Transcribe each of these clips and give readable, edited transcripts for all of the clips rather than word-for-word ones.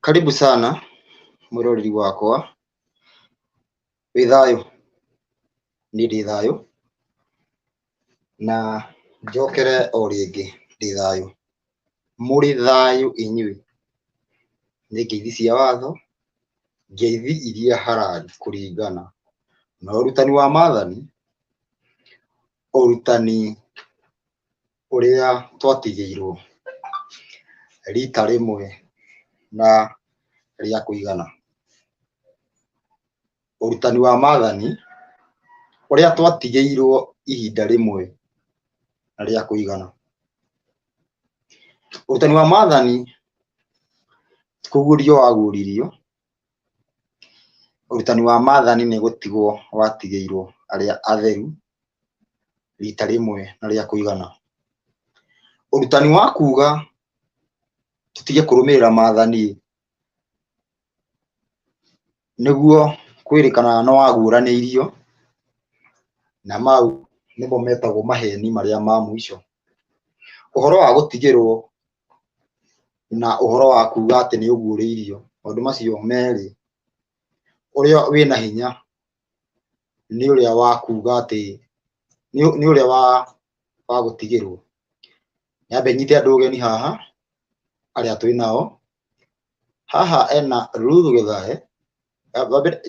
Karibu sana mwĩroreri wakwa, wĩ thayũ? Niĩ ndĩ thayũ, na njokere o rĩngĩ ndĩ thayũ. Mũrĩ thayũ inyuĩ? Nĩ ngeithi cia watho, ngeithi iria harari kũringana na ũrutani wa maathani, ũrutani ũrĩa twatigĩirwo rita rĩmwe na rĩa kũigana. Ũrutani wa maathani ũrĩa twatigĩirwo ihinda rĩmwe na rĩa kũigana. Ũrutani wa maathani ti kũguũrio waguũririo, ũrutani wa maathani nĩ gũtigwo watigĩirwo arĩa atheru rita rĩmwe na rĩa kũigana. Ũrutani wa kuga tũtige kũrũmĩrĩra maathani nĩguo kwĩrĩkana nĩ waguũranĩirio, na mau nĩmo metagwo maheni marĩa ma mũico. Ũhoro wa gũtigĩrwo na ũhoro wa kuga atĩ nĩ ũguũrĩirio, maũndũ macio merĩ, ũrĩa wĩna hinya nĩ ũrĩa wa kuga atĩ nĩ ũrĩa wa gũtigĩrwo. Nyambe nyite andũ ũgeni haha arĩa twĩ nao. Haha ena Ruth Gĩthae,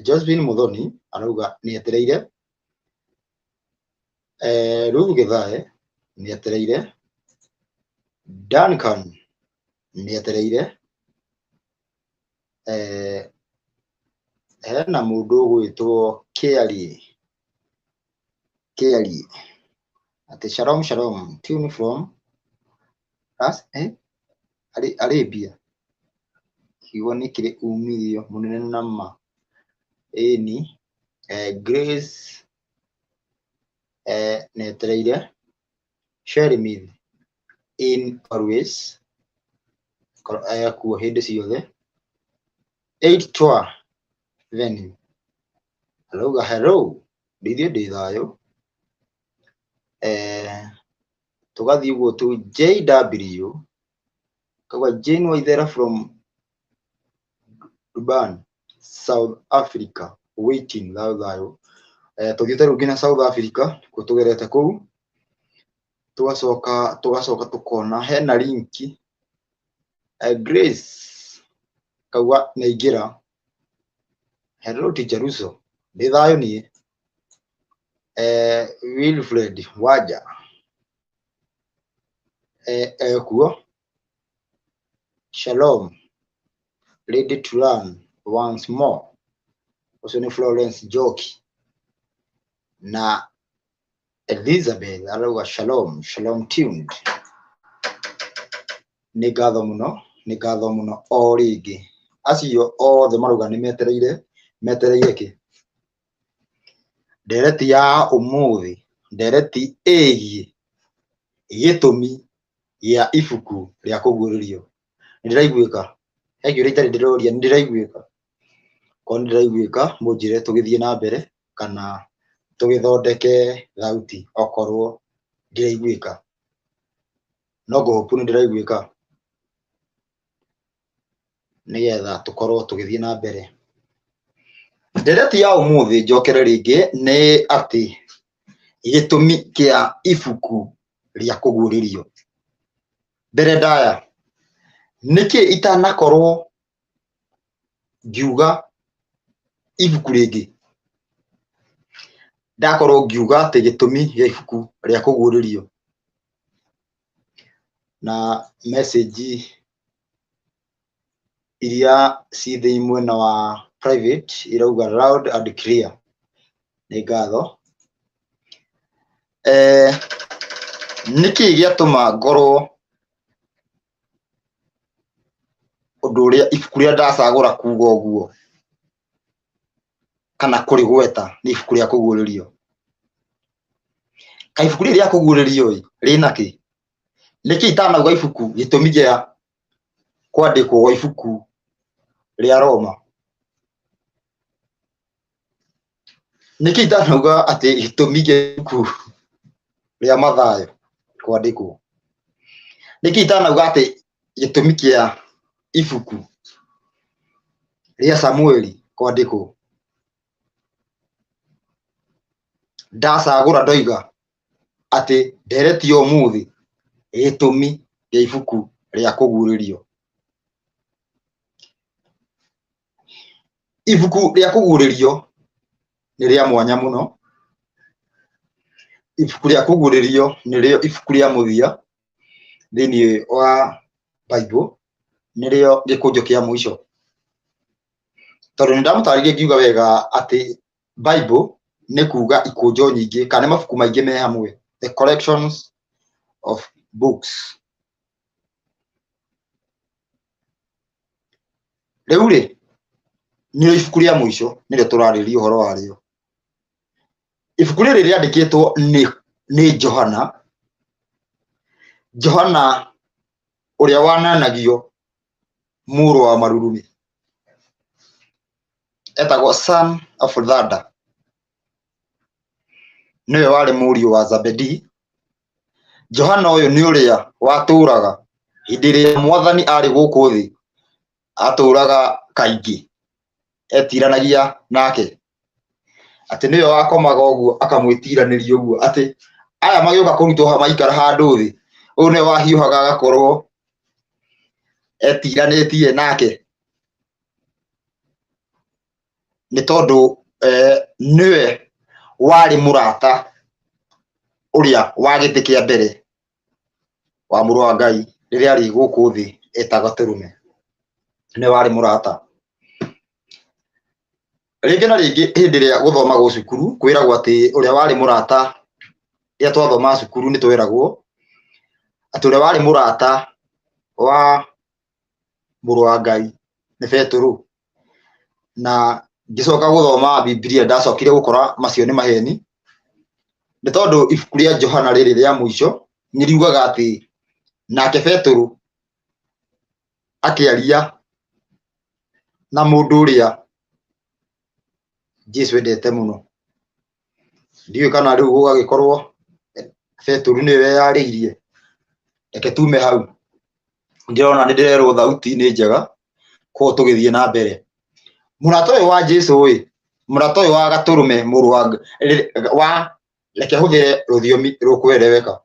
Josephine Muthoni arauga nĩ etereire. Ruth Gĩthae nĩ etereire. Duncan nĩ etereire. Hena mũndũ ũgwĩtwo Kĩarie, Kĩarie atĩ shalom shalom tune from us, eh? Arabia. Kiugo nĩ kĩrĩ umithio mũnene na ma. Ĩni, Grace nĩ etereire. Shermith in always ekuo hĩndĩ ciothe. Eight Tour Venue arauga hello, ndithiĩ ndĩ thayũ. Tũgathiĩ ũguo tu JW kauga Jane Waithera from Durban, South Africa, waiting. Thayũ thayũ. Tũthiĩte rĩu nginya South Africa, kuo tũgerete kũu, tũgacoka tũkona hena linki. Grace kauga nĩaingĩra. Hello Teacher Russo, ndĩ thayũ niĩ. Wilfred Wanja ekuo. Shalom, ready to learn once more. Ũcio nĩ Florence Njoki. Na Elizabeth arauga shalom, shalom tuned. Nĩ ngatho mũno, nĩ ngatho mũno o rĩngĩ. Acio othe marauga nĩ metereire, metereire kĩ? Ndereti ya ũmũthĩ, ndereti ĩgiĩ gĩtũmi gĩa ibuku rĩa kũguũrĩrio. Nĩ ndĩraiguĩka? He kĩũria itarĩ ndĩroria, nĩ ndĩraiguĩka? Korwo nĩ ndĩraiguĩka, mũnjĩre tũgĩthiĩ na mbere kana tũgĩthondeke thauti okorwo ndiraiguĩka. No ngũhope nĩ ndĩraiguĩka nĩgetha tũkorwo tũgĩthiĩ na mbere. Ndereti ya ũmũthĩ njokere rĩngĩ nĩ atĩ gĩtũmi kĩa ibuku rĩa kũguũrĩrio. Mbere ndaya, nĩkĩ itanakorwo ngiuga ibuku rĩngĩ? Ndakorwo ngiuga atĩ gĩtũmi gĩa ibuku rĩa kũguũrĩrio na message iria ci thĩinĩ mwena wa private irauga loud and clear. Nĩ ngatho. Nĩkĩ gĩatũma ngorwo ũndũ ũrĩa ibuku rĩrĩa ndacagũra kuga ũguo kana kũrĩgweta nĩ ibuku rĩa kũguũrĩrio? Kaĩ ibuku rĩrĩ rĩa kũguũrĩrio ĩ rĩna kĩ? Nĩkĩ itanauga ibuku gĩtũmi gĩa kwandĩkwo gwa ibuku rĩa Roma? Nĩkĩ itanauga atĩ gĩtũmi gĩa ibuku rĩa Mathayo kwandĩkwo? Nĩkĩ itanauga atĩ gĩtũmi kĩa ibuku rĩa Samueli kwandĩkwo, ndacagũra ndoiga atĩ ndereti ya ũmũthĩ gĩtũmi kĩa ibuku rĩa kũguũrĩrio. Ibuku rĩa kũguũrĩrio nĩ rĩa mwanya mũno. Ibuku rĩa kũguũrĩrio nĩrĩo ibuku rĩa mũthia thĩiniĩ wa Bible, nĩrĩo gĩkũnjo kĩa mũico. Tondũ nĩ ndamũtarĩirie ngiuga wega atĩ Bible nĩ kuga ikũnjo nyingĩ kana nĩ mabuku maingĩ me hamwe, the collections of books. Rĩu rĩ, nĩrĩo ibuku rĩa mũico nĩrĩo tũrarĩrĩria ũhoro warĩo. Ibuku rĩrĩ rĩandĩkĩtwo nĩ Johana, Johana ũrĩa wananagio mũrũ wa marurumĩ, etagwo son of thunder, nĩwe warĩ mũriũ wa Zebedee. Johana ũyũ nĩ ũrĩa watũraga hĩndĩ ĩrĩa mwathani arĩ gũkũ thĩ, atũraga kaingĩ etiranagia nake, atĩ nĩwe wakomaga ũguo akamwĩtiranĩria ũguo, atĩ aya magĩũka kũrutwo maikara handũ thĩ, ũyũ nĩwe wahiũhaga agakorwo etiranĩtie nake, nĩ tondũ nĩwe warĩ mũrata ũrĩa wa gĩtĩ kĩa mbere wa mũrũ wa Ngai rĩrĩa arĩ gũkũ thĩ eta gatũrũme, nĩwe warĩ mũrata. Rĩngĩ na rĩngĩ hĩndĩ ĩrĩa gũthomagwo cukuru kwĩragwo atĩ ũrĩa warĩ mũrata, rĩrĩa twathomaga cukuru nĩ tweragwo atĩ ũrĩa warĩ mũrata wa mũrũ wa Ngai nĩ Betũrũ. Na ngĩcoka gũthoma Bibilia ndacokire gũkora macio nĩ maheni, nĩ tondũ ibuku rĩa Johana rĩrĩ rĩa mũico nĩ riugaga atĩ nake Betũrũ akĩaria na mũndũ ũrĩa Jesu endete mũno. Ndiũĩ kana rĩu gũgagĩkorwo Betũrũ nĩwe weyarĩirie. Reke tume hau, ndĩrona nĩ ndĩrerwo thauti nĩ njega, koguo tũgĩthiĩ na mbere. Mũrata ũyũ wa Jesu ĩ, mũrata ũyũ wa gatũrũme mũrũ wa, wa reke hũthĩre rũthiomi rũkwereweka.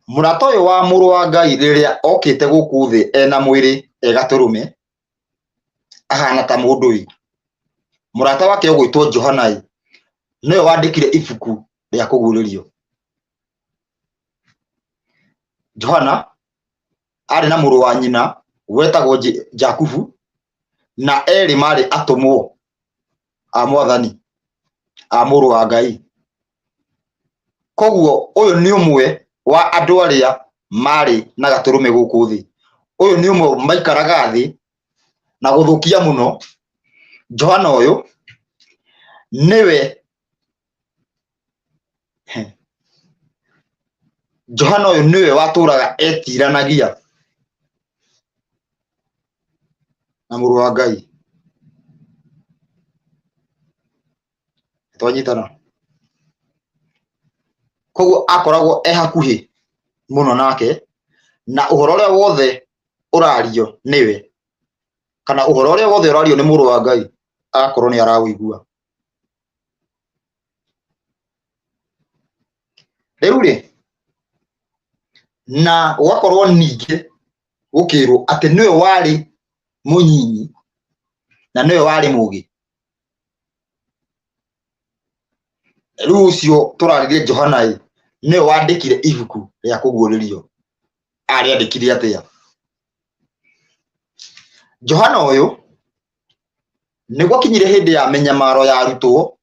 Mũrata ũyũ wa mũrũ wa Ngai rĩrĩa okĩte gũkũ thĩ ena mwĩrĩ e gatũrũme, ahana ta mũndũ ĩ, mũrata wake ũgwĩtwo Johana ĩ, nĩwe wandĩkire ibuku rĩa kũguũrĩrio. Johana arĩ na mũrũ wa nyina wetagwo Jakubu, na erĩ marĩ atũmwo a mwathani, a mũrũ wa Ngai. Koguo ũyũ nĩ ũmwe wa andũ arĩa marĩ na gatũrũme gũkũ thĩ. Ũyũ nĩ ũmwe maikaraga thĩ na gũthũkia mũno. Johana ũyũ nĩwe Johana ũyũ nĩwe watũraga etiranagia na mũrũ wa Ngai. Twanyitana? Koguo akoragwo e hakuhĩ mũno nake, na ũhoro ũrĩa wothe ũrario nĩwe, kana ũhoro ũrĩa wothe ũrario nĩ mũrũ wa Ngai, agakorwo nĩ araũigua. Rĩu rĩ, na gũgakorwo ningĩ gũkĩrwo atĩ nĩwe warĩ mũnyinyi na nĩwe warĩ mũgĩ. Rĩu ũcio tũrarĩria Johana ĩ, nĩwe wandĩkire ibuku rĩa kũguũrĩrio. Arĩandĩkire atĩa? Johana ũyũ nĩ gwakinyire hĩndĩ ya mĩnyamaro ya arutwo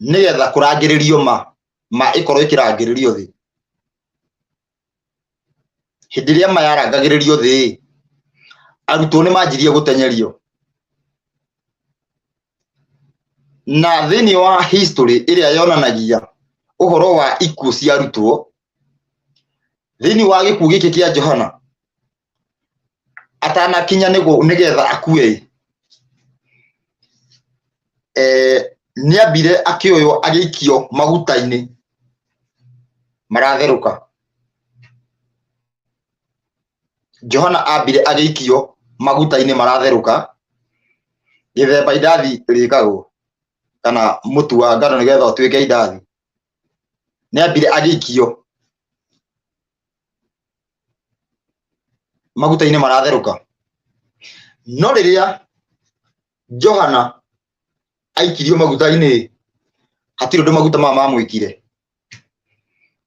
nĩgetha kũrangĩrĩrio ma, ma ĩkorwo ĩkĩrangĩrĩrio thĩ. Hĩndĩ ĩrĩa ma yarangagĩrĩrio thĩ, arutwo nĩ manjirie gũtenyerio. Na thĩinĩ wa history ĩrĩa yonanagia ũhoro wa ikuũ cia arutwo, thĩinĩ wa gĩkuũ gĩkĩ kĩa Johana, atanakinya nĩgetha akue, nĩambire akĩoywo agĩikio maguta-inĩ maratherũka. Johana ambire agĩikio maguta-inĩ maratherũka, gĩthemba indathi rĩkagwo kana mũtu wa ngano nĩgetha ũtuĩke indathi, nĩ ambire agĩikio maguta-inĩ maratherũka. No rĩrĩa Johana aikirio maguta-inĩ, hatirĩ ũndũ maguta maya mamwĩkire.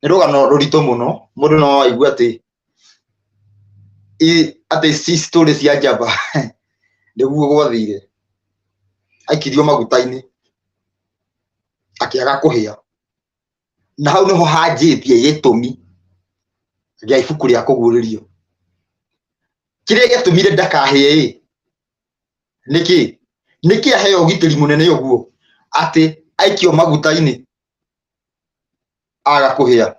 Nĩ rũgano rũritũ mũno, mũndũ no aigue atĩ atĩ ici story cia njamba nĩguo gwathire. Aikirio maguta-inĩ akĩaga kũhĩa. Na hau nĩho hanjĩtie gĩtũmi gĩa ibuku rĩa kũguũrĩrio. Kĩrĩa gĩatũmire ndakahĩe ĩ, nĩkĩ? Nĩkĩ aheo ũgitĩri mũnene ũguo atĩ aikio maguta-inĩ aga kũhĩa?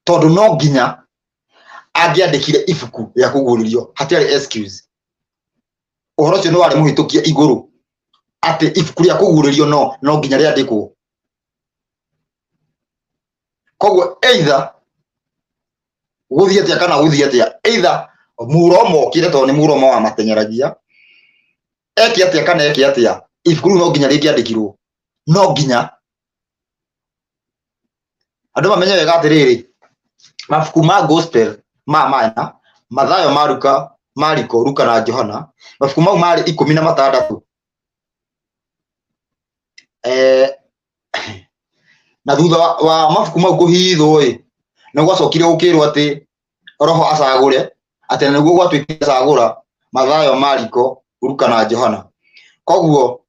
Tondũ no nginya angĩandĩkire ibuku rĩa kũguũrĩrio, hatiarĩ excuse. Ũhoro ũcio nĩ warĩ mũhĩtũkie igũrũ atĩ ibuku rĩa kũguũrĩrio no nginya rĩandĩkwo. Koguo either gũthiĩ atĩa kana gũthiĩ atĩa, either mũroma okire tondũ nĩ mũroma wamateng'eragia, eke atĩa kana eke atĩa, ibuku rĩu no nginya rĩngĩandĩkirwo, no nginya andũ mamenye wega atĩrĩrĩ, mabuku ma gospel ma mana, Mathayo, Maruka, Mariko, Luka na Johana, mabuku mau marĩ 16. Na thutha wa mabuku mau kũhithwo ĩ, nĩ gwacokire gũkĩrwo atĩ roho acagũre, atĩ nĩguo gwatuĩkire acagũra Mathayo, Mariko, Luka na Johana. Koguo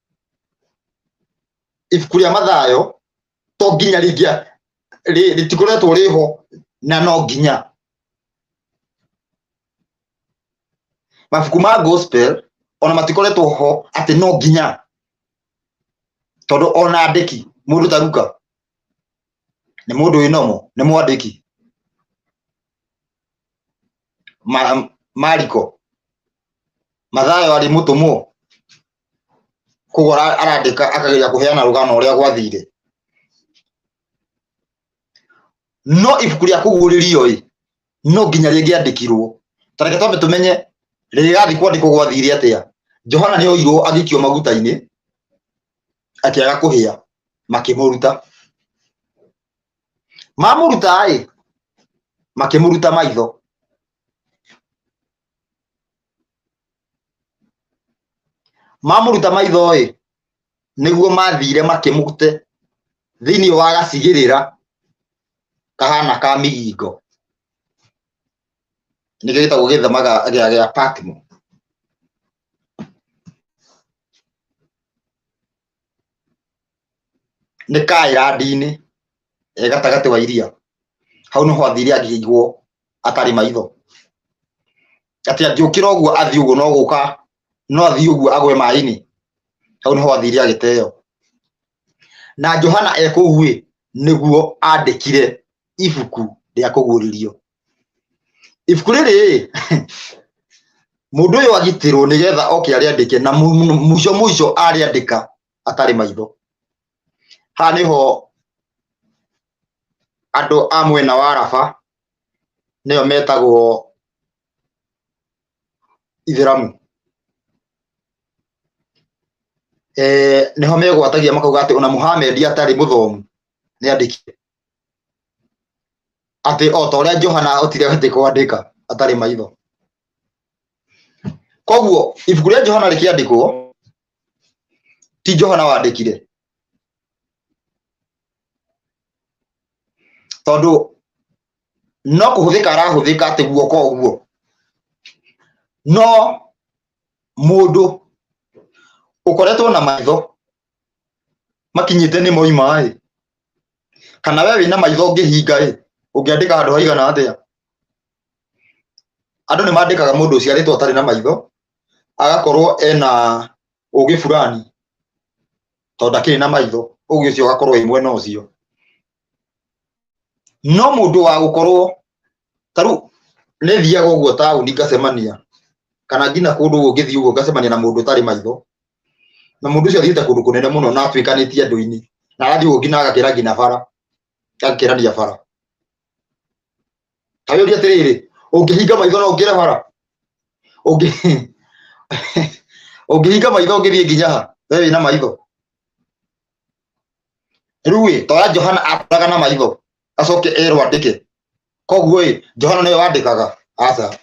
ibuku rĩa Mathayo to nginya rĩngĩa rĩtikoretwo rĩho, na no nginya mabuku ma gospel ona matikoretwo ho atĩ no nginya, tondũ ona andĩki mũndũ ta Luka nĩ mũndũ wĩ nomo, nĩ mwandĩki. Mariko, Mathayo arĩ mũtũmwo, koguo arandĩka akageria kũheana rũgano ũrĩa gwathire. No ibuku rĩa kũguũrĩrio ĩ, no nginya rĩngĩandĩkirwo. Ta reke twambe tũmenye rĩrĩrathiĩ kwandĩkwo gwathire atĩa. Johana nĩ oirwo agĩikio maguta-inĩ, akĩaga kũhĩa, makĩmũruta. Mamũruta ĩ, makĩmũruta maitho. Mamũruta maitho ĩ, nĩguo mathire makĩmũte thĩinĩ wa gacigĩrĩra kahana ka migingo, nĩkĩo gĩtagwo gĩthama gĩa Patmo. Nĩ kaĩrandi-inĩ e gatagatĩ wa iria, hau nĩho athire akĩigwo atarĩ maitho, atĩ angĩũkĩra ũguo athiĩ ũguo no gũka, no athiĩ ũguo agwe maĩ-inĩ, hau nĩho athire agĩteo. Na Johana e kũu ĩ, nĩguo andĩkire ibuku rĩa kũguũrĩrio. Ibuku rĩrĩ ĩ, mũndũ ũyũ agitĩrwo nĩgetha oke arĩandĩke, na mũico mũico arĩandĩka atarĩ maitho. Haha nĩho andũ a mwena wa Raba nĩo metagwo Ithĩramu. Nĩho megwatagia makauga atĩ ona Muhammad atarĩ mũthomu nĩ andĩkire atĩ o ta ũrĩa Johana ahotire atĩ kwandĩka atarĩ maitho. Koguo ibuku rĩa Johana rĩkĩandĩkwo ti Johana wandĩkire, tondũ no kũhũthĩka arahũthĩka atĩ guoko ũguo, no mũndũ ũkoretwo na maitho makinyĩte nĩ moima ĩ, kana we wĩna maitho ũngĩhinga ĩ, ũngĩandĩka handũ haigana atĩa? Andũ nĩ mandĩkaga mũndũ ũciarĩtwo atarĩ na maitho agakorwo ena ũgĩ fulani tondũ ndakĩrĩ na maitho, ũgĩ ũcio ũgakorwo wĩ mwena ũcio. No mũndũ wa gũkorwo ta rĩu nĩ thiaga ũguo taũni ngacemania kana nginya kũndũ ũguo ngĩthiĩ ũguo ngacemania na mũndũ ũtarĩ maitho, na mũndũ ũcio athiĩte kũndũ kũnene mũno na atuĩkanĩtie andũ-inĩ, na arathiĩ ũguo nginya agakĩra nginya bara, agakĩrania bara. Ta wĩyũrie atĩrĩrĩ, Ũngĩhinga maitho no ũkĩre bara? Ũngĩhinga maitho ũngĩthiĩ nginya ha? We wĩna maitho. Rĩu ĩ, toya Johana atũraga na maitho, acoke erwo andĩke. Koguo ĩ, Johana nĩwe wandĩkaga? Aca,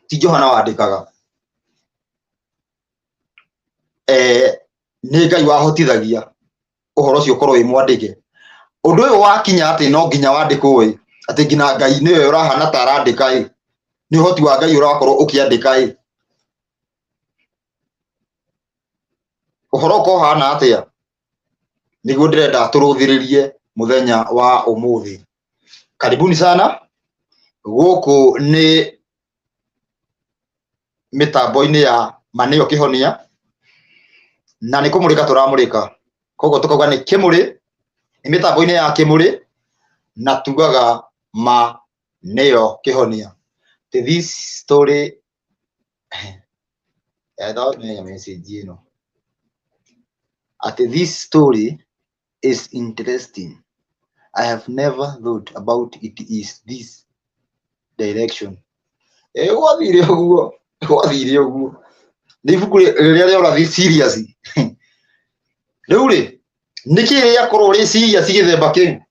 ti Johana wandĩkaga. Nĩ Ngai wahotithagia ũhoro ũcio ũkorwo wĩ mwandĩke. Ũndũ ũyũ wakinya atĩ no nginya wandĩkwo ĩ, atĩ nginya Ngai nĩwe ũrahana ta arandĩka ĩ, nĩ ũhoti wa Ngai ũrakorwo ũkĩandĩka ĩ. Ũhoro ũkorwo ũhana atĩa? Nĩguo ndĩrenda tũrũthĩrĩrie mũthenya wa ũmũthĩ. Karibuni sana, gũkũ nĩ mĩtambo-inĩ ya Ma nĩyo kĩhonia, na nĩ kũmũrĩka tũramũrĩka, koguo tũkauga nĩ kĩmũrĩ, nĩ mĩtambo-inĩ ya kĩmũrĩ, na tugaga ma nĩyo kĩhonia. This story thomea message ĩno atĩ this story is interesting. I have never thought about it is this direction. Gwathire ũguo, gwathire ũguo. Nĩ ibuku rĩrĩa rĩa ũrathi serious. Rĩu rĩ, nĩkĩ rĩakorwo rĩ serious gĩthemba kĩu?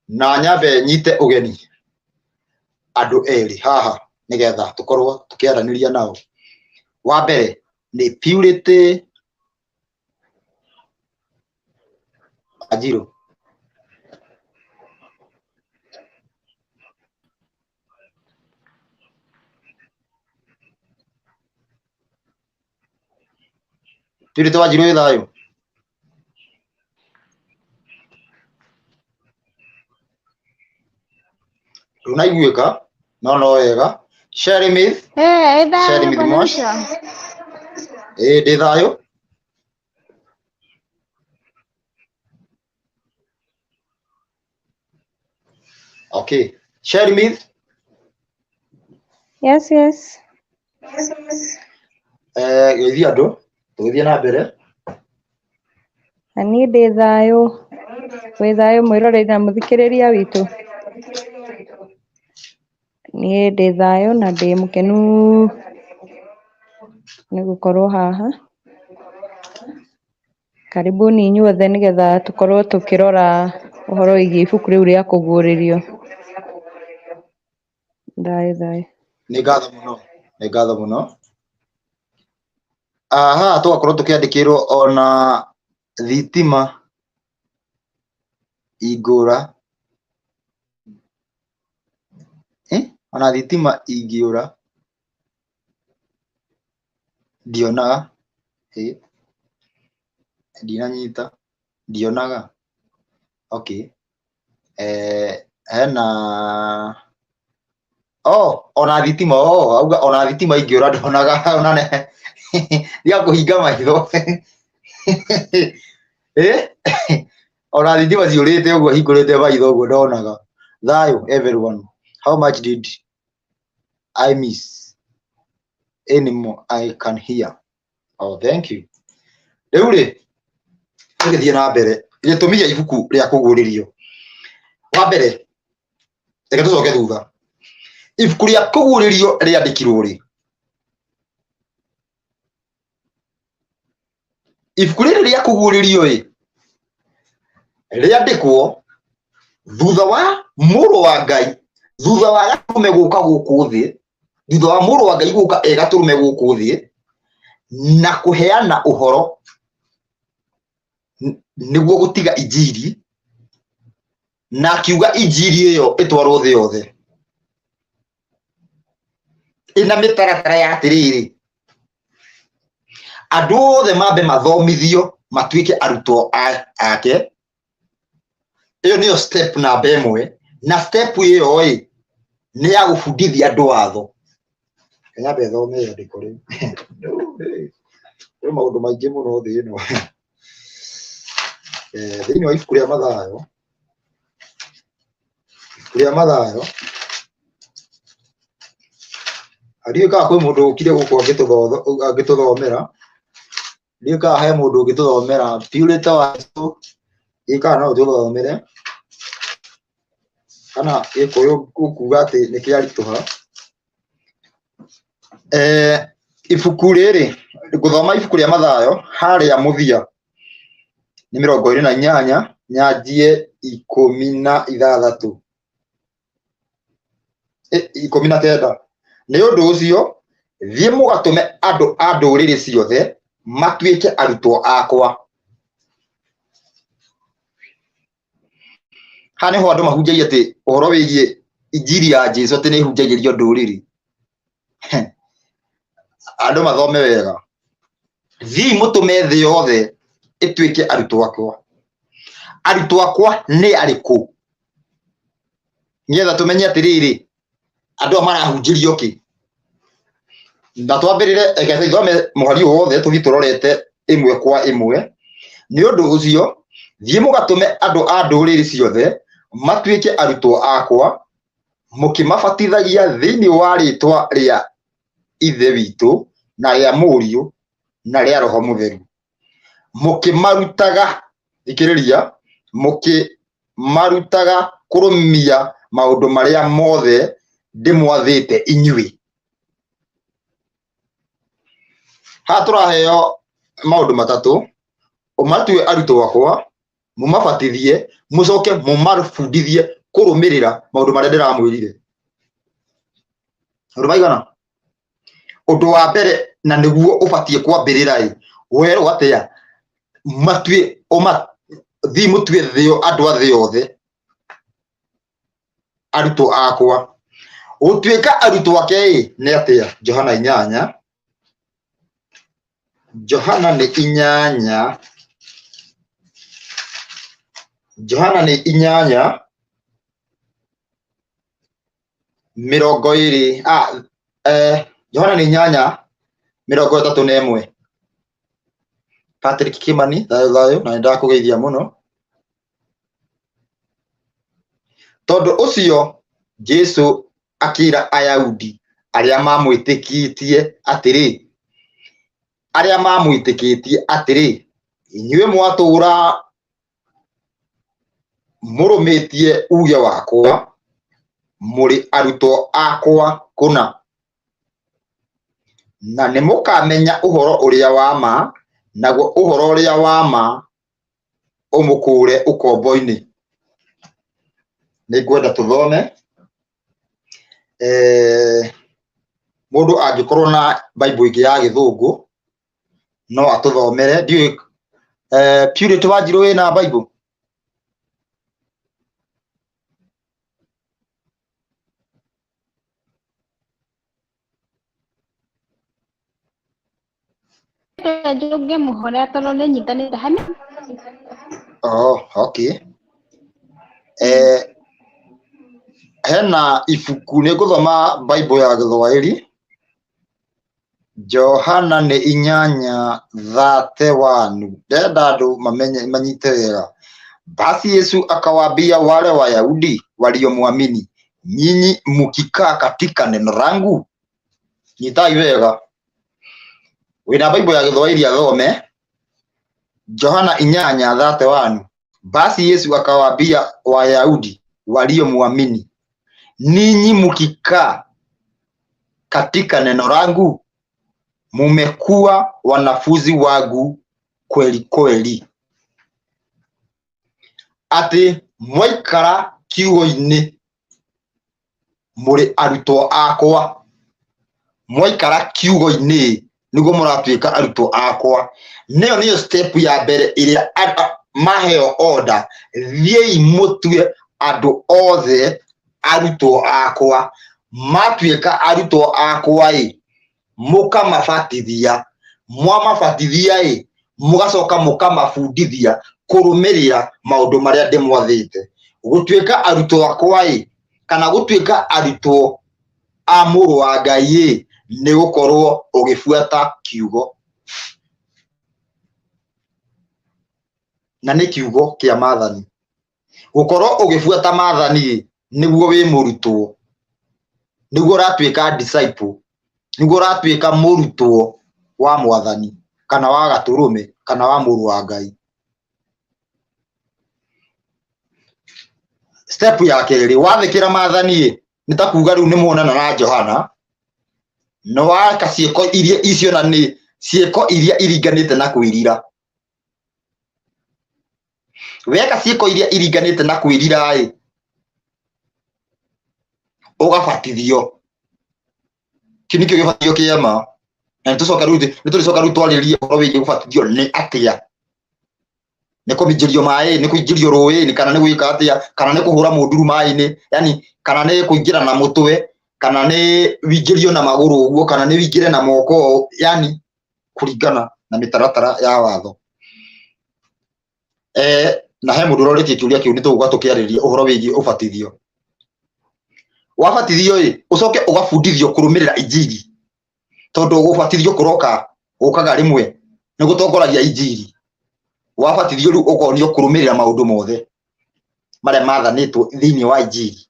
Na nyambe nyite ũgeni andũ erĩ haha nĩgetha tũkorwo tũkĩaranĩria nao. Wa mbere nĩ Purity Wanjiru. Purity Wanjiru wĩ thayũ? Ndũnaiguĩka no no wega. Sherry Myth, Eh, Sherry ĩ Myth thayũ Mosh. bwana ũcio. Ĩĩ ndĩ thayũ. Okay. Sherry Myth, Yes, yes. Geithia andũ tũgĩthiĩ na mbere. Na niĩ ndĩ thayũ. Wĩ thayũ mwĩroreri na mũthikĩrĩria witũ. Niĩ ndĩ thayũ na ndĩ mũkenu nĩ gũkorwo haha. Karibuni inyuothe nĩgetha tũkorwo tũkĩrora ũhoro wĩgiĩ ibuku rĩu rĩa kũguũrĩrio. Thayũ thayũ. Nĩ ngatho mũno, nĩ ngatho mũno. Haha tũgakorwo tũkĩandĩkĩrwo ona thitima ingũra, ona thitima ingĩũra ndionaga, ndinanyita, ndionaga. Okay. Hena oh, ona thitima oh, auga ona thitima ingĩũra ndonaga ona ne ndiga kũhinga maitho. Ona thitima ciũrĩte ũguo hingũrĩte maitho ũguo ndonaga. Thayũ everyone. How much did I miss? Anymore I can hear. Oh, thank you. Rĩu rĩ, tũgĩthiĩ na mbere, gĩtũmi gĩa ibuku rĩa kũguũrĩrio. Wa mbere, reke tũcoke thutha. Ibuku rĩa kũguũrĩrio rĩandĩkirwo rĩ? Ibuku rĩrĩ rĩa kũguũrĩrio ĩ, rĩandĩkwo thutha wa mũrũ wa Ngai, thutha wa gatũrũme gũka gũkũ thĩ, thutha wa mũrũ wa Ngai gũka e gatũrũme gũkũ thĩ, na kũheana ũhoro nĩguo gũtiga injiri, na akiuga injiri ĩyo ĩtwarwo thĩ yothe ĩna mĩtaratara ya atĩrĩrĩ, andũ othe mambe mathomithio matuĩke arutwo ake. Ĩyo nĩyo step namba ĩmwe, na step ĩyo ĩ nĩ ya gũbundithia andũ watho. Nyambe thome rĩandĩko rĩu. Kwĩ maũndũ maingĩ mũno thĩ ĩno. Thĩinĩ wa ibuku rĩa Mathayo, ibuku rĩa Mathayo, ndiũĩ kana kwĩ mũndũ ũkire gũkũ angĩtũthomera, ndiũĩ kana he mũndũ ũngĩtũthomera Purity wa Jesũ, ndiũĩ kana no ũtũthomere, Kana Gĩkũyũ ũkuga atĩ nĩ kĩaritũha. Ibuku rĩrĩ, ngũthoma ibuku rĩa Mathayo harĩa mũthia nĩ 28 nyanjie 16, 19. Nĩ ũndũ ũcio thiĩ mũgatũme andũ a ndũrĩrĩ ciothe matuĩke arutwo akwa. Haha nĩho andũ mahunjagia atĩ ũhoro wĩgiĩ injiri ya Jesu atĩ nĩ ĩhunjagĩrio ndũrĩrĩ. Andũ mathome wega. Thiĩi mũtũme thĩ yothe ĩtuĩke arutwo akwa. Arutwo akwa nĩ arĩkũ? Nĩgetha tũmenye atĩrĩrĩ, andũ aya marahunjĩrio kĩ? Na twambĩrĩre, reke tũthome mũhari ũyũ wothe tũthiĩ tũrorete ĩmwe kwa ĩmwe. Nĩ ũndũ ũcio, thiĩ mũgatũme andũ a ndũrĩrĩ ciothe matuĩke arutwo akwa, mũkĩmabatithagia thĩinĩ wa rĩĩtwa rĩa Ithe witũ na rĩa Mũriũ na rĩa Roho Mũtheru, mũkĩmarutaga, thikĩrĩria, mũkĩmarutaga kũrũmia maũndũ marĩa mothe ndĩmwathĩte inyuĩ. Haha tũraheo maũndũ matatũ, ũmatue arutwo akwa, mũmabatithie, mũcoke mũmabundithie kũrũmĩrĩra maũndũ marĩa ndĩramwĩrire. Maũndũ maigana? Ũndũ wa mbere na nĩguo ũbatiĩ kwambĩrĩra ĩ, werwo atĩa? Matue, ũma, thiĩ mũtue thĩ, andũ a thĩ yothe arutwo akwa. Gũtuĩka arutwo ake ĩ, nĩ atĩa? Johana inyanya, Johana nĩ inyanya, Johana nĩ inyanya, 20, Johana nĩ 8:31. Patrick Kimani, thayũ thayũ, na nĩndakũgeithia mũno. Tondũ ũcio Jesu akĩra Ayahudi arĩa mamwĩtĩkĩtie atĩrĩ, arĩa mamwĩtĩkĩtie atĩrĩ, inyuĩ mwatũũra mũrũmĩtie uuge wakwa, mũrĩ arutwo akwa kũna, na nĩmũkamenya ũhoro ũrĩa wa ma, naguo ũhoro ũrĩa wa ma ũmũkũũre ũkombo-inĩ. Nĩngwenda tũthome. Mũndũ angĩkorwo na Bible ĩngĩ ya gĩthũngũ no atũthomere. Ndiũĩ Purity Wanjirũ wĩna Bible? Njũnge mũhora tondũ nĩ nyitanĩte hani. Oh, okay. Hena ibuku nĩ ngũthoma Bible ya Gĩthwaĩri. Johana nĩ 8:31. Ndĩrenda andũ mamenye manyite wega. Basi Yesu akawaambia wale Wayahudi waliomwamini, nyinyi mkikaa katika neno langu. Nyitai wega. Wĩna Bible ya Gĩthwaĩri athome. Johana 8:31. Basi Yesu akawaambia Wayahudi waliomwamini, ninyi mkikaa katika neno langu mumekuwa wanafunzi wangu kweli kweli. Atĩ mwaikara kiugo-inĩ mũrĩ arutwo akwa, mwaikara kiugo-inĩ nĩguo mũratuĩka arutwo akwa. Nĩyo nĩyo step ya mbere ĩrĩa maheo order, thiĩi mũtue andũ othe arutwo akwa. Matuĩka arutwo akwa ĩ, mũkamabatithia, mwamabatithia ĩ, mũgacoka mũkamabundithia kũrũmĩrĩra maũndũ marĩa ndĩmwathĩte. Gũtuĩka arutwo akwa ĩ, kana gũtuĩka arutwo a mũrũ wa Ngai ĩ, nĩ gũkorwo ũgĩbuata kiugo. Na nĩ kiugo kĩa maathani. Gũkorwo ũgĩbuata maathani ĩ, nĩguo wĩ mũrutwo, nĩguo ũratuĩka disciple, nĩguo ũratuĩka mũrutwo wa mwathani kana wa gatũrũme kana wa mũrũ wa Ngai. Step ya kerĩ, wathĩkĩra maathani ĩ, nĩ ta kuga rĩu nĩ muonana na Johana, nĩ waka ciĩko iria icio, na nĩ ciĩko iria iringanĩte na kwĩrira. Weka ciĩko iria iringanĩte na kwĩrira ĩ, ũgabatithio. Kĩu nĩkĩo gĩbatithio kĩa ma. Na nĩtũcoka rĩu, nĩtũrĩcoka rĩu twarĩrie ũhoro wĩgiĩ gũbatithio nĩ atĩa, nĩ kũminjĩrio maĩ, nĩ kũingĩrio rũĩ-inĩ, kana nĩ gwĩka atĩa, kana nĩ kũhũra mũnduru maĩ-inĩ, yani kana nĩ kũingĩra na mũtwe, kana nĩ wingĩrio na magũrũ ũguo, kana nĩ wingĩre na moko ũũ, yani kũringana na mĩtaratara ya watho. Na he mũndũ ũrorĩtie kĩũria kĩu, nĩ tũgũka tũkĩarĩrĩria ũhoro wĩgiĩ ũbatithio. Wabatithio ĩ, ũcoke ũgabundithio kũrũmĩrĩra injiri, tondũ gũbatithio kũroka gũkaga rĩmwe nĩ gũtongoragia injiri. Wabatithio rĩu ũkonio kũrũmĩrĩra maũndũ mothe marĩa mathanĩtwo thĩinĩ wa injiri.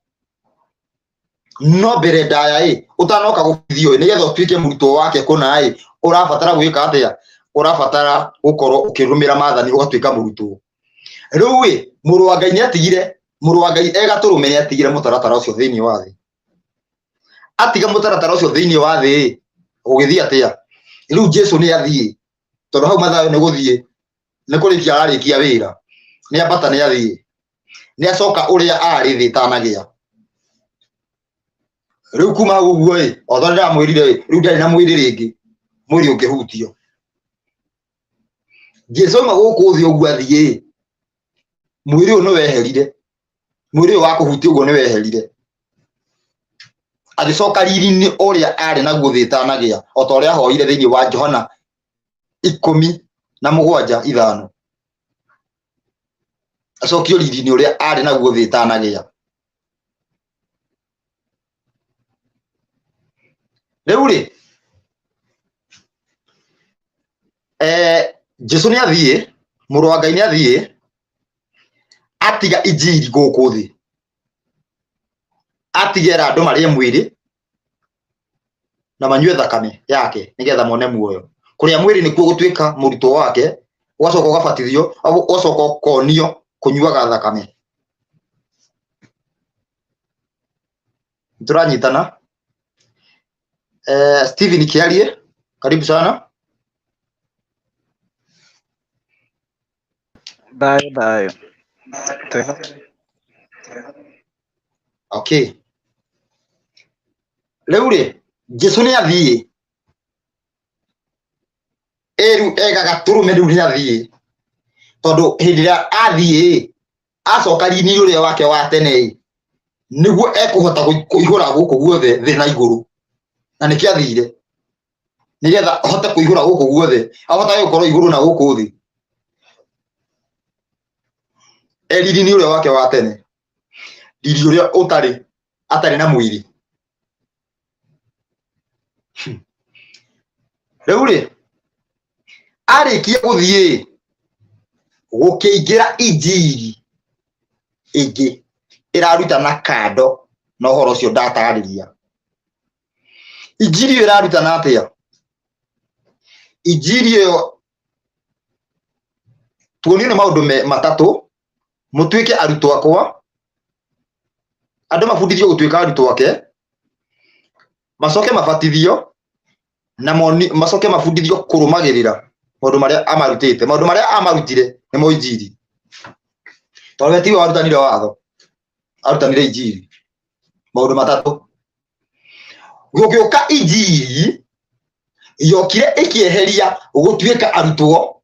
No mbere ndaya ĩ, ũtanoka gũbatithio ĩ, nĩgetha ũtuĩke mũrutwo wake kũna ĩ, ũrabatara gwĩka atĩa? Ũrabatara gũkorwo ũkĩrũmĩra maathani ũgatuĩka mũrutwo. Rĩu ĩ, mũrũ wa Ngai nĩ atigire, mũrũ wa Ngai e gatũrũme nĩ atigire mũtaratara ũcio thĩinĩ wa thĩ. Atiga mũtaratara ũcio thĩinĩ wa thĩ ĩ, gũgĩthiĩ atĩa? Rĩu Jesu nĩ athiĩ, tondũ hau Mathayo nĩ gũthiĩ, nĩ kũrĩkia ararĩkia wĩra, nĩ ambata nĩ athiĩ, nĩ acoka ũrĩa arĩ thĩ ĩtanagĩa. Rĩu kuma hau ũguo ĩ, o ta ũrĩa ndĩramwĩrire ĩ, rĩu ndarĩ na mwĩrĩ rĩngĩ, mwĩrĩ ũngĩhutio. Jesu auma gũkũ thĩ ũguo athiĩ ĩ, mwĩrĩ ũyũ nĩ weherire, mwĩrĩ ũyũ wa kũhutia ũguo nĩ weherire, agĩcoka riri-inĩ ũrĩa arĩ naguo thĩ ĩtanagĩa, o ta ũrĩa ahoire thĩinĩ wa Johana 17:5. Acokio riri-inĩ ũrĩa arĩ naguo thĩ ĩtanagĩa. Rĩu rĩ, Jesu nĩ athiĩ, mũrũ wa Ngai nĩ athiĩ, atiga injiri gũkũ thĩ, atigera andũ marĩe mwĩrĩ na manyue thakame yake nĩgetha mone muoyo. Kũrĩa mwĩrĩ nĩkuo gũtuĩka mũrutwo wake, ũgacoka ũgabatithio, ũgacoka ũkonio kũnyuaga thakame. Tũranyitana? Steven Kiarie, karibu sana. Thayũ thayũ. Twĩho. Okay. Rĩu rĩ, Jesu nĩ athiĩ. Ĩ rĩu ega gatũrũme rĩu nĩ athiĩ. Tondũ hĩndĩ ĩrĩa athiĩ acoka rini ũrĩa wake wa tene ĩ, nĩguo ekũhota kũihũra gũkũ guothe thĩ na igũrũ. Na nĩkĩo athire, nĩgetha ahote kũihũra gũkũ guothe, ahotage gũkorwo igũrũ na gũkũ thĩ. E riri-inĩ ũrĩa wake wa tene, riri ũrĩa ũtarĩ, atarĩ na mwĩrĩ. Rĩu rĩ, arĩkia gũthiĩ gũkĩingĩra injiri ĩngĩ ĩrarutana kando na ũhoro ũcio ndatarĩria. Injiri ĩyo ĩrarutana atĩa? Injiri ĩyo tuonio nĩ maũndũ matatũ, mũtuĩke arutwo akwa, andũ mabundithio gũtuĩka arutwo ake, macoke mabatithio, na macoke mabundithio kũrũmagĩrĩra maũndũ marĩa amarutĩte. Maũndũ marĩa amarutire nĩmo injiri, tondũ we tiwe warutanire watho, arutanire injiri. Maũndũ matatũ. Gũgĩũka injiri, yokire ĩkĩeheria gũtuĩka arutwo.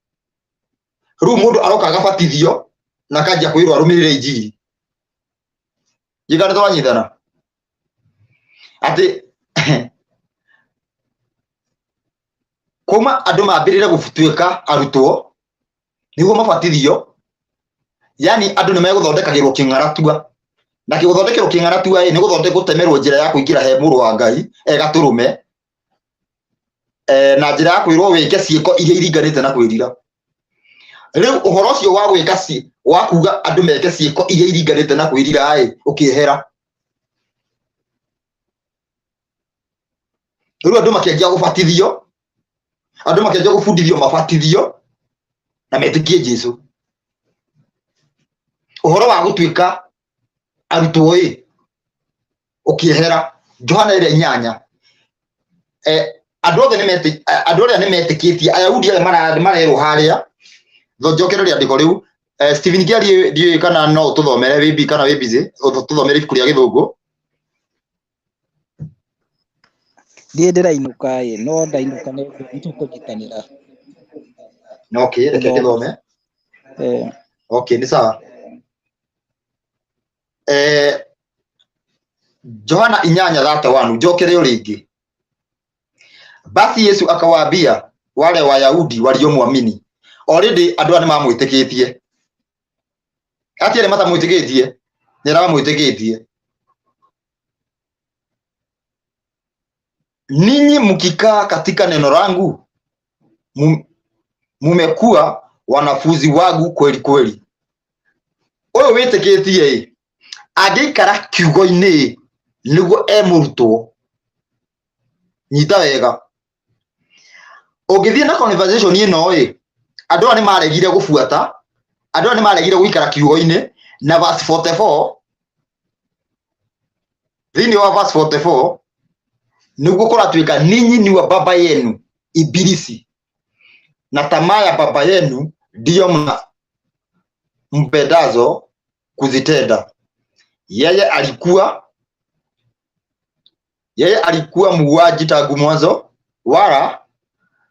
Rĩu mũndũ aroka agabatithio na akanjia kwĩrwo arũmĩrĩre injiri. Njĩka nĩ twanyitana atĩ kuma andũ mambĩrĩre gũtuĩka arutwo nĩguo mabatithio, yani andũ nĩ megũthondekagĩrwo kĩng'aratua, na gũthondekerwo kĩng'aratua ĩ nĩ gũthondeka gũtemerwo njĩra ya kũingĩra he mũrũ wa Ngai e gatũrũme, na njĩra ya kwĩrwo wĩke ciĩko iria iringanĩte na kwĩrira. Rĩu ũhoro ũcio wa gwĩka wa kuga andũ meke ciĩko iria iringanĩte na kwĩrira ĩ ũkĩehera. Rĩu andũ makĩanjia gũbatithio, andũ makĩanjia gũbundithio mabatithio na metĩkie Jesu. Ũhoro wa gũtuĩka Arutwo ĩ ũkĩehera Johana ĩrĩa inyanya, andũ othe andũ arĩa nĩmetĩkĩtie, Ayahudi arĩa marerwo harĩa, njokere rĩandĩko rĩu. Stephen Kiarie, ndiũĩ kana no ũtũthomere wĩ kana wĩ busy, ũtũthomere ibuku rĩa Gĩthũngũ. Ndiĩ ndĩrainũka ĩ, no ndainũka nĩ tũkũnyitanĩra. Okay, reke Gũthoma. ngĩthome. Okay, nĩ sawa. Johana 8:31, njokere o rĩngĩ. Basi Yesu akawaambia wale Wayahudi waliomwamini. Already andũ aya nĩmamwĩtĩkĩtie, ati arĩa matamwĩtĩkĩtie nĩ aramwĩtĩkĩtie. Ninyi mkikaa katika neno langu mumekuwa wanafunzi wangu kweli kweli. Ũyũ wĩtĩkĩtie ĩ angĩikara kiugo-inĩ ĩ nĩguo e mũrutwo. Nyita wega, ũngĩthiĩ na conversation ĩno ĩ, andũ aya nĩmaregire gũbuata, andũ aya nĩmaregire gũikara kiugo-inĩ. Na verse 44, thĩinĩ wa verse 44 nĩguo kũratuĩka, ninyi ni wa baba yenu Ibilisi, na tamaa ya baba yenu ndiyo mpendazo kuzitenda. Yeye alikuwa muuaji tangu mwanzo, wala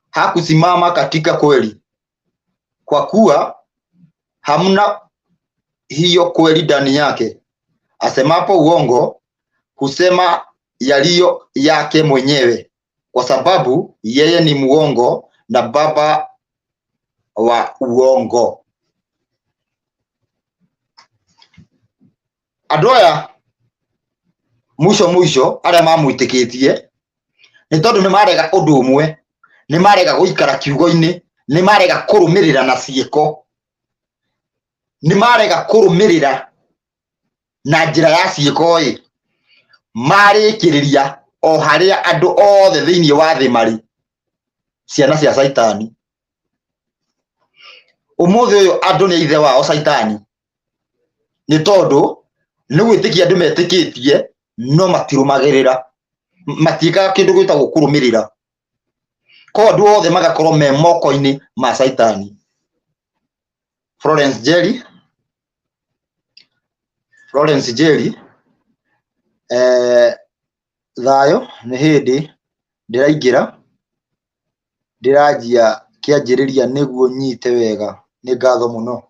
hakusimama katika kweli, kwa kuwa hamna hiyo kweli ndani yake. Asemapo uongo, husema yaliyo yake mwenyewe, kwa sababu yeye ni muongo na baba wa uongo. Andũ aya mũico mũico arĩa mamwĩtĩkĩtie, nĩ tondũ nĩ marega ũndũ ũmwe, nĩ marega gũikara kiugo-inĩ, nĩ marega kũrũmĩrĩra na ciĩko, nĩ marega kũrũmĩrĩra na njĩra ya ciĩko ĩ, marĩkĩrĩria o harĩa andũ othe thĩinĩ wa thĩ marĩ, ciana cia Caitani. Ũmũthĩ ũyũ andũ nĩ ithe wao Caitani, nĩ tondũ nĩ gwĩtĩkia andũ metĩkĩtie no matirũmagĩrĩra, matiĩkaga kĩndũ gĩtagwo kũrũmĩrĩra. Koguo andũ othe magakorwo me moko-inĩ ma Caitani. Florence Jerry, Florence Jerry, thayũ. Nĩ hĩndĩ ndĩraingĩra, ndĩranjia kĩanjĩrĩria nĩguo nyite wega. Nĩ ngatho mũno.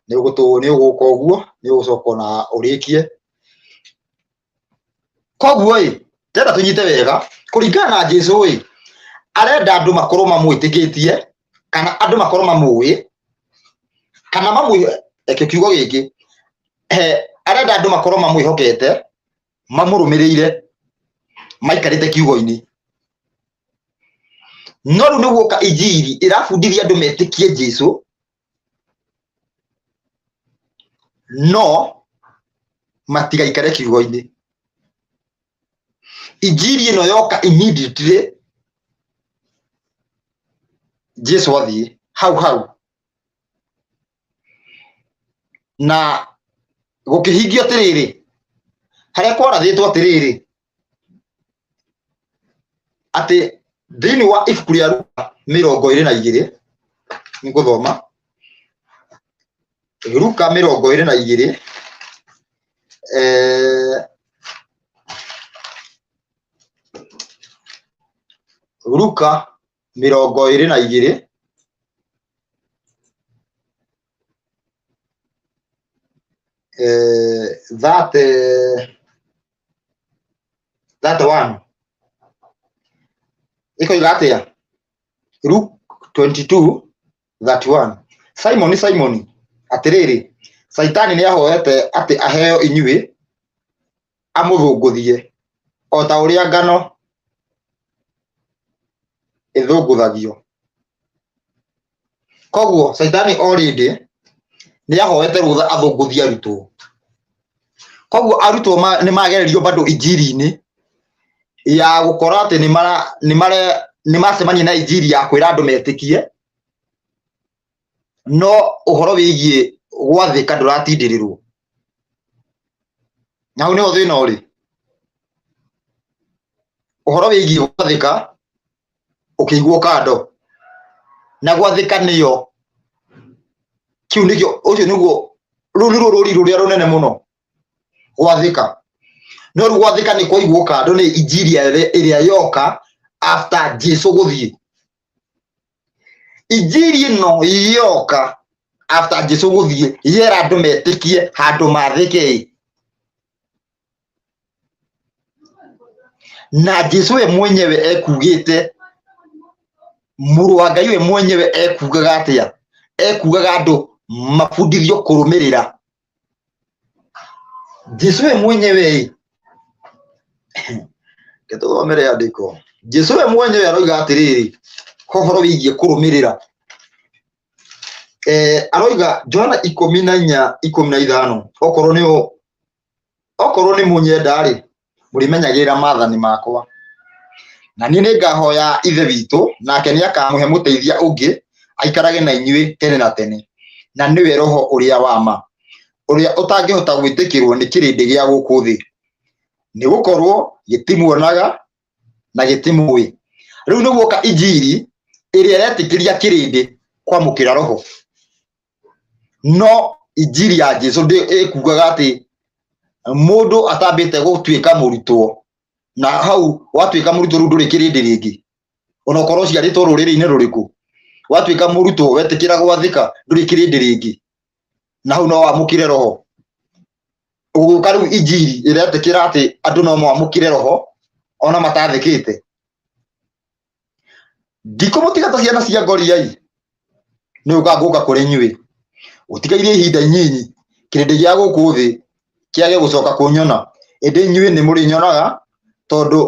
Nĩ ũgũka ũguo, nĩ ũgũcoka ona ũrĩkie. Koguo ĩ, ndĩrenda tũnyite wega, kũringana na Jesu ĩ, arenda andũ makorwo mamwĩtĩkĩtie, kana andũ makorwo mamũĩ, kana mamwĩ, reke kiugo gĩkĩ, arenda andũ makorwo mamwĩhokete, mamũrũmĩrĩire, maikarĩte kiugo-inĩ. No rĩu nĩ guoka injiri ĩrabundithia andũ metĩkie Jesu, no matigaikare kiugo-inĩ. Injiri ĩno yoka immediately Jesu athiĩ hau hau, na gũkĩhingio atĩrĩrĩ harĩa kwarathĩtwo atĩrĩrĩ, atĩ thĩinĩ wa ibuku rĩa Luka 22, nĩ ngũthoma Luka 22, Luka 22, 31, ĩkoiga atĩa? Luke 22:31. Simoni, Simoni, atĩrĩrĩ, Caitani nĩ ahoete atĩ aheo inyuĩ amũthũngũthie o ta ũrĩa ngano ĩthũngũthagio. Koguo Caitani already nĩ ahoete rũtha athũngũthie arutwo. Koguo arutwo nĩ magererio bado injiri-inĩ ya gũkora atĩ nĩ macemania na injiri ya kwĩra andũ metĩkie, no ũhoro wĩgiĩ gwathĩka ndũratindĩrĩrwo. Na hau nĩho thĩna ũrĩ. Ũhoro wĩgiĩ gwathĩka ũkĩigwo kando, na gwathĩka nĩyo kĩu nĩkĩo, ũcio nĩguo rũu nĩruo rũri rũrĩa rũnene mũno, gwathĩka. No rĩu gwathĩka nĩ kwaigwo kando nĩ injiri ĩrĩa yoka after Jesu gũthiĩ. Injiri ĩno yoka after Jesu gũthiĩ yera andũ metĩkie handũ mathĩke. Na Jesu we mwenyewe ekugĩte, mũrũ wa Ngai we mwenyewe ekugaga atĩa? Ekugaga andũ mabundithio kũrũmĩrĩra Jesu we mwenyewe. Reke tũthome rĩandĩko. Jesu we mwenyewe aroiga atĩrĩrĩ, ũhoro wĩgiĩ kũrũmĩrĩra. Aroiga Johana 14:15, okorwo nĩ okorwo nĩ mũnyenda-rĩ, mũrĩmenyagĩrĩra maathani makwa. Na niĩ nĩngahoya Ithe witũ, nake nĩakamũhe mũteithia ũngĩ aikarage na inyuĩ tene na tene, na nĩwe Roho ũrĩa wa ma, ũrĩa ũtangĩhota gwĩtĩkĩrwo nĩ kĩrĩndĩ gĩa gũkũ thĩ, nĩ gũkorwo gĩtimuonaga na gĩtimũĩ. Rĩu nĩ guoka injiri ĩrĩa ĩretĩkĩria kĩrĩndĩ kwamũkĩra Roho. No injiri ya Jesu ĩkugaga atĩ mũndũ atambĩte gũtuĩka mũrutwo, na hau watuĩka mũrutwo rĩu ndũrĩ kĩrĩndĩ rĩngĩ, ona ũkorwo ũciarĩtwo rũrĩrĩ-inĩ rũrĩkũ, watuĩka mũrutwo wetĩkĩra gwathĩka ndũrĩ kĩrĩndĩ rĩngĩ, na hau no wamũkĩre Roho. Ũgũka rĩu injiri ĩretĩkĩra atĩ andũ no mamũkĩre Roho ona matathĩkĩte. Ndikũmũtiga ta ciana cia ngoriai, nĩ ũka ngũka kũrĩ inyuĩ. Gũtigaire ihinda inyinyi kĩrĩndĩ gĩa gũkũ thĩ kĩage gũcoka kũnyona, ĩndĩ inyuĩ nĩ mũrĩnyonaga, tondũ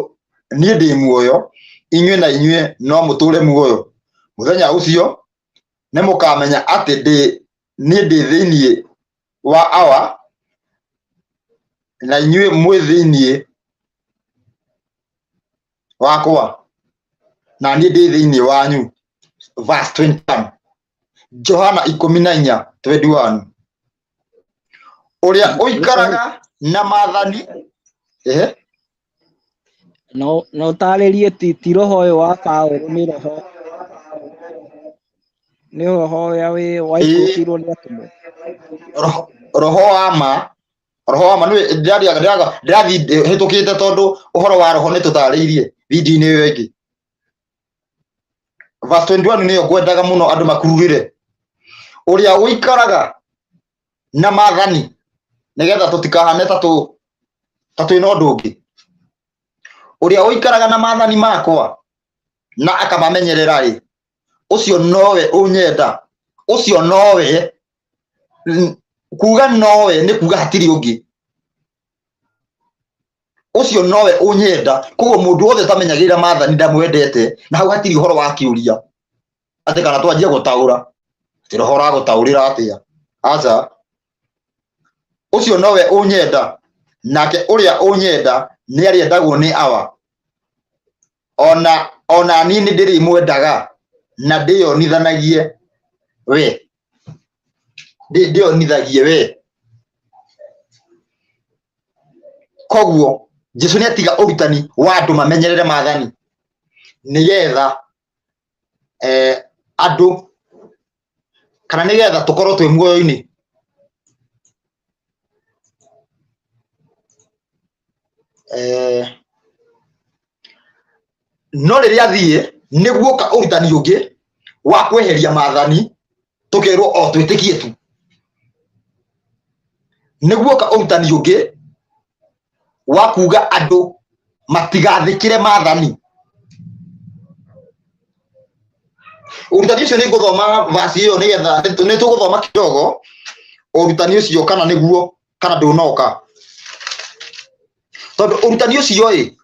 niĩ ndĩ muoyo, inyuĩ na inyuĩ no mũtũũre muoyo. Mũthenya ũcio nĩ mũkamenya atĩ ndĩ niĩ ndĩ thĩinĩ wa Awa, na inyuĩ mwĩ thĩinĩ wakwa, na niĩ ndĩ thĩinĩ wanyu. Verse 21, Johana 14:21. Ũrĩa ũikaraga na maathani, ehe. No no ũtarĩrie ti roho ũyũ wa Paũlũ, nĩ roho, nĩ roho ũrĩa wĩ waikũrũkĩirwo nĩ atũmwo. Roho wa ma, roho wa ma nĩ ndĩrathiĩ hĩtũkĩte, tondũ ũhoro wa roho nĩ tũtarĩirie video-inĩ ĩyo ĩngĩ. Verse 21 nĩyo ngwendaga mũno andũ makururĩre. Ũrĩa ũikaraga na maathani, nĩgetha tũtikahane ta tũ ta twĩna ũndũ ũngĩ. Ũrĩa ũikaraga na maathani makwa na akamamenyerera rĩ, ũcio nowe ũnyenda. Ũcio nowe, kuga nowe nĩ kuga hatirĩ ũngĩ. Ũcio nowe ũnyenda. Koguo mũndũ wothe ũtamenyagĩrĩra maathani ndamwendete, na hau hatirĩ ũhoro wa kĩũria atĩ kana twanjie gũtaũra atĩ roho ũragũtaũrĩra atĩa. Aca, ũcio nowe ũnyenda, nake ũrĩa ũnyenda nĩ arĩendagwo nĩ Awa, ona niĩ nĩ ndĩrĩmwendaga na ndĩyonithanagie we, ndĩyonithagie we. Koguo Jesu nĩ atiga ũrutani wa andũ mamenyerere maathani nĩgetha andũ, kana nĩgetha tũkorwo twĩ muoyo-inĩ. No rĩrĩa athiĩ nĩ guoka ũrutani ũngĩ wa kweheria maathani, tũkerwo o twĩtĩkie tu. Nĩ guoka ũrutani ũngĩ wa kuga andũ matigathĩkĩre maathani. Ũrutani ũcio nĩ ngũthoma vasi ĩyo, nĩgetha nĩ tũgũthoma kidogo ũrutani ũcio kana nĩguo kana ndũnoka, tondũ ũrutani ũcio ĩ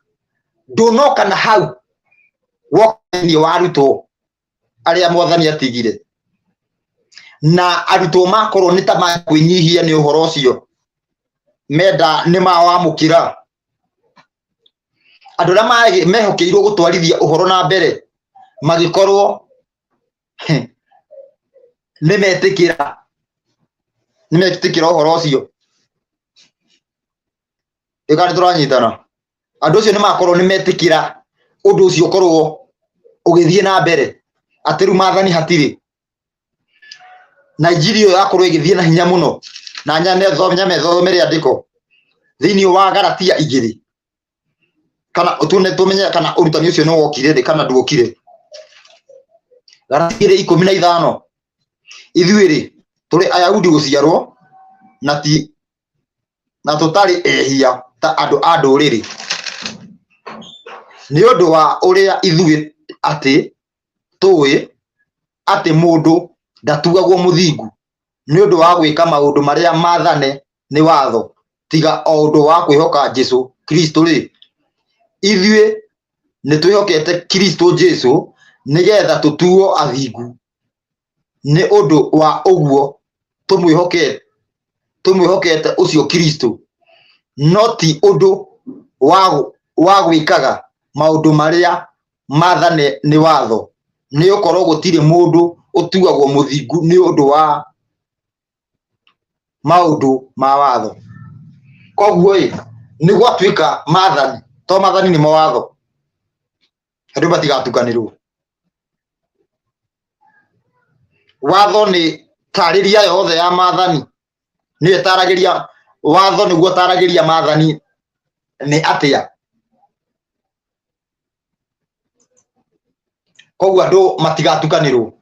ndũnoka na hau woka thĩinĩ wa arutwo arĩa mwathani atigire, na arutwo makorwo nĩ ta makwĩnyihia nĩ ũhoro ũcio menda nĩ mawamũkĩra. Andũ arĩa mehokeirwo gũtwarithia ũhoro na mbere magĩkorwo nĩ metĩkĩra, nĩ metĩkĩra ũhoro ũcio. Ĩka nĩ tũranyitana. Andũ acio nĩ makorwo nĩ metĩkĩra ũndũ ũcio ũkorwo ũgĩthiĩ na mbere atĩ rĩu maathani hatirĩ. Nigeria ĩyo yakorwo ĩgĩthiĩ na hinya mũno na nyame thome rĩandĩko thĩinĩ wa Galatia igĩrĩ kana tuone tũmenye kana ũrutani ũcio nĩ wokire rĩ kana nduokire. Galatia igĩrĩ ikũmi na ithano, ithuĩ rĩ tũrĩ Ayahudi gũciarwo na ti na tũtarĩ ehia ta andũ a ndũrĩrĩ, nĩ ũndũ wa ũrĩa ithuĩ atĩ tũĩ atĩ mũndũ ndatuagwo mũthingu nĩ ũndũ wa gwĩka maũndũ marĩa maathane nĩ watho, tiga o ũndũ wa kwĩhoka Jesũ Kristũ-rĩ, ithuĩ nĩtwĩhokete Kristũ Jesũ nĩgeetha tũtuo athingu nĩ ũndũ wa ũguo tũmwĩhokete ũcio Kristũ, no ti ũndũ wa gwĩkaga maũndũ marĩa maathane nĩ watho, nĩ gũkorwo gũtirĩ mũndũ ũtuagwo mũthingu nĩ ũndũ wa maũndũ ma watho. Koguo ĩ, nĩ gwatuĩka maathani, to maathani nĩmo watho, andũ matigatukanĩrwo. Watho nĩ tarĩria yothe ya maathani, nĩyo ĩtaragĩria watho, nĩguo ũtaragĩria maathani nĩ atĩa. Koguo andũ matigatukanĩrwo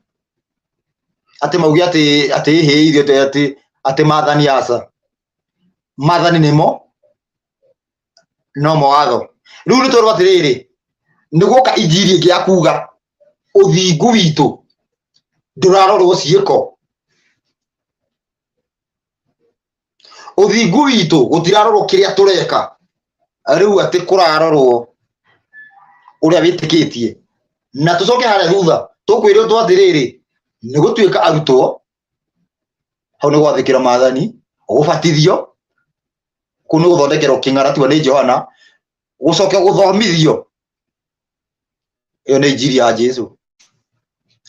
atĩ mauge atĩ atĩ ĩhĩ ithuĩ atĩ atĩ maathani, aca, maathani nĩmo no mawatho. Rĩu nĩ twerwo atĩrĩrĩ, nĩ guoka injiri ĩngĩ ya kuga ũthingu witũ ndũrarorwo ciĩko, ũthingu witũ gũtirarorwo kĩrĩa tũreka, rĩu atĩ kũrarorwo ũrĩa wĩtĩkĩtie. Na tũcoke harĩa thutha tũkwĩrwo atĩrĩrĩ, nĩ gũtuĩka arutwo hau nĩ gwathĩkĩra maathani, gũbatithio kũu nĩ gũthondekerwo kĩng'aratua nĩ Johana, gũcoke gũthomithio, ĩyo nĩ injiri ya Jesu,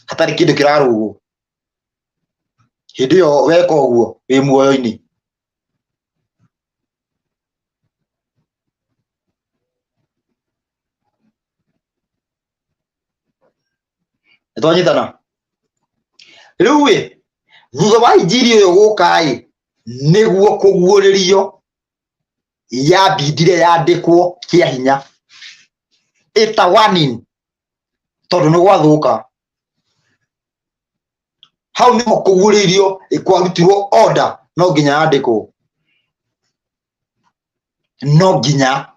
hatarĩ kĩndũ kĩrarũgwo. Hĩndĩ ĩyo weka ũguo wĩ muoyo-inĩ. Nĩtwanyitana? Rĩu ĩ, thutha wa injiri ĩyo gũka ĩ, nĩguo kũguũrĩrio yambindire yandĩkwo kĩa hinya ĩta warning, tondũ nĩ gwathũka. Hau nĩho kũguũrĩirio kwarutirwo order, no nginya yandĩkwo, no nginya,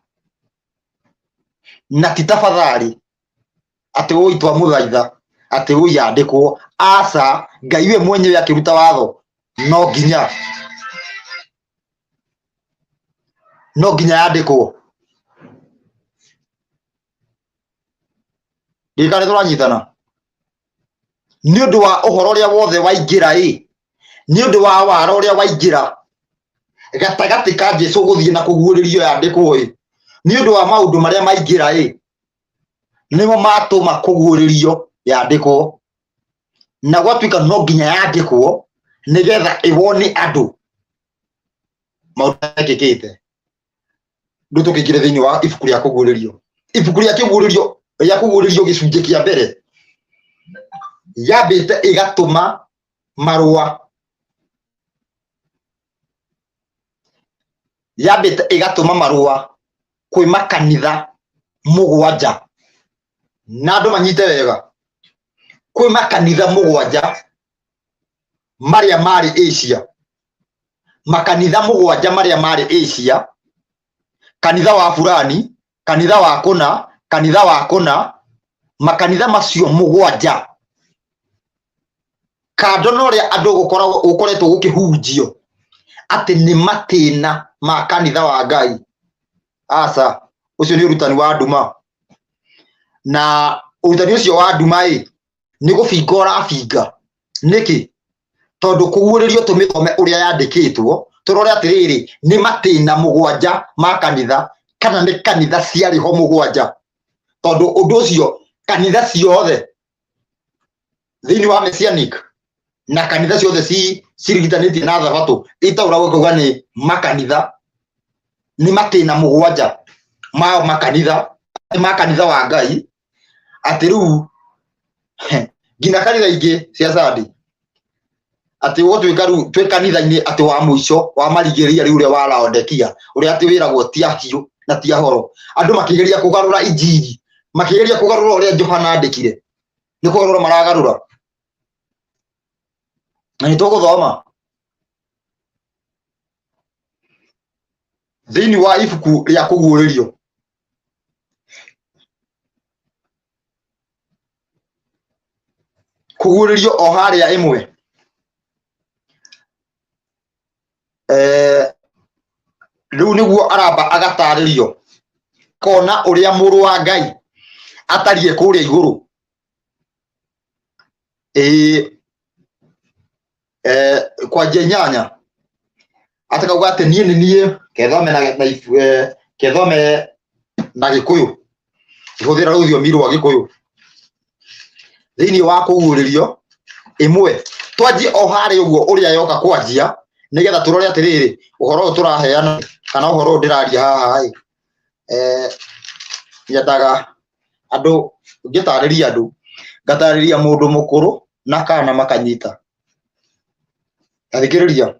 na ti tafadhali atĩ woi twamũthaitha atĩ woi yandĩkwo, aca, Ngai we mwenyewe akĩruta watho, no nginya, no nginya yandĩkwo. Ndikane tũranyitana nĩ ũndũ wa ũhoro ũrĩa wothe waingĩra ĩ, nĩ ũndũ wa wara ũrĩa waingĩra gatagatĩ ka Jesu gũthiĩ na kũguũrĩrio yandĩkwo ĩ, nĩ ũndũ wa maũndũ marĩa maingĩra ĩ, nĩmo matũma kũguũrĩrio yandĩkwo, na gwatuĩka no nginya yandĩkwo nĩgetha ĩwone andũ maũndũ mekĩkĩte. Rĩu tũkĩingĩre thĩinĩ wa ibuku rĩa kũguũrĩrio, ibuku rĩa kĩguũrĩrio rĩa kũguũrĩrio gĩcunjĩ kĩa mbere yambĩte ĩgatũma marũa, yambĩte ĩgatũma marũa kwĩ makanitha mũgwanja, na andũ manyite wega, kwĩ makanitha mũgwanja marĩa marĩ Asia, makanitha mũgwanja marĩa marĩ Asia, kanitha wa fulani, kanitha wa kũna, kanitha wa kũna, makanitha macio mũgwanja, kando na ũrĩa andũ gũkoretwo gũkĩhunjio atĩ nĩ matĩna ma kanitha wa Ngai, aca, ũcio nĩ ũrutani wa nduma, na ũrutani ũcio wa nduma ĩ nĩ gũbinga ũrabinga. Nĩkĩ? Tondũ kũguũrĩrio tũmĩthome ũrĩa yandĩkĩtwo, tũrore atĩrĩrĩ, nĩ matĩna mũgwanja ma kanitha kana nĩ kanitha ciarĩ ho mũgwanja, tondũ ũndũ ũcio kanitha ciothe thĩinĩ wa Messianic na kanitha ciothe cirigitanĩtie na thabatũ itaũragwo kuga nĩ makanitha. Nĩ matĩna mũgwanja ma makanitha, ma kanitha wa Ngai, atĩ rĩu nginya kanitha ingĩ cia Sunday, atĩ gũgũtuĩka rĩu twĩ kanitha-inĩ atĩ wa mũico wa marigĩrĩria rĩu ũrĩa wa Laodikia, ũrĩa atĩ wĩragwo ti ahiũ na ti ahoro. Andũ makĩgeria kũgarũra injiri, makĩgeria kũgarũra ũrĩa Johana andĩkire, nĩ kũgarũra maragarũra. Na nĩ tũgũthoma thĩinĩ wa ibuku rĩa kũguũrĩrio kũguũrĩrio o harĩa ĩmwe. Eh, rĩu nĩguo aramba agatarĩrio kona ũrĩa mũrũ wa Ngai atariĩ kũrĩa igũrũ. Ĩĩ, eh, kwanjia inyanya atakauga atĩ niĩ nĩ niĩ kethome na, na, eh, kethome na gĩkũyũ ngĩhũthĩra rũthiomi rwa gĩkũyũ thĩinĩ wa kũguũrĩrio ĩmwe. Twanjie o harĩa ũguo ũrĩa yoka kwanjia, nĩgetha tũrore atĩrĩrĩ, ũhoro ũyũ tũraheana kana ũhoro ũyũ ndĩraria haha ĩ, eh, nyendaga andũ ngĩtarĩria andũ ngatarĩria mũndũ mũkũrũ na kana makanyita. Tathikĩrĩria,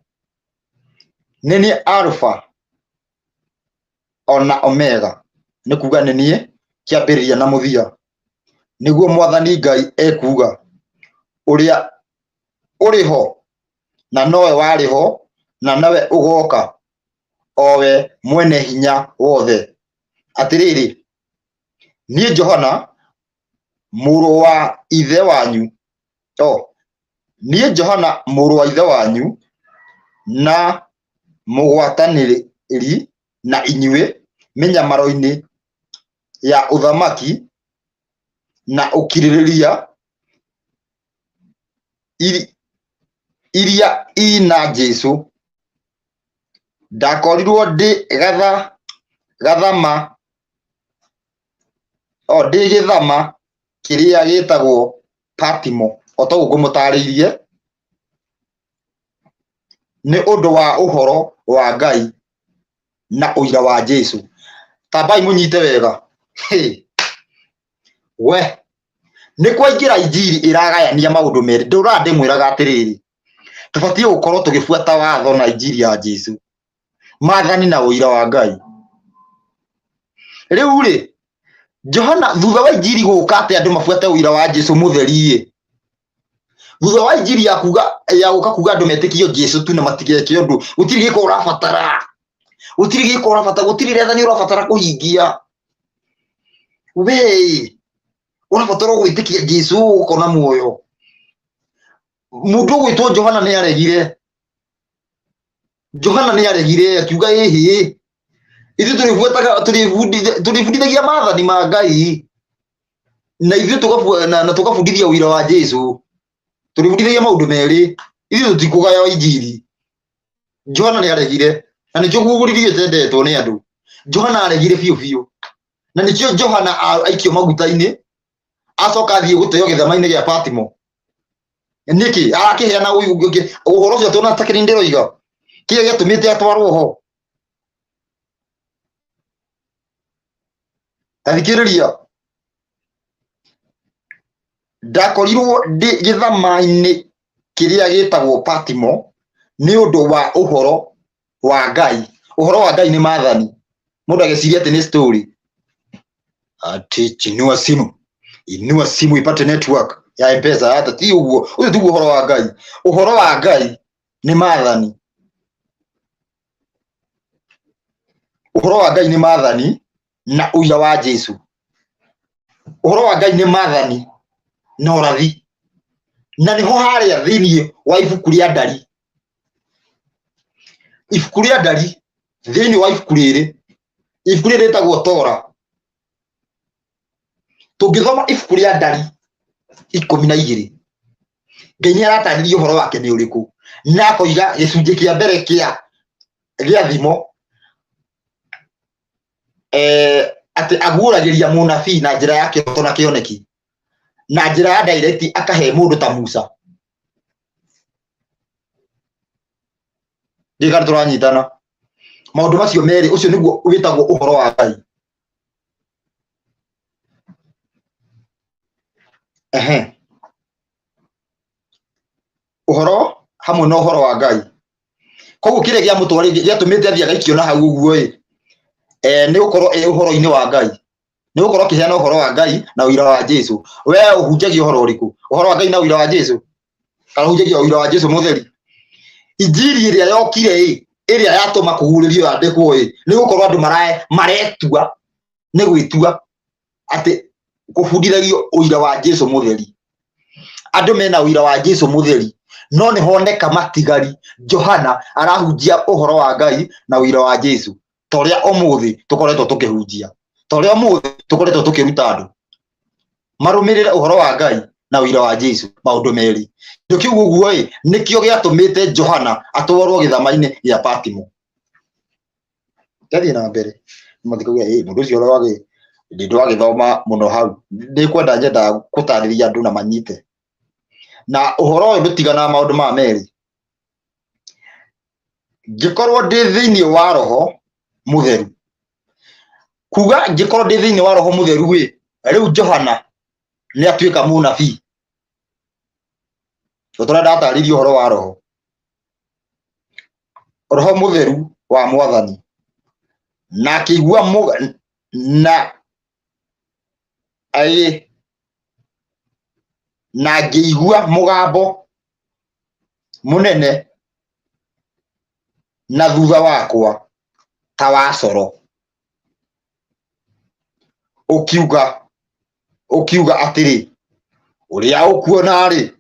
nĩ niĩ Alpha ona Omega, nĩ kuga nĩ niĩ kĩambĩrĩria na mũthia, nĩguo Mwathani Ngai ekuuga, ũrĩa ũrĩ ho na nowe warĩ ho na nowe ũgoka, o we mwene hinya wothe. Atĩrĩrĩ, niĩ Johana mũrũ wa ithe wanyu, o niĩ Johana mũrũ wa ithe wanyu na mũgwatanĩri na inyuĩ mĩnyamaro-inĩ ya ũthamaki na ũkirĩrĩria iria ina Jesũ, ndakorirwo ndĩ gatha, gathama, o ndĩ gĩthama kĩrĩa gĩtagwo Patimo, o ta ũguo ngũmũtaarĩirie, nĩ ũndũ wa ũhoro wa Ngai na ũira wa Jesũ. Tambai mũnyite wega. Hey. We nĩ kwaingĩra injiri ĩragayania maũndũ merĩ. Ndũraga ndĩmwĩraga atĩrĩrĩ, tũbatiĩ gũkorwo tũgĩbuata watho na injiri ya Jesũ, maathani na ũira wa Ngai. Rĩu rĩ, Johana thutha wa injiri gũka atĩ andũ mabuate ũira wa Jesũ mũtheri-ĩ, thutha wa injiri ya kuga ya gũka kuga andũ metĩkio Jesũ tu na matigeke ũndũ, gũtirĩ gĩko ũrabatara, gũtirĩ gĩko ũrabatara, gũtirĩ rĩathani ũrabatara kũhingia. We ũrabatara gwĩtĩkia Jesũ ũkona muoyo. Mũndũ ũgwĩtwo Johana nĩ aregire, Johana nĩ aregire akiuga ĩhĩ, ithuĩ tũrĩbuataga tũrĩbundithagia maathani ma Ngai na ithuĩ na tũgabundithia ũira wa Jesũ. Tũrĩbundithagia maũndũ merĩ, ithuĩ tũtikũgaya injiri. Johana nĩ aregire, na nĩkĩo guũrĩrio ĩtendetwo nĩ andũ. Johana aregire biũ biũ, na nĩkĩo Johana aikio maguta-inĩ, acoka athiĩ gũteo gĩthama-inĩ gĩa Patimo. Nĩkĩ arakĩheana ũhoro ũcio tona ta kĩrĩa ndĩroiga, kĩrĩa gĩatũmĩte atwarwo ho? Ta thikĩrĩria, ndakorirwo ndĩ gĩthama-inĩ kĩrĩa gĩtagwo Patimo nĩ ũndũ wa ũhoro wa Ngai. Ũhoro wa Ngai nĩ maathani. Mũndũ agĩciria atĩ nĩ story. Ati chinua simu, inua simu ipate network ya M-Pesa. Hata ti ũguo, ũcio tiguo ũhoro wa Ngai. Ũhoro wa Ngai nĩ maathani. Ũhoro wa Ngai nĩ maathani na ũira wa Jesu. Ũhoro wa Ngai nĩ maathani na ũrathi, na nĩho harĩa thĩinĩ wa ibuku rĩa Ndari, ibuku rĩa Ndari, thĩinĩ wa ibuku rĩrĩ, ibuku rĩrĩ rĩtagwo Tora. Tũngĩthoma ibuku rĩa Ndari 12, Ngai nĩ aratarĩria ũhoro wake nĩ ũrĩkũ, na akoiga gĩcunjĩ kĩa mbere kĩa gĩa thimo, eh, atĩ aguũragĩria mũnabii na njĩra ya kĩroto na kĩoneki, na njĩra ya direct akahe mũndũ ta Musa. Ndiũĩ kana tũranyitana. Maũndũ macio merĩ, ũcio nĩguo wĩtagwo ũhoro wa Ngai. Ehe, ũhoro hamwe na ũhoro wa Ngai. Koguo kĩrĩa gĩamũtwarĩte gĩatũmĩte athiĩ agaikio na hau ũguo ĩ, nĩ gũkorwo ĩ ũhoro-inĩ wa Ngai, nĩ gũkorwo akĩheana ũhoro wa Ngai na ũira wa Jesu. We ũhunjagia ũhoro ũrĩkũ? Ũhoro wa Ngai na ũira wa Jesu? Kana ũhunjagia ũira wa Jesu mũtheri? Injiri ĩrĩa yokire ĩ, ĩrĩa yatũma kũguũrĩrio yandĩkwo ĩ, nĩ gũkorwo andũ maretua, nĩ gwĩtua atĩ kũbundithagio ũira wa Jesu mũtheri. Andũ mena ũira wa Jesu mũtheri, no nĩ honeka matigari. Johana arahunjia ũhoro wa Ngai na ũira wa Jesu, ta ũrĩa ũmũthĩ tũkoretwo tũkĩhunjia, ta ũrĩa ũmũthĩ tũkoretwo tũkĩruta andũ marũmĩrĩre ũhoro wa Ngai na ũira wa Jesu, maũndũ merĩ. Kĩndũ kĩu ũguo ĩ, nĩkĩo gĩatũmĩte Johana atwarwo gĩthama-inĩ gĩa Patimo. Ndathiĩ na mbere, matikauga ĩ mũndũ ũcio ndwagĩthoma mũno hau. Nĩkwenda nyendaga gũtarĩria andũ na manyite. Na ũhoro ũyũ ndũtiganaga maũndũ maya merĩ. Ngĩkorwo ndĩ thĩinĩ wa Roho Mũtheru, kuga ngĩkorwo ndĩ thĩinĩ wa Roho Mũtheru ĩ, rĩu Johana nĩ atuĩka mũnabii. O ta ũrĩa ndatarĩirie ũhoro wa Roho. Roho Mũtheru wa Mwathani. Na akĩigua na agĩ na ngĩigua mũgambo mũnene na thutha wakwa ta wa coro ũkiuga atĩrĩ, ũrĩa ũkuona-rĩ,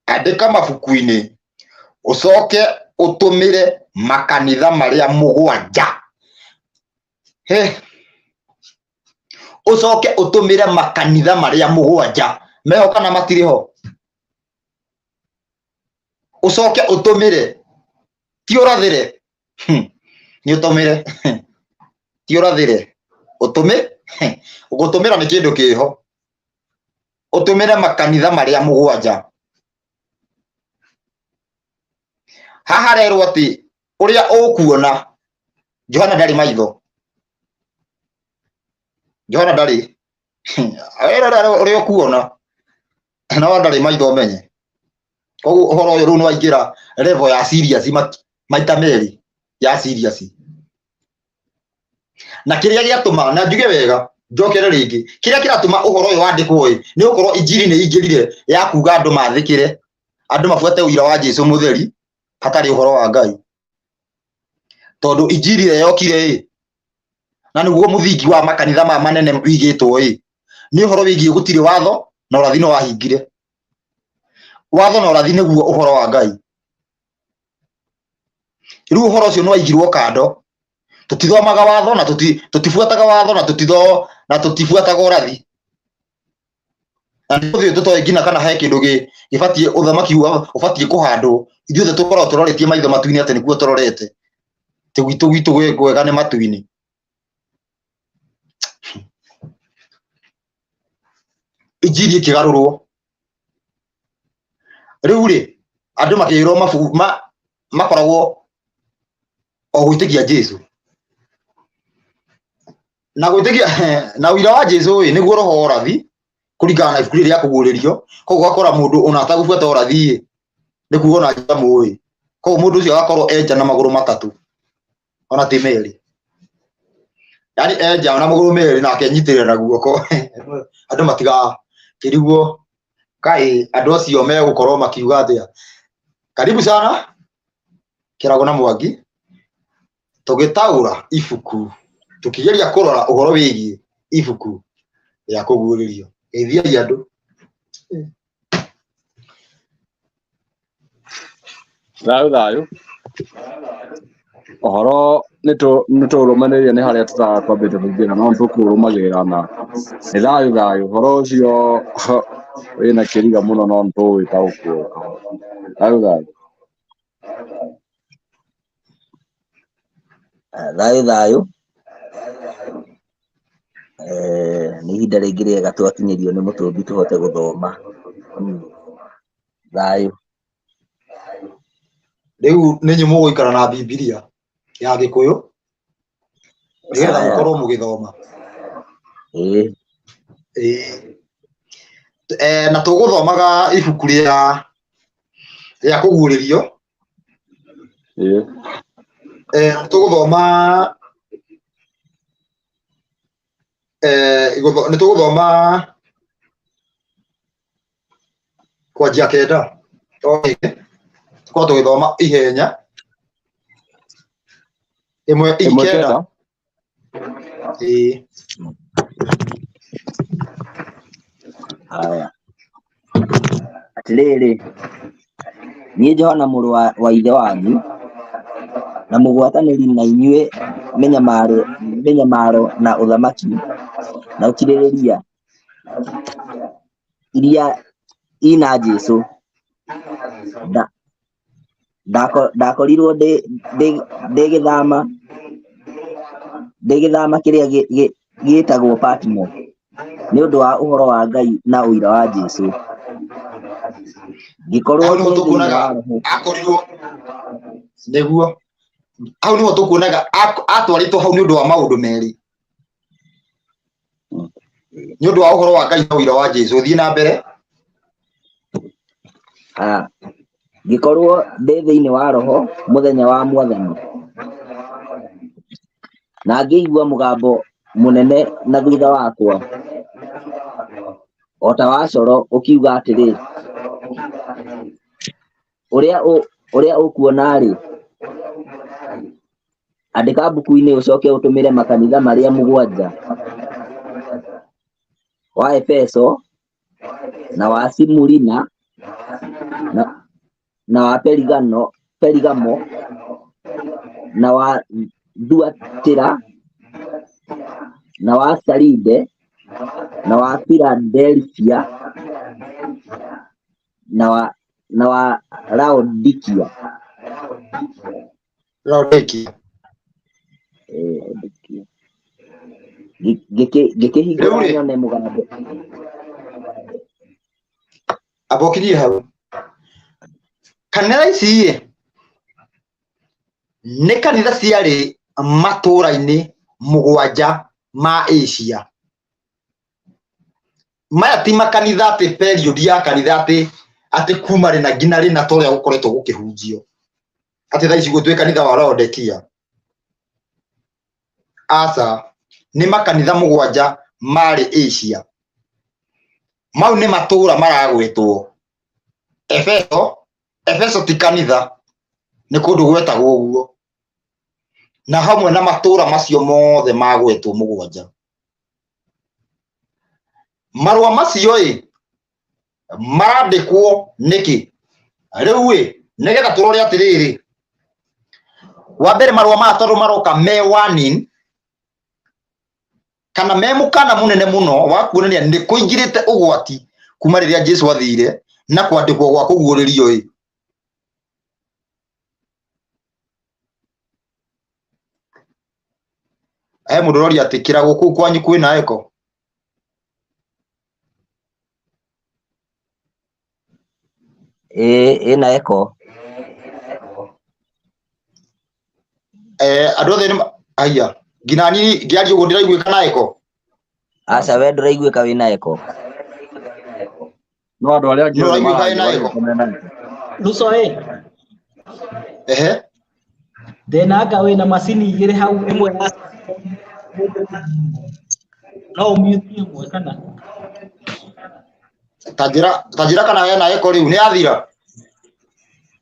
andĩka mabuku-inĩ, ũcoke ũtũmĩre makanitha marĩa mũgwanja. He, ũcoke ũtũmĩre makanitha marĩa mũgwanja. Meho kana matirĩ ho? Ũcoke ũtũmĩre, ti ũrathĩre. Nĩ ũtũmĩre, ti ũrathĩre. Ũtũmĩ, gũtũmĩra nĩ kĩndũ kĩho. Ũtũmĩre makanitha marĩa mũgwanja. Haha harerwo atĩ ũrĩa ũkuona, Johana ndarĩ maitho. Johana ndarĩ. Ũrĩa ũkuona, no ndarĩ maitho ũmenye. Koguo ũhoro ũyũ rĩu nĩ waingĩra level ya serious maita merĩ ya serious. Na kĩrĩa gĩatũma, na njuge wega, njokere rĩngĩ, kĩrĩa kĩratũma ũhoro ũyũ wandĩkwo ĩ, nĩ gũkorwo injiri nĩ ingĩrire ya kuga andũ mathĩkĩre, andũ mabuate ũira wa Jesu mũtheri hatarĩ ũhoro wa Ngai. Tondũ injiri ĩrĩa yokire ĩ, na nĩguo mũthingi wa makanitha maya manene wigĩtwo ĩ, nĩ ũhoro wĩgiĩ gũtirĩ watho na ũrathi no wahingire. Watho na ũrathi nĩguo ũhoro wa Ngai. Rĩu ũhoro ũcio nĩ waigirwo kando. Tũtithomaga watho na tũtibuataga watho na na tũtibuataga ũrathi. Na nĩ tũthiĩ tũtoĩ nginya kana he kĩndũ gĩbatiĩ ũthamaki ũbatiĩ kũhandwo. Ithuothe tũkoragwo tũroretie maitho matu-inĩ atĩ nĩkuo tũrorete. Atĩ gwitũ gwitũ gwĩ kwega nĩ matu-inĩ. Injiri ĩkĩgarũrwo. Rĩu rĩ, andũ makĩrwo makoragwo o gwĩtĩkia Jesu. Na gwĩtĩkia na ũira wa Jesu ĩ, nĩguo roho wa ũrathi kũringana na ibuku rĩrĩ rĩa kũguũrĩrio. Koguo ũgakora mũndũ ona atagũbuata ũrathi ĩ, nĩ kuga ona ndamũĩ. Koguo mũndũ ũcio agakorwo enja na magũrũ matatũ, ona ti merĩ. Yaani enja na magũrũ merĩ na akenyitĩrĩra na guoko. Andũ matigakĩrigwo kaĩ andũ acio megũkorwo makiuga atĩa. Karibu sana Kĩrago na Mwangi, tũgĩtaũra ibuku, tũkĩgeria kũrora ũhoro wĩgiĩ ibuku rĩa kũguũrĩrio. Geithiai andũ. Thayũ thayũ. Ũhoro nĩ tũũrũmanĩrĩire nĩ harĩa tũtakwambĩte kũingĩra no nĩ tũkũũrũmagĩrĩra na nĩ thayũ thayũ. Ũhoro ũcio wĩna kĩriga mũno no nĩ tũgũgĩtaũkwo. Thayũ thayũ. Thayũ thayũ. Nĩ ihinda rĩngĩ rĩega twakinyĩrio nĩ mũtũmbi tũhote gũthoma. Thayũ. Rĩu nĩ inyuĩ mũgũikara na Bibilia ya Gĩkũyũ nĩgetha Haya. mũkorwo mũgĩthoma. Ĩĩ. Ĩĩ. Na tũgũthomaga ibuku rĩa kũguũrĩrio. Ĩĩ. Tũgũthoma nĩ tũgũthoma kwanjia kenda tũkorwo tũgĩthoma ihenya ĩmwe Ĩmwe kenda. Kenda. Ĩĩ. Haya. Atĩrĩrĩ, niĩ Johana mũrũ wa ithe wanyu na mũgwatanĩri na inyuĩ mĩnyamaro na ũthamaki na ũkirĩrĩria iria ina Jesũ, ndakorirwo ndĩ gĩthama kĩrĩa gĩĩtagwo Patmo nĩ ũndũ wa ũhoro wa Ngai na ũira wa Jesũ. Ngĩkorwo Hau nĩho ndĩ thĩinĩ tũkuonaga wa Roho. Akorirwo nĩguo hau nĩho tũkuonaga atwarĩtwo hau nĩ ũndũ wa maũndũ merĩ, nĩ ũndũ wa ũhoro wa Ngai na ũira wa Jesũ. Thiĩ na mbere. Haya. Ngĩkorwo ndĩ thĩinĩ wa Roho mũthenya wa Mwathani, na ngĩigua mũgambo mũnene na thutha wakwa o ta wa coro ũkiuga atĩrĩ, ũrĩa ũkuona-rĩ, andĩka mbuku-inĩ ũcoke ũtũmĩre makanitha marĩa mũgwanja, wa Efeso na wa Simurina na wa Perigamo na wa Thuatira na wa Saride na wa Philadelphia na wa Laodikia. Laodikia. Laodikia. Ngĩkĩhingũra Rĩu rĩ. nyone mũgambo. Abokirie hau. Kanitha ici ĩ, nĩ kanitha ciarĩ matũũra-inĩ mũgwanja ma Asia. Maya ti makanitha atĩ period ya kanitha atĩ kuma rĩ na nginya rĩ na ta ũrĩa gũkoretwo gũkĩhunjio. Atĩ thaa ici gũtuĩ kanitha wa Laodikia. Aca, nĩ makanitha mũgwanja marĩ Asia. Mau nĩ matũũra maragwetwo. Efeso ti kanitha, nĩ kũndũ gwetagwo ũguo. Na hamwe na matũũra macio mothe magwetwo mũgwanja. Marũa macio ĩ, marandĩkwo nĩkĩ? Rĩu ĩ, nĩgetha tũrore atĩrĩrĩ, wa mbere marũa maya tondũ maroka me warning, kana me mũkana mũnene mũno wa kuonania nĩ kũingĩrĩte ũgwati kuma rĩrĩa Jesũ athire na kwandĩkwo gwa kũguũrĩrio ĩ. He mũndũ ũroria atĩ kĩrago kũu kwanyu kwĩna eko? Ĩĩ, ĩna eko. Andũ othe nĩ aya nginya niĩ ngĩaria ũguo ndĩraiguĩka na eko? Aca, we ndũraiguĩka wĩna eko. No andũ arĩa angĩ No othe ũraiguĩka wĩna maragia eko? mena eko. Luso ĩ. Ehe. Thĩna anga wĩna macini igĩrĩ hau, ĩmwe ya no ũmute ĩmwe kana? Ta njĩra kana wena eko rĩu nĩ yathira?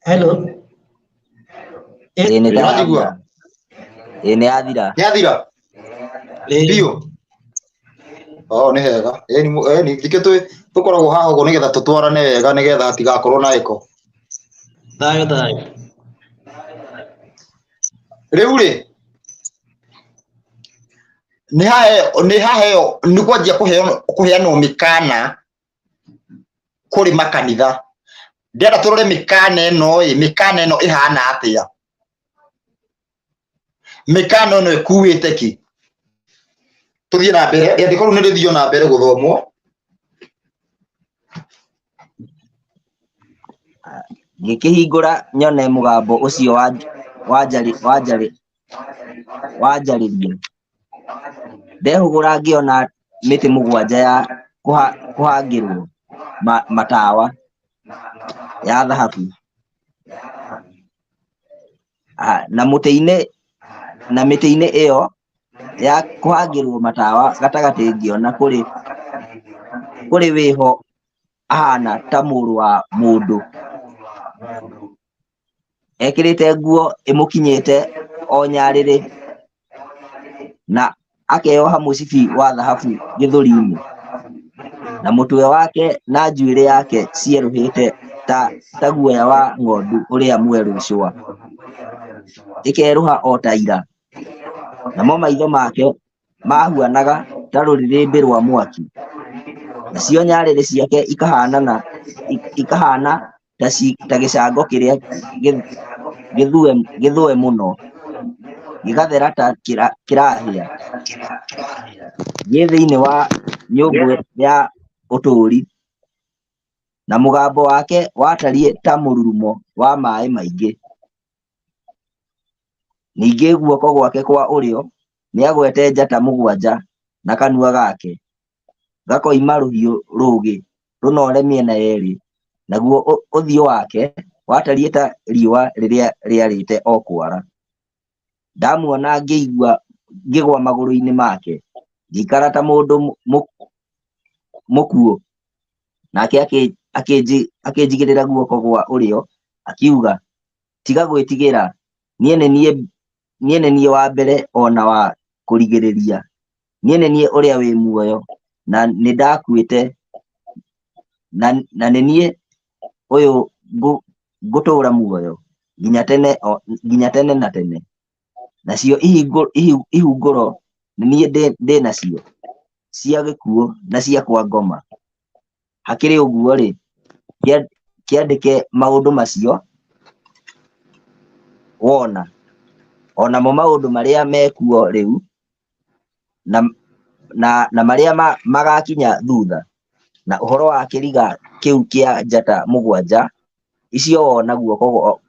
Hello. Ĩĩ, nĩ ta Ũranjigua? yathira. Ĩĩ, nĩ yathira. Nĩ yathira? Biũ. Oh, nĩ hega. Ĩĩ, nĩkĩo tũkoragwo haha ũguo nĩgetha tũtwarane wega nĩgetha hatigakorwo na eko. Thayũ, thayũ. Rĩu rĩ, nĩ haheo, nĩ kwanjia kũheanwo mĩkana kũrĩ makanitha. Ndĩrenda tũrore mĩkana ĩno ĩ, mĩkana ĩno ĩhana atĩa? Mĩkana ĩno ĩkuĩte kĩ? Tũthiĩ na mbere, rĩandĩko rĩu nĩ rĩthio na mbere gũthomwo. Ngĩkĩhingũra nyone mũgambo ũcio wanjarĩria. Ndehũgũra ngĩona mĩtĩ mũgwanja ya kũhangĩrwo matawa ya thahabu, na mĩtĩ-inĩ ĩyo ya kũhangĩrwo matawa gatagatĩ ngĩona kũrĩ wĩho ahana ta mũrũ wa mũndũ, ekĩrĩte nguo ĩmũkinyĩte o nyarĩrĩ na akeoha mũcibi wa thahabu gĩthũri-inĩ, na mũtwe wake na njuĩrĩ yake cierũhĩte ta guoya wa ng'ondu ũrĩa mwerũ cũa, ĩkerũha o ta ira, namo maitho make mahuanaga ta rũrĩrĩmbĩ rwa mwaki, nacio nyarĩrĩ ciake ikahana ta gĩcango kĩrĩa gĩthũe mũno, gĩgathera ta kĩrahĩa gĩ thĩinĩ wa nyũngũ ya ũtũũri, na mũgambo wake watariĩ ta mũrurumo wa maĩ maingĩ. Ningĩ guoko gwake kwa ũrĩo nĩagwete njata mũgwanja na kanua gake gakoima rũhiũ rũũgĩ rũnoore mĩena yerĩ, naguo ũthiũ wake watariĩ ta riũa rĩrĩa rĩarĩte o kwara. Ndamuona ngĩigua ngĩgwa magũrũ-inĩ make, ngĩikara ta mũndũ mũkuũ. Nake akĩnjigĩrĩra guoko gwa ũrĩo, akiuga, tiga gwĩtigĩra, niĩ nĩ niĩ wa mbere o na wa kũrigĩrĩria, niĩ nĩ niĩ ũrĩa wĩ muoyo, na nĩndakuĩte, na nĩ niĩ ũyũ ngũtũũra muoyo nginya tene na tene, nacio ihungũro nĩ niĩ ndĩ nacio, cia gĩkuũ na cia kwa ngoma. Hakĩrĩ ũguo-rĩ, kĩandĩke maũndũ macio wona, o namo maũndũ marĩa mekuo rĩu, na marĩa magakinya thutha, na ũhoro wa kĩriga kĩu kĩa njata mũgwanja icio wona guoko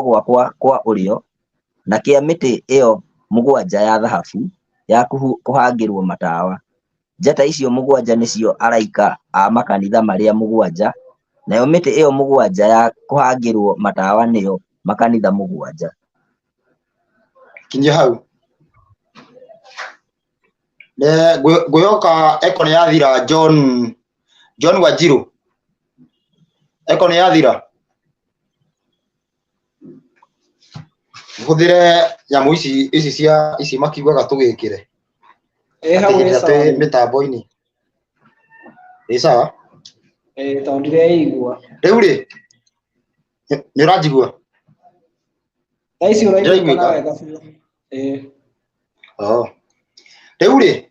gwakwa kwa ũrĩo, na kĩa mĩtĩ ĩyo mũgwanja ya thahabu ya kũhangĩrwo matawa. Njata icio mũgwanja nĩcio araika a makanitha marĩa mũgwanja, nayo mĩtĩ ĩyo mũgwanja ya kũhangĩrwo matawa nĩyo makanitha mũgwanja. Kinyia hau. Ngwĩhoka eko nĩ yathira John Wanjiru. Eko nĩ yathira. Hũthĩre nyamũ ici cia ici makiugaga tũgĩkĩre. Ĩ hau ĩ Atĩ sawa twĩ rĩu. mĩtambo-inĩ. Ĩ sawa? Ĩ tondũ ndireigua. Rĩu rĩ, nĩ ũranjigua? Thaa ici ũraiguĩkana Ndĩraiguĩka. wega biũ. Ĩ. Oh. Rĩu rĩ,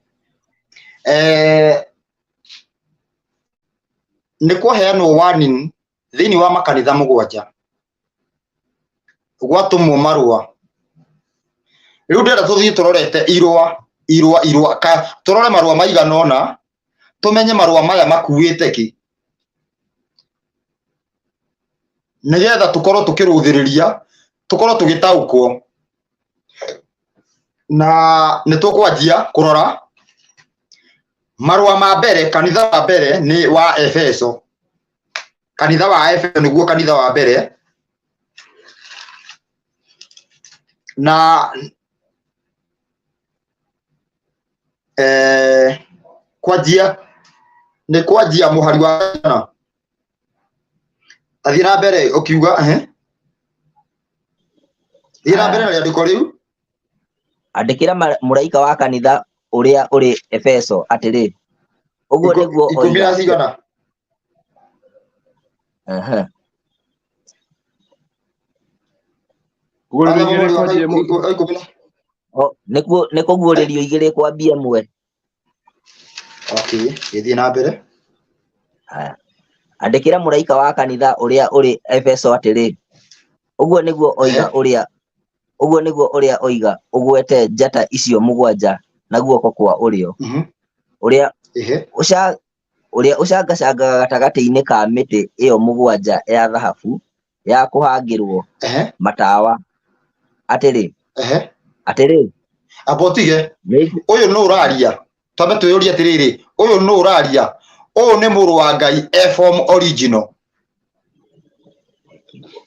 nĩ kwaheanwo warning thĩinĩ wa makanitha mũgwanja, gwatũmwo marũa. Rĩu ndĩrenda tũthiĩ tũrorete irũa, irũa, irũa, ka, tũrore marũa maigana ũna, tũmenye marũa maya makuĩte kĩ, nĩgetha tũkorwo tũkĩrũthĩrĩria, tũkorwo tũgĩtaũkwo. Na nĩ tũkwanjia kũrora marũa ma mbere. Kanitha wa mbere nĩ wa Efeso. Kanitha wa Efeso nĩguo kanitha wa mbere, na kwanjia nĩ kwanjia mũhari wa kana. Athiĩ na mbere ũkiuga, ehe. Thiĩ na mbere na rĩandĩko rĩu. Andĩkĩra mũraika wa kanitha ũrĩa ũrĩ Efeso atĩrĩ, ũguo nĩguo Ikũmi oiga. na cigana? Ehe. Kũguũrĩrio igĩrĩ kwanjia ĩmwe. Ikũmi na O, nĩ kũguũrĩrio igĩrĩ kwambia ĩmwe. Okay, gĩthiĩ na mbere. Haya. Andĩkĩra mũraika wa kanitha ũrĩa ũrĩ Efeso atĩrĩ, ũguo nĩguo oiga ũrĩa, ũguo nĩguo ũrĩa oiga ũgwete njata icio mũgwanja na guoko kwa ũrĩo, ũrĩa ũrĩa ũcangacangaga gatagatĩ-inĩ ka mĩtĩ ĩyo mũgwanja ya thahabu. ya kũhangĩrwo Ehe. matawa atĩrĩ, Ehe. atĩrĩ, Amba ũtige. Nĩ Ũyũ nũ ũraria? Twambe twĩyũrie atĩrĩrĩ, ũyũ nũ ũraria? Ũyũ nĩ mũrũ wa Ngai e form original.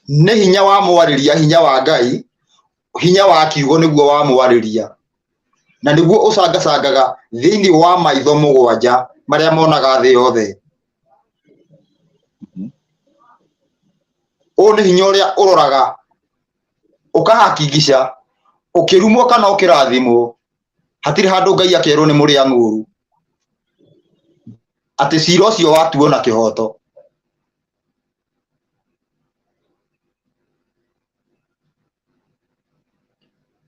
Nĩ hinya wa mwarĩria, hinya wa Ngai, hinya wa kiugo nĩguo wa mwarĩria, na nĩguo ũcangacangaga thĩinĩ wa maitho mũgwanja marĩa monaga thĩ yothe. Ũyũ nĩ hinya ũrĩa ũroraga ũkahakikica ũkĩrumwo kana ũkĩrathimwo, hatirĩ handũ Ngai akerwo nĩ mũrĩa ng'ũru atĩ cira ũcio watuo na kĩhoto.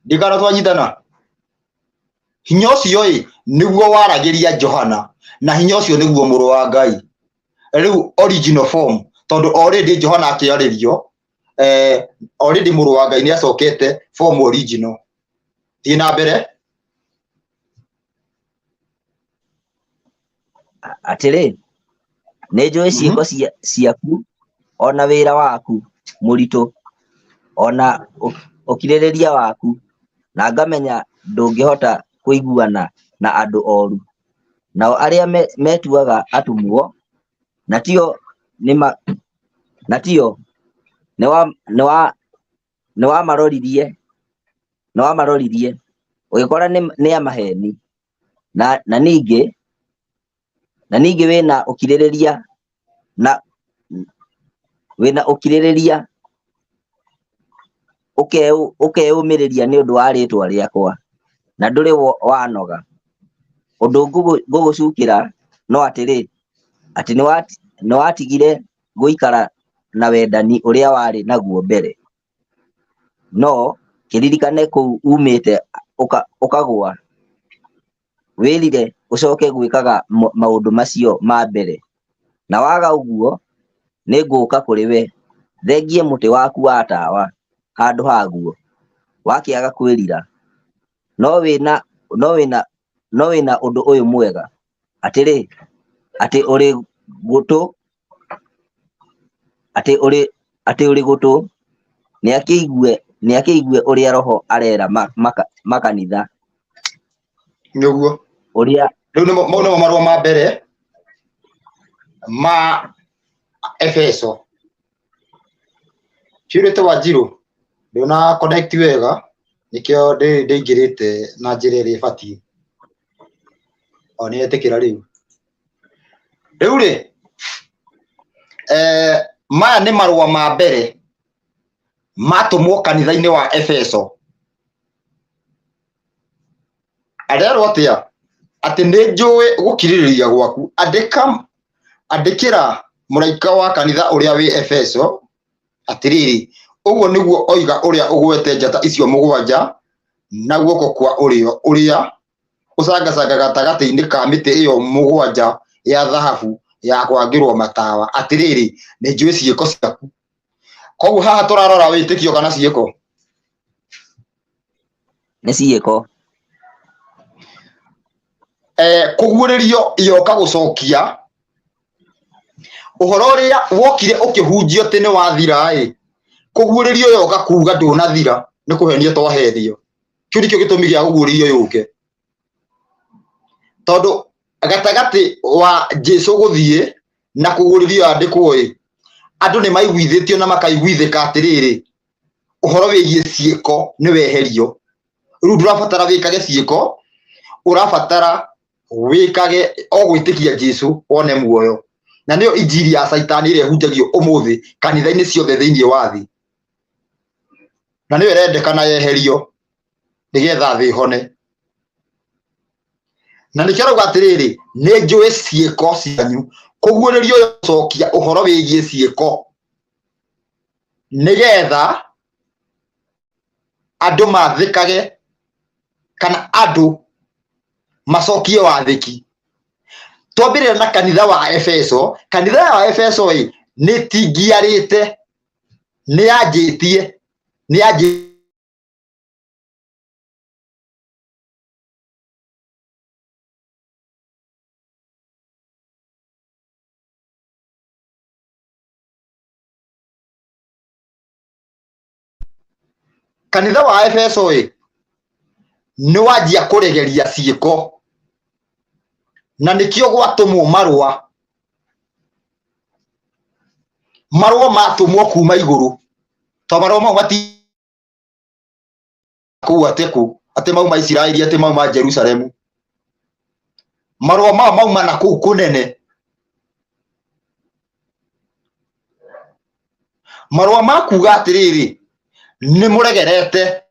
Ndikana twanyitana. Hinya ũcio ĩ nĩguo waragĩria Johana, na hinya ũcio nĩguo mũrũ wa Ngai rĩu original form, tondũ already Johana akĩarĩrio, already mũrũ wa Ngai nĩ acokete form original. Thiĩ na mbere. Atĩrĩ, nĩ njũĩ ciĩko ciaku, o na wĩra waku mũritũ, o na ũkirĩrĩria waku, na ngamenya ndũngĩhota kũiguana na andũ oru. Nao arĩa metuaga atũmwo, na tio nĩwamaroririe, ũgĩkora nĩ a maheni. Na ningĩ wĩna ũkirĩrĩria, na wĩna ũkirĩrĩria ũkeũmĩrĩria nĩ ũndũ wa rĩĩtwa rĩakwa, na ndũrĩ wanoga. Ũndũ ngũgũcukĩra no atĩrĩ, atĩ nĩwatigire gũikara na wendani ũrĩa warĩ naguo mbere. No kĩririkane kũu umĩte ũkagũa, wĩrire ũcoke gwĩkaga maũndũ macio ma mbere. Na waga ũguo, nĩngũũka kũrĩ we, thengie mũtĩ waku wa tawa handũ haguo, wakĩaga kwĩrira. No wĩna ũndũ ũyũ mwega, atĩrĩ, atĩ ũrĩ gũtũ, nĩakĩigue ũrĩa Roho arera makanitha. Nĩguo. Ũrĩa rĩu nĩmo mau nĩmo marũa ma mbere ma Efeso. Purity Wanjiru, ndũna connect wega, nĩkĩo ndĩingĩrĩte na njĩra ĩrĩa ĩbatiĩ. O nĩ etĩkĩra rĩu. Rĩu rĩ, maya nĩ marũa ma mbere matũmwo kanitha-inĩ wa Efeso. Arerwo atĩa? Atĩ nĩ njũĩ gũkirĩrĩria gwaku. Andĩkĩra mũraika wa kanitha ũrĩa wĩ Efeso atĩrĩrĩ, ũguo nĩguo oiga ũrĩa ũgwete njata icio mũgwanja na guoko kwa ũrĩo, ũrĩa ũcangacanga gatagatĩ-inĩ ka mĩtĩ ĩyo mũgwanja ya thahabu ya kwangĩrwo matawa. Atĩrĩrĩ, nĩ njũĩ ciĩko ciaku. Koguo haha tũrarora wĩtĩkio kana ciĩko? Nĩ ciĩko. Kũguũrĩrio yoka gũcokia ũhoro ũrĩa wokire ũkĩhunjio atĩ nĩ wathira-ĩ, kũguũrĩrio yoka kuga ndũnathira, nĩ kũhenio twahenio. Kĩu nĩkĩo gĩtũmi gĩa kũguũrĩrio yũke, tondũ gatagatĩ wa Jesu gũthiĩ na kũguũrĩrio yandĩkwo-ĩ, andũ nĩ maiguithĩtio na makaiguithĩka atĩrĩrĩ, ũhoro wĩgiĩ ciĩko nĩ weherio. Rĩu ndũrabatara wĩkage ciĩko, ũrabatara wĩkage o gwĩtĩkia Jesu wone muoyo. Na nĩyo injiri ya Caitani ĩrĩa ĩhunjagio ũmũthĩ kanitha-inĩ ciothe thĩinĩ wa thĩ, na nĩyo ĩrendekana yeherio nĩgetha thĩ ĩhone. Na nĩkĩo arauga atĩrĩrĩ, nĩ njũĩ ciĩko cianyu. Kũguũrĩrio gũcokia ũhoro wĩgiĩ ciĩko nĩgetha andũ mathĩkage kana andũ macokie wathĩki. Twambĩrĩra na kanitha wa Efeso. Kanitha wa Efeso ĩ nĩ tingiarĩte, nĩ yanjĩtie, nĩ yanjĩtie. Kanitha wa Efeso ĩ nĩ wanjia kũregeria ciĩko, na nĩkĩo gwatũmwo marũa. Marũa matũmwo kuma igũrũ, to marũa mau mati kũu atĩ kũ atĩ mauma Isiraeli, atĩ mauma Jerusalemu. Marũa mao mauma na kũu kũnene. Marũa ma kuga atĩrĩrĩ, nĩ mũregerete.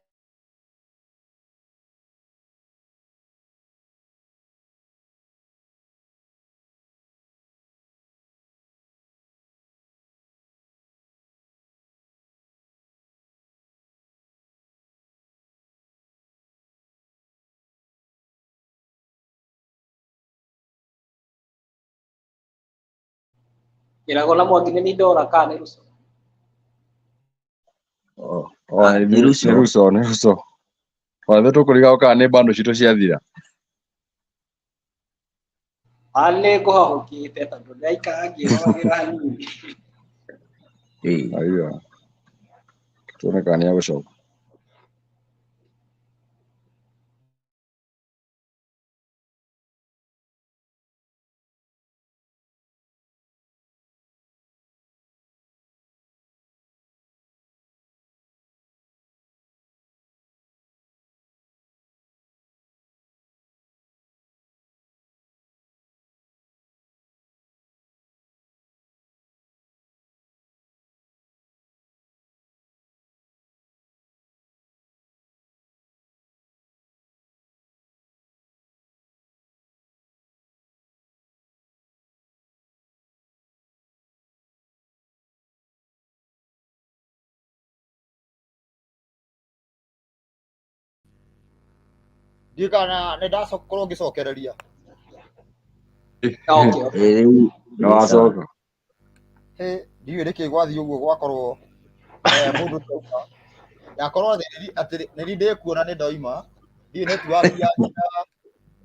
Kĩrago na Mwangi nĩ ndora kana nĩ Ruco. Oh, Ah, nĩ nĩ Ruco. Nĩ Ruco, nĩ Ruco. Wathe tũkũriga kana nĩ bando citũ ciathira. Ah, nĩ ngũhahũkĩte tondũ ndĩraikara ngĩroragĩra hanini. Ĩĩ. Aiyo. Tuone kana nĩ egũcoka. Ndiũĩ kana nĩ ndakorwo ngĩcokereria. Okay, okay. Ĩĩ, rĩu Nĩ wacoka. Hĩ, ndiũĩ nĩkĩ gwathiĩ ũguo gwakorwo mũndũ ndauma. Yakorwo atĩ nĩ ndĩkuona nĩ ndoima. Ndiũĩ network yanjia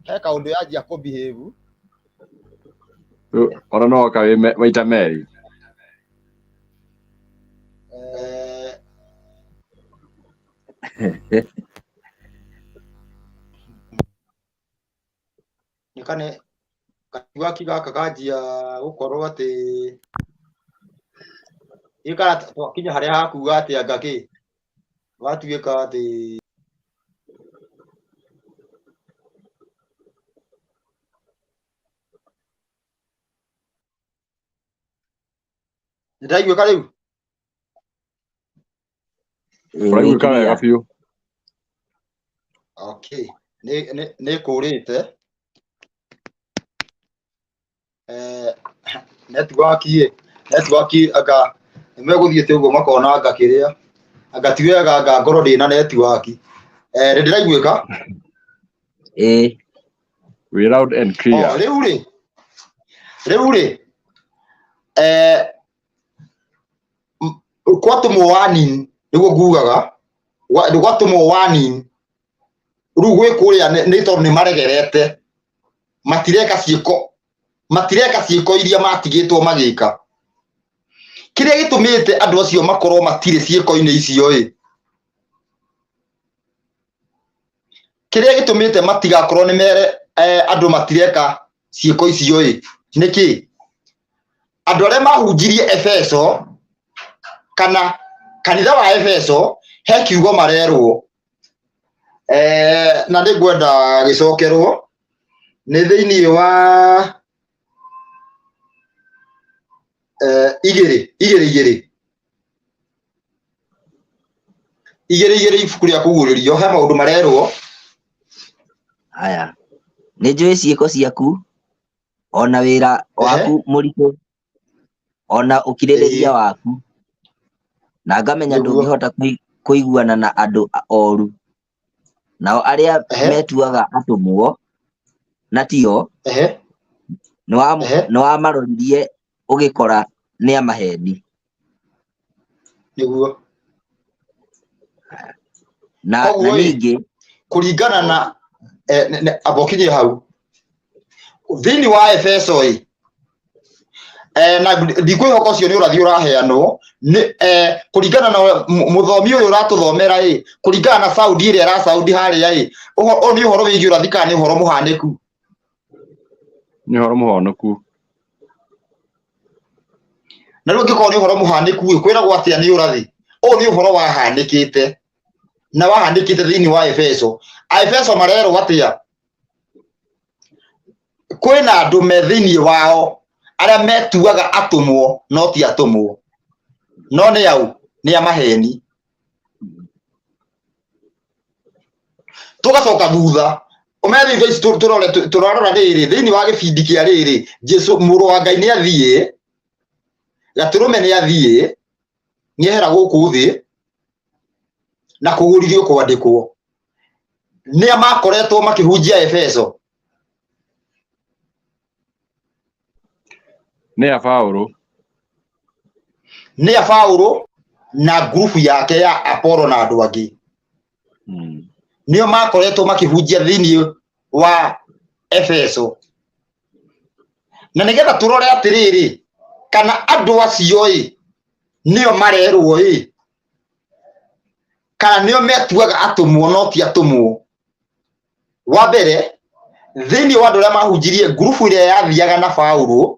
he kaũndũ yanjia kũ behave. Rĩu, Ona no oka wĩ maita merĩ. Nĩ kane network gaka kanjia gũkorwo atĩ ndiũĩ kana twakinya harĩa hakuga atĩ anga kĩ gwatuĩka atĩ nĩ ndaiguĩka rĩu. Ĩĩ, nĩ Ũraiguĩka wega clear. biũ. Okay, nĩ nĩ nĩ kũrĩte. Network ĩ network anga nĩ megũthiĩte ũguo makona anga kĩrĩa anga ti wega anga ngorwo ndĩna network. Nĩ ndĩraiguĩka? Ĩĩ. We loud and clear. Oh, rĩu rĩ, rĩu rĩ, gwatũmwo warning nĩguo ngugaga, gwatũmwo warning rĩu gwĩ kũrĩa nĩ tondũ nĩ maregerete, matireka ciĩko, matireka ciĩko iria matigĩtwo magĩka. Kĩrĩa gĩtũmĩte andũ acio makorwo matirĩ ciĩko-inĩ icio ĩ, kĩrĩa gĩtũmĩte matigakorwo nĩ mere andũ matireka ciĩko icio ĩ, nĩ kĩ? Andũ arĩa mahunjirie Efeso kana kanitha wa Efeso he kiugo marerwo, na nĩ ngwenda gĩcokerwo nĩ thĩinĩ wa igĩrĩ igĩrĩ igĩrĩ igĩrĩ igĩrĩ ibuku rĩa kũguũrĩrio, he maũndũ marerwo. Aya, nĩ njũĩ ciĩko ciaku ona wĩra waku mũritũ ona ũkirĩrĩria waku, na ngamenya ndũngĩhota kũiguana na andũ oru, nao arĩa metuaga atũmwo na tio, nĩwamaroririe ũgĩkora nĩ amaheni. Nĩguo. Na Koguo ĩ, ningĩ kũringana na amba ũkinyie hau thĩinĩ wa Efeso ĩ, Na ndikwĩhoka ũcio nĩ ũrathi ũraheanwo nĩ kũringana na mũthomi ũyũ ũratũthomera ĩ, kũringana na sound ĩrĩa ĩra sound harĩa ĩ, ũyũ nĩ ũhoro wĩgiĩ ũrathi kana nĩ ũhoro mũhanĩku? Nĩ ũhoro mũhonoku. Na rĩu angĩkorwo nĩ ũhoro mũhanĩku ĩ, kwĩragwo atĩa nĩ ũrathi? Ũyũ nĩ ũhoro wahanĩkĩte na wahanĩkĩte thĩinĩ wa Efeso. Aefeso marerwo atĩa? Kwĩna andũ me thĩinĩ wao arĩa metuaga atũmwo no ti atũmwo, no nĩ au nĩ a maheni. Tũgacoka thutha ũmenye thutha ici tũrore tũrarora rĩrĩ thĩinĩ wa gĩbindi kĩa rĩrĩ, Jesu mũrũ wa Ngai nĩ athiĩ, gatũrũme nĩ athiĩ, nĩ ehera gũkũ thĩ na kũgũrithio kwandĩkwo. Nĩa makoretwo makĩhunjia Efeso? Nĩ a Paũlũ. Nĩ a Paũlũ na ngurubu yake ya Apollo na andũ angĩ. Nĩo makoretwo makĩhunjia thĩinĩ wa Efeso. Na nĩgetha tũrore atĩrĩrĩ, kana andũ acio ĩ nĩo marerwo ĩ, kana nĩo metuaga atũmwo no ti atũmwo. Wa mbere, thĩinĩ wa andũ arĩa mahunjirie ngurubu ĩrĩa yathiaga na Paũlũ,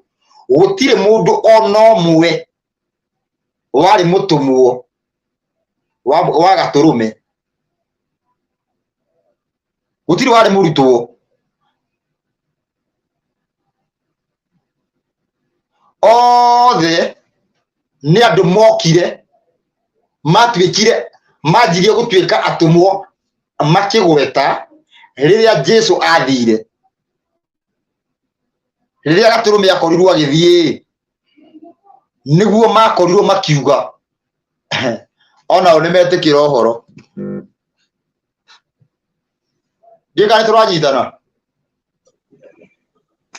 gũtirĩ mũndũ ona ũmwe warĩ mũtũmwo wa gatũrũme. Gũtirĩ warĩ mũrutwo. Othe nĩ andũ mokire, matuĩkire, manjirie gũtuĩka atũmwo makĩgweta rĩrĩa Jesu athire. Rĩrĩa gatũrũme akorirwo agĩthiĩ, nĩguo makorirwo makiuga onao nĩ metĩkĩra ũhoro. Ndiũĩ kana nĩ tũranyitana.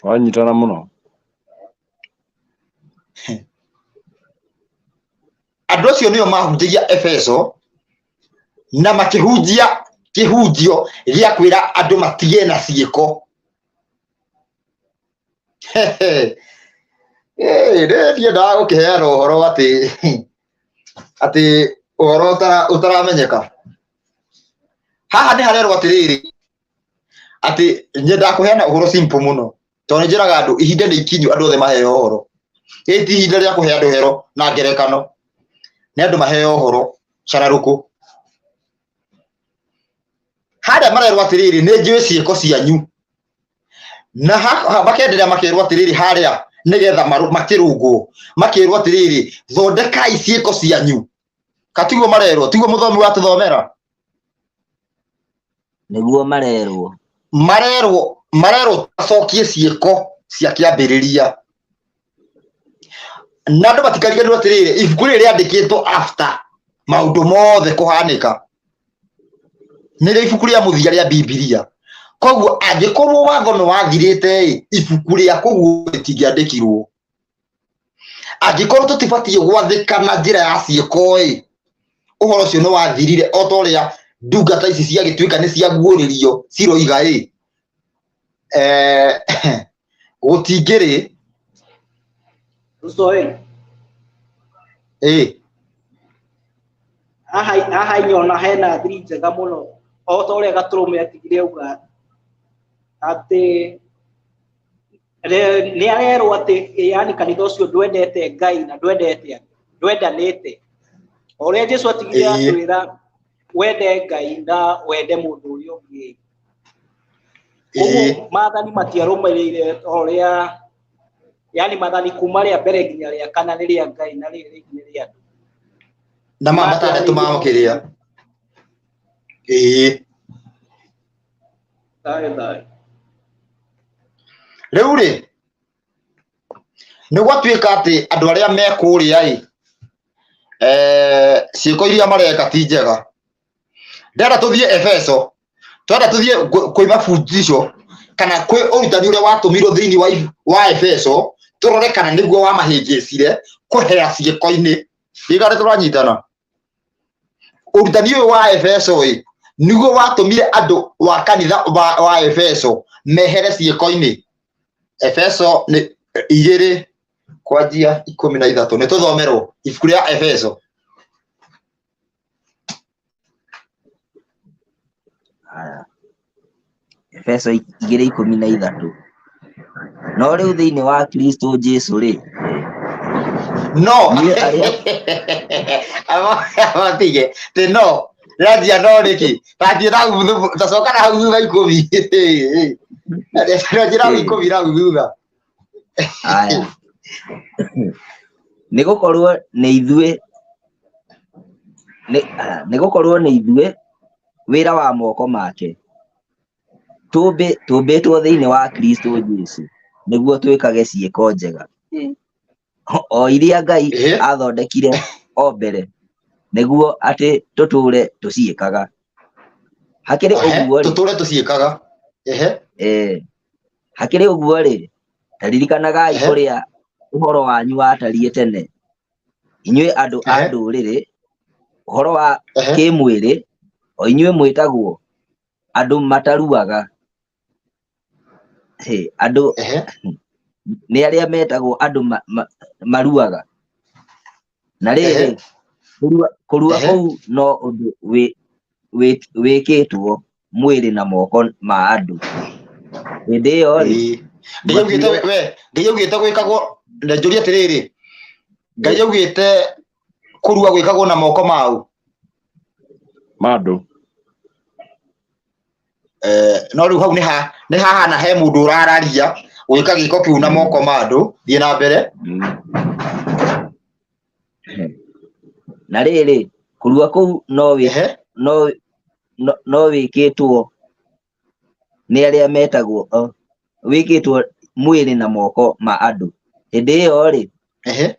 Wanyitana mũno. Andũ acio nĩo mahunjagia Efeso na makĩhunjia kĩhunjio gĩa kwĩra andũ matige na ciĩko. Ndiendaga gũkĩheana ũhoro atĩ ũhoro ũtaramenyeka. Haha nĩ harerwo atĩrĩrĩ, atĩ nyendaga kũheana ũhoro simple mũno, tondũ nĩ njĩraga andũ ihinda nĩ ikinyu andũ othe maheo ũhoro. Ĩĩ ti ihinda rĩa kũhe andũ hero na ngerekano, nĩ andũ maheo ũhoro cararũkũ. Harĩa marerwo atĩrĩrĩ, nĩ njũĩ ciĩko cianyu, na makenderea makerwo atĩrĩrĩ harĩa nĩgetha makĩrũngwo, makerwo atĩrĩrĩ, thondekai ciĩko cianyu. Katiguo marerwo, tiguo mũthomi watũthomera? Nĩguo marerwo. Marerwo acokie ciĩko cia kĩambĩrĩria. Na andũ matikariganĩrwo atĩrĩrĩ, ibuku rĩrĩ rĩandĩkĩtwo after maũndũ mothe kũhanĩka. Nĩrĩo ibuku rĩa mũthia rĩa Bibilia. Koguo angĩkorwo watho nĩ wathirĩte ĩ, ibuku rĩa kũguo rĩtingĩandĩkirwo. Angĩkorwo tũtibatiĩ gwathĩka na njĩra ya ciĩko ĩ, ũhoro ũcio nĩ wathirire o ta ũrĩa ndungata ici ciagĩtuĩka nĩ ciaguũrĩrio ciroiga ĩ. Gũtingĩrĩ. Ruto ĩ. Ĩ. Haha inyona hena thiri njega mũno o ta ũrĩa Gatũrũme atigire auga atĩ nĩ arerwo atĩ yani kanitha ũcio ndwendete Ngai na ndwendete andũ, ndwendanĩte. O ũrĩa Jesu atigire atwĩra wende Ngai na wende mũndũ ũrĩa ũngĩ. Koguo maathani matiarũmĩrĩire o ũrĩa, yani maathani kuma rĩa mbere nginya rĩa kana nĩ rĩa Ngai na rĩrĩ rĩngĩ nĩ rĩa andũ. Na maya matandatũ ma kĩrĩa. Thayũ thayũ. Rĩu rĩ, nĩ gwatuĩka atĩ andũ arĩa me kũrĩa ĩ, ciĩko iria mareka ti njega. Ndĩrenda tũthiĩ Efeso, twenda tũthiĩ kwĩ mabundisho kana kwĩ ũrutani ũrĩa watũmirwo thĩinĩ wa Efeso, tũrore kana nĩguo wamahĩngĩcire kũhera ciĩko-inĩ. Ndiũĩ kana nĩ tũranyitana. Ũrutani ũyũ wa Efeso ĩ, nĩguo watũmire andũ wa kanitha wa Efeso mehere ciĩko-inĩ. Efeso nĩ igĩrĩ Kwanjia 13 nĩ tũthomerwo ibuku rĩa Efeso. Haya. Efeso 2:13. No rĩu thĩinĩ wa Kristo Jesu rĩ, No inyuĩ arĩa matige tĩ no ranjia no nĩkĩ tanjia na tacoka na hau thutha 10, ranjia na hau 10 na hau thutha. Haya. Nĩ gũkorwo nĩ ithuĩ nĩ gũkorwo nĩ ithuĩ wĩra wa moko make, tũmbĩtwo thĩinĩ wa Kristo Jesu nĩguo twĩkage ciĩko njega, o iria Ngai athondekire o mbere nĩguo atĩ tũtũũre tũciĩkaga. Hakĩrĩ ũguo rĩ, tũtũũre tũciĩkaga. Hakĩrĩ ũguo rĩ, ta ririkanagai ũrĩa ũhoro wanyu watariĩ tene, inyuĩ andũ a ndũrĩrĩ, ũhoro wa kĩmwĩrĩ, o inyuĩ mwĩtagwo andũ mataruaga. Andũ nĩ arĩa metagwo andũ maruaga. Na rĩrĩ, kũrua kũu no ũndũ wĩkĩtwo mwĩrĩ na moko ma andũ. Hĩndĩ ĩyo rĩ, Ngai augĩte gwĩkagwo, njũrie atĩrĩrĩ, Ngai augĩte kũrua gwĩkagwo na moko mau ma andũ. No rĩu hau nĩ hahana he mũndũ ũrararia gwĩka gĩko kĩu na moko ma andũ. Thiĩ na mbere. Na rĩrĩ, kũrua kũu no wĩkĩtwo nĩ arĩa metagwo wĩkĩtwo mwĩrĩ na moko ma andũ. Hĩndĩ ĩyo rĩ,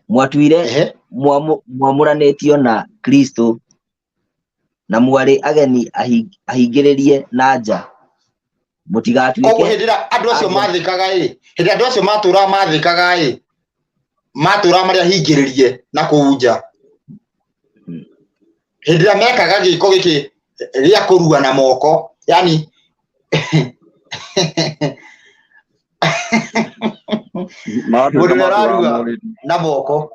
mwatuire mwamũranĩtio na Kristo na mwarĩ ageni ahingĩrĩrie na nja. Mũtigatuĩke Koguo hĩndĩ ĩrĩa andũ acio mathĩkaga ĩ, hĩndĩ andũ acio matũraga mathĩkaga ĩ, matũraga marĩ ahingĩrĩrie na kũu nja. Hĩndĩ ĩrĩa mekaga gĩko gĩkĩ gĩa kũrua na moko, yani mũndũ ũrĩa ũrarua na moko,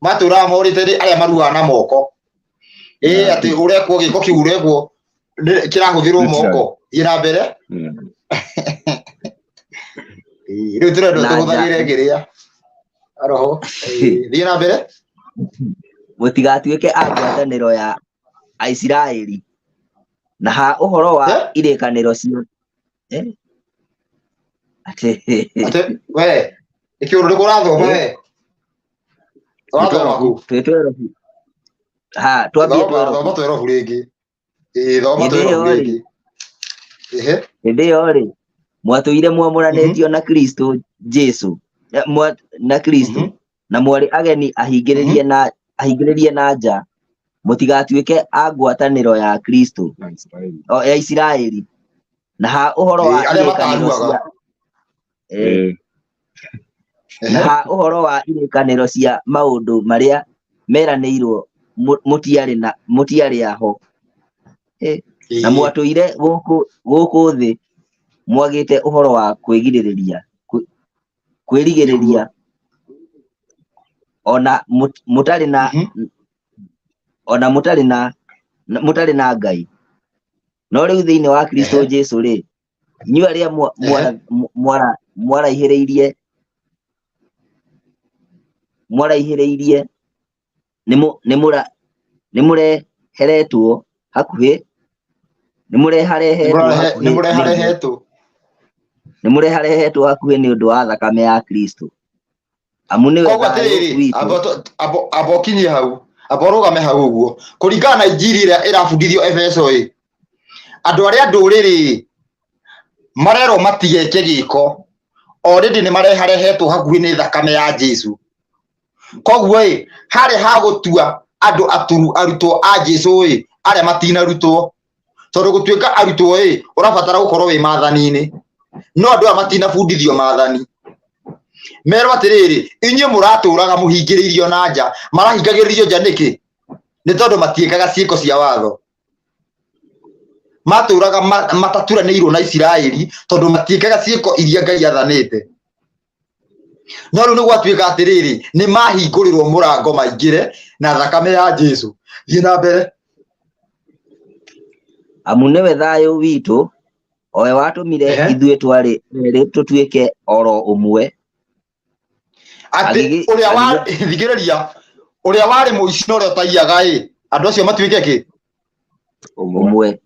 matũraga morĩte nĩ arĩa maruaga na moko. Ĩ atĩ ũrekwo gĩko kĩu ũrekwo kĩrahũthĩrwo moko. Thiĩ na mbere. Rĩu tũrendwo tũhũthagĩre kĩrĩa roho. Thiĩ na mbere. Mũtigatuĩke a ngwatanĩro ya Aisiraeli na ha ũhoro wa irĩkanĩro cia atĩ we ĩkĩ ũndũ ũrathoma we ũrathoma kũ? Ha, twambie thoma twerobu rĩngĩ. Thoma twerobu rĩngĩ. Hĩndĩ ĩyo rĩ, mwatũire mwamũranĩtio na Kristo Jesu na Kristo na mwarĩ ageni ahingĩrĩrie na nja, mũtigatuĩke a ngwatanĩro ya Kristo ya Isiraeli na ha ũhoro wa irĩkanĩro cia na ha ũhoro wa irĩkanĩro cia maũndũ marĩa meranĩirwo mũtiarĩ aho, na mwatũire gũkũ thĩ mwagĩte ũhoro wa kwĩgirĩrĩria kwĩrigĩrĩria ona mũtarĩ na ona mũtarĩ na Ngai. No rĩu thĩinĩ wa Kristo Jesu rĩ, inyuĩ arĩa mwaraihĩrĩirie nĩ mũreheretwo hakuhĩ nĩmũreharehetwo hakuhĩ nĩ ũndũ wa thakame ya Kristo. Amu nĩwe thayũ witũ. Amba ũkinyie hau, amba ũrũgame hau ũguo. Kũringana na injiri ĩrĩa ĩrabundithio Efeso ĩ, andũ arĩa ndũrĩrĩ marerwo matigeke gĩko, already nĩ mareharehetwo hakuhĩ nĩ thakame ya Jesu. Koguo ĩ, harĩ ha gũtua andũ aturu arutwo a Jesu ĩ, arĩa matinarutwo, tondũ gũtuĩka arutwo ĩ, ũrabatara gũkorwo wĩ maathani-inĩ, no andũ aya matinabundithio maathani. Merwo atĩrĩrĩ, inyuĩ mũratũraga mũhingĩrĩirio na nja. Marahingagĩrĩrio nja nĩkĩ? Nĩ tondũ matiĩkaga ciĩko cia watho. Matũraga mataturanĩirwo na Isiraeli tondũ matiĩkaga ciĩko iria Ngai athanĩte. No rĩu nĩ gwatuĩka atĩrĩrĩ, nĩ mahingũrĩrwo mũrango maingĩre na thakame ya Jesu. Thiĩ na mbere. Amu nĩwe thayũ witũ, o we watũmire ithuĩ twarĩ erĩ tũtuĩke oro ũmwe. Atĩ ũrĩa wa thikĩrĩria, ũrĩa warĩ mũici na ũrĩa ũtaiyaga ĩ, andũ acio matuĩke kĩ? Ũmwe.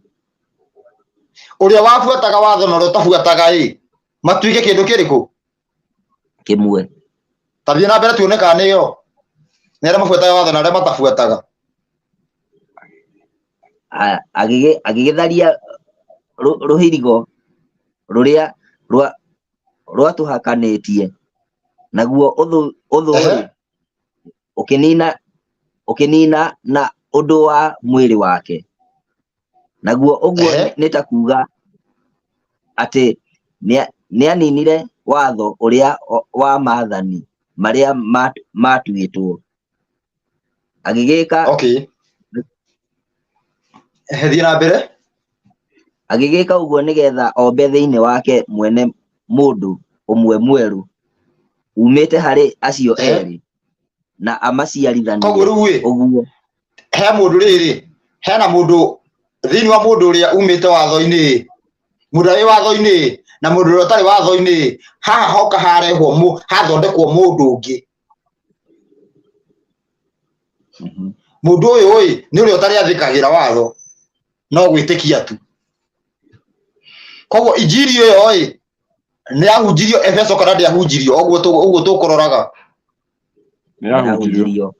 Ũrĩa wabuataga watho na ũrĩa ũtabuataga ĩ, matuĩke kĩndũ kĩrĩkũ? Kĩmwe. Ta thiĩ na mbere tuone kana nĩyo. Nĩ arĩa mabuataga watho na arĩa matabuataga. Agĩgĩtharia rũhirigo rũrĩa rwatũhakanĩtie, naguo ũthũ-rĩ, ũkĩnina na ũndũ wa mwĩrĩ wake. Naguo ũguo nĩ ta kuuga atĩ nĩaninire watho ũrĩa wa maathani marĩa maatuĩtwo. Agĩgĩka Okay. Thiĩ na mbere. Agĩgĩka ũguo nĩgeetha ombe thĩinĩ wake mwene mũndũ ũmwe mwerũ, uumĩte harĩ acio erĩ, na amaciarithanie Koguo rĩu ĩ, ũguo. He mũndũ rĩrĩ, hena mũndũ thĩinĩ wa mũndũ ũrĩa umĩte watho-inĩ ĩ, mũndũ ũrĩa wĩ watho-inĩ ĩ, na mũndũ ũrĩa ũtarĩ watho-inĩ ĩ, haha hoka harehwo hathondekwo mũndũ ũngĩ. Mũndũ ũyũ ĩ, nĩ ũrĩa ũtarĩ athĩkagĩra watho, no gwĩtĩkia tu. Koguo injiri ĩyo ĩ, nĩ yahunjirio Efeso kana ndĩahunjirio? Ũguo ũguo tũkũroraga. Nĩ yahunjirio.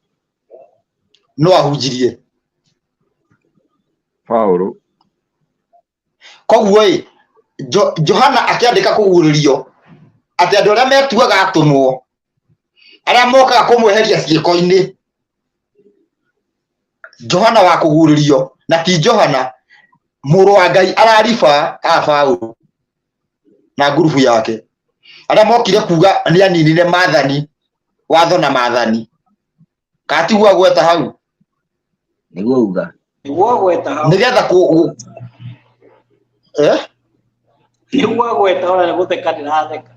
No ahunjirie? Paulo. Koguo ĩ, Johana akĩandĩka kũguũrĩrio atĩ andũ arĩa metuaga atũmwo, arĩa mokaga kũmweheria ciĩko-inĩ, Johana wa kũguũrĩrio, na ti Johana mũrũ wa Ngai arariba a Paulo na ngurubu yake, arĩa mokire kuga nĩ aninire maathani, watho na maathani. Kana tiguo agweta hau? Nĩguo uga. Nĩguo agweta hau. Nĩgetha kũ eh? Nĩguo agweta ona nĩ gũtheka ndĩratheka.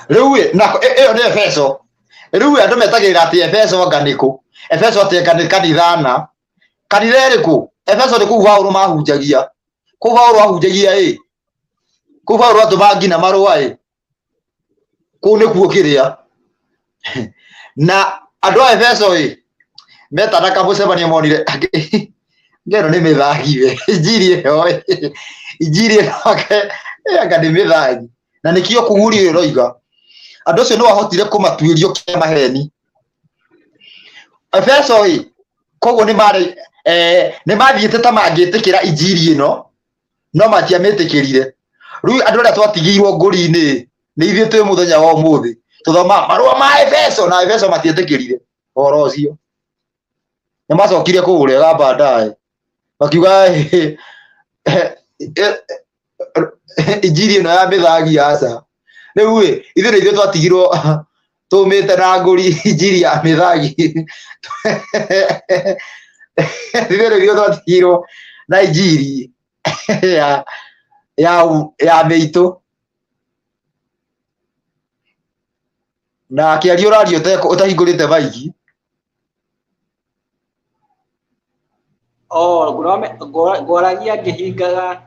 Rĩu ĩ, na ĩyo nĩ Efeso. Rĩu ĩ, andũ metagĩrĩra atĩ Efeso anga nĩ kũ? Efeso atĩ anga nĩ kanitha na. Kanitha ĩrĩkũ? Efeso nĩ kũu Paũlũ mahunjagia. Kũu Paũlũ ahunjagia ĩ. Kũu Paũlũ atũmaga nginya marũa ĩ. Kũu nĩkuo kĩrĩa. Na andũ a Efeso ĩ, metana kamũcemanio monire ngeno nĩ mĩthagi we. Injiri ĩyo ĩ, injiri ĩno anga nĩ mĩthagi. Na nĩkĩo kũguũrio ĩroiga. Andũ acio nĩ wahotire kũmatuĩrio kĩa maheni. Efeso ĩ, koguo nĩ marĩ nĩ mathiĩte ta mangĩtĩkĩra injiri ĩno, no matiamĩtĩkĩrire. Rĩu andũ arĩa twatigĩirwo ngũri-inĩ nĩ ithuĩ twĩ mũthenya wa ũmũthĩ tũthomaga marũa ma Efeso, na Efeso matietĩkĩrire ũhoro ũcio. Nĩ macokire kũũrega baadaye, makiuga injiri ĩno ya mĩthagi aca. Rĩu ĩ, ithuĩ nĩ ithuĩ twatigirwo tũmĩte na ngũri injiri ya mĩthagi. Ithuĩ nĩ ithuĩ twatigirwo na injiri ya mĩitũ. Na akĩaria ũraria ũtahingũrĩte maiki. Oh, ngwaragia ngĩhingaga.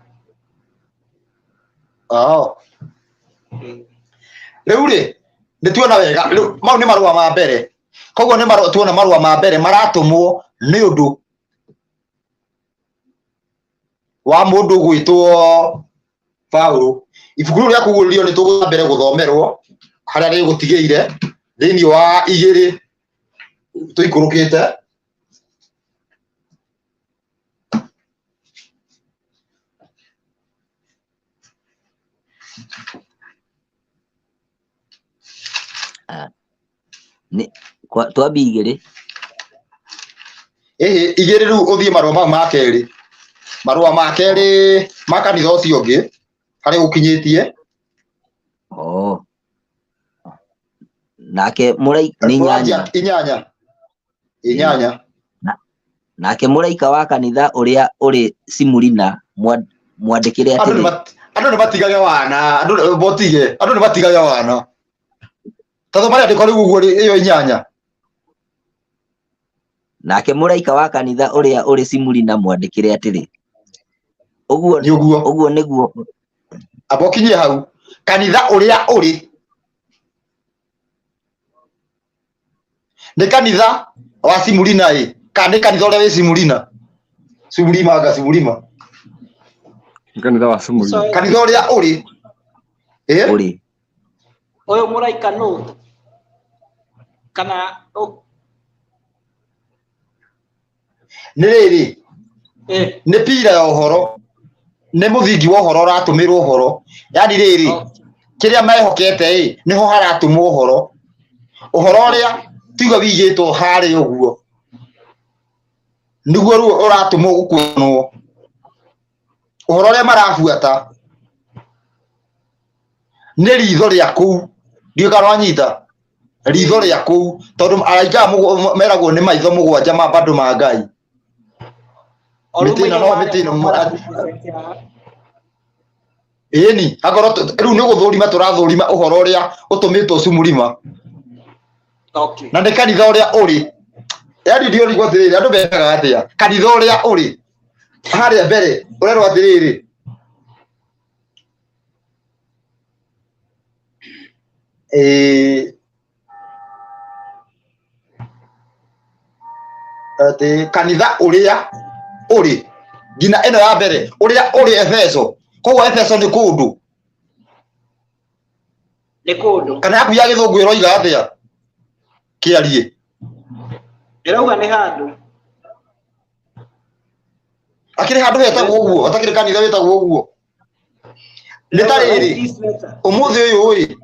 Oh. Rĩu rĩ, nĩ tuona wega, rĩu mau nĩ marũa ma mbere. Koguo nĩ marũa, tuona marũa ma mbere maratũmwo nĩ ũndũ wa mũndũ gwĩtwo Paulo. Ibuku rĩu rĩa kũguũrĩrio nĩ tũgũthiĩ na mbere gũthomerwo harĩa rĩgũtigĩire thĩinĩ wa igĩrĩ tũikũrũkĩte. Nĩ twambi igĩrĩ. Ĩhĩ, igĩrĩ rĩu ũthiĩ marũa mau ma kerĩ. Marũa ma kerĩ ma kanitha ũcio ũngĩ harĩa ũkinyĩtie. Oh. Nake mũraika nĩ inyanya. Inyanya. Inyanya. Nake mũraika wa kanitha ũrĩa ũrĩ Simurina mwandĩkĩre Andũ atĩrĩ. Andũ nĩ matigage wana, andũ botige, andũ nĩ matigage wana. Tondũ marĩandĩko rĩu ũguo ĩyo inyanya. Nake mũraika wa kanitha ũrĩa ũrĩ Simurina mwandĩkĩre atĩrĩ, ũguo Nĩ ũguo. Ũguo nĩguo. Amba ũkinyie hau. Kanitha ũrĩa ũrĩ. Nĩ kanitha wa Simurina ĩ, kana nĩ kanitha ũrĩa wĩ Simurina? Simurima anga Simurima. Nĩ kanitha wa Simurina. So, Kanitha ũrĩa ũrĩ. Ĩ? Ũrĩ. Ũyũ mũraika nũ? Kana Nĩ rĩrĩ, eh, nĩ pira ya ũhoro, nĩ mũthingi wa ũhoro ũratũmĩrwo ũhoro. Yani rĩrĩ, kĩrĩa mehokete ĩ, nĩho haratũmwo ũhoro. Ũhoro ũrĩa tiga wigĩtwo harĩa ũguo, nĩguo rĩu ũratũmwo gũkuanwo. Ũhoro ũrĩa marabuata nĩ ritho rĩa kũu, ndiũĩ kana wanyita, ritho rĩa kũu, tondũ araika aya meragwo nĩ maitho mũgwanja ma bado ma Ngai. O rĩu Mĩtĩ ĩno maitho no marĩa mĩtĩ ĩno mararepresent haha. Ĩni, akorwo rĩu nĩ gũthũrima tũrathũrima ũhoro ũrĩa ũtũmĩtwo Sumurima. Okay. Na nĩ kanitha ũrĩa ũrĩ. Yaani ndiũrigwo atĩrĩrĩ, andũ mekaga atĩa? Kanitha ũrĩa ũrĩ harĩa mbere ũrerwo atĩrĩrĩ, atĩ kanitha ũrĩa ũrĩ nginya ĩno ya mbere ũrĩa ũrĩ Efeso. Koguo Efeso nĩ kũndũ. Nĩ kũndũ. Kana yaku ya gĩthũngũ ĩroiga atĩa? Kĩarie. Ĩrauga nĩ handũ. Akĩrĩ handũ hetagwo ũguo, atakĩrĩ kanitha wĩtagwo ũguo. Nĩ ta rĩrĩ, ũmũthĩ ũyũ ĩ,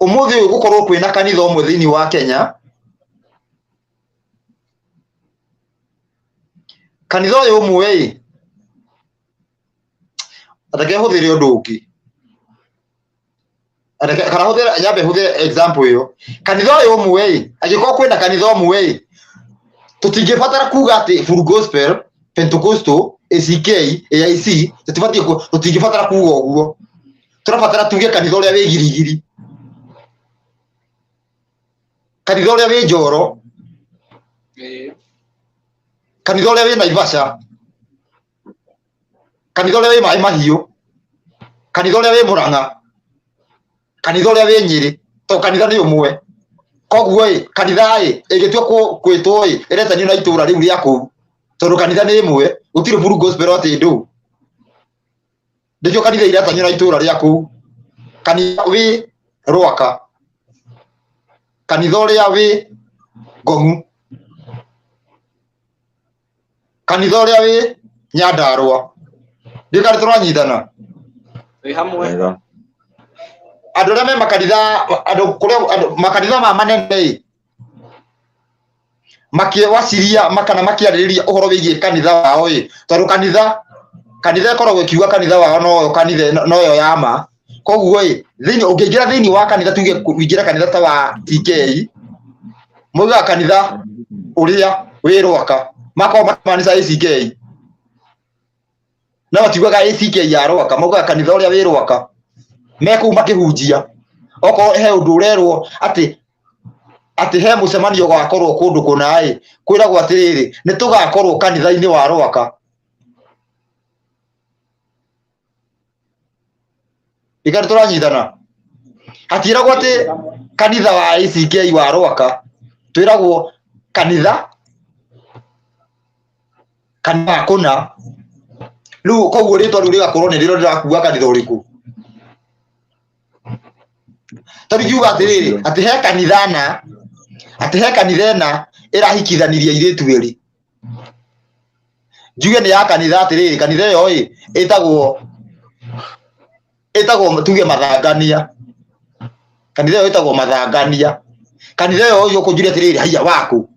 ũmũthĩ ũyũ gũkorwo kwĩna kanitha ũmwe thĩinĩ wa Kenya, kanitha ũyũ ũmwe ĩ, reke hũthĩre ũndũ ũngĩ. Reke kana hũthĩre, nyambe hũthĩre example ĩyo. Kanitha ũyũ ũmwe ĩ, angĩkorwo kwĩna kanitha ũmwe ĩ, tũtingĩbatara kuga atĩ Full Gospel, Pentecostal, ACK, AIC, tũtibatiĩ tũtingĩbatara kuga ũguo. Tũrabatara tuge kanitha ũrĩa wĩ Girigiri, kanitha ũrĩa wĩ Njoro, kanitha ũrĩa wĩ Naivasha, kanitha ũrĩa wĩ Maĩ Mahiũ, kanitha ũrĩa wĩ Mũrang'a, kanitha ũrĩa wĩ Nyĩrĩ, to kanitha nĩ ũmwe. Koguo ĩ, kanitha ĩ, ĩgĩtua kwĩtwo ĩ, ĩretanio na itũra rĩu rĩa kũu, tondũ kanitha nĩ ĩmwe, gũtirĩ Full Gospel atĩ ndũ. Nĩkĩo kanitha iretanio na itũra rĩa kũu. Kanitha wĩ Rwaka, kanitha ũrĩa wĩ Ngong'u, kanitha ũrĩa wĩ Nyandarũa. Ndiũĩ kana tũranyitana. Twĩ hamwe. Wega. Andũ arĩa me makanitha, andũ kũrĩa andũ makanitha ma manene ĩ, makĩwaciria kana makĩarĩrĩria ũhoro wĩgiĩ kanitha wao ĩ, tondũ kanitha ĩkoragwo ĩkiuga kanitha wao noyo kanitha noyo ya ma. Koguo ĩ, thĩinĩ ũngĩingĩra thĩinĩ wa kanitha, tuge ũingĩre kanitha ta wa TK, moigaga kanitha ũrĩa wĩ Rwaka, makoragwo makĩmaanica ACK, no matiugaga ACK ya Rwaka, maugaga kanitha ũrĩa wĩ Rwaka. Me kũu makĩhunjia, okorwo he ũndũ ũrerwo atĩ he mũcemanio ũgakorwo kũndũ kũna ĩ, kwĩragwo atĩrĩrĩ, nĩ tũgakorwo kanitha-inĩ wa Rwaka. Ika nĩ tũranyitana. Hatiĩragwo atĩ kanitha wa ACK wa Rwaka, twĩragwo kanitha wa kũna. Rĩu koguo rĩtwa rĩu rĩgakorwo nĩ rĩo rĩrakua kanitha ũrĩkũ. Tondũ ingiuga atĩrĩrĩ, atĩ he kanitha na, atĩ he kanitha ĩna ĩrahikithanirie airĩtu erĩ. Njuge nĩ ya kanitha atĩrĩrĩ, kanitha ĩyo ĩ, ĩtagwo tuge Mathangania. Kanitha ĩyo ĩtagwo Mathangania. Kanitha ĩyo ũyũ ũkũnjũria atĩrĩrĩ, haiya waku,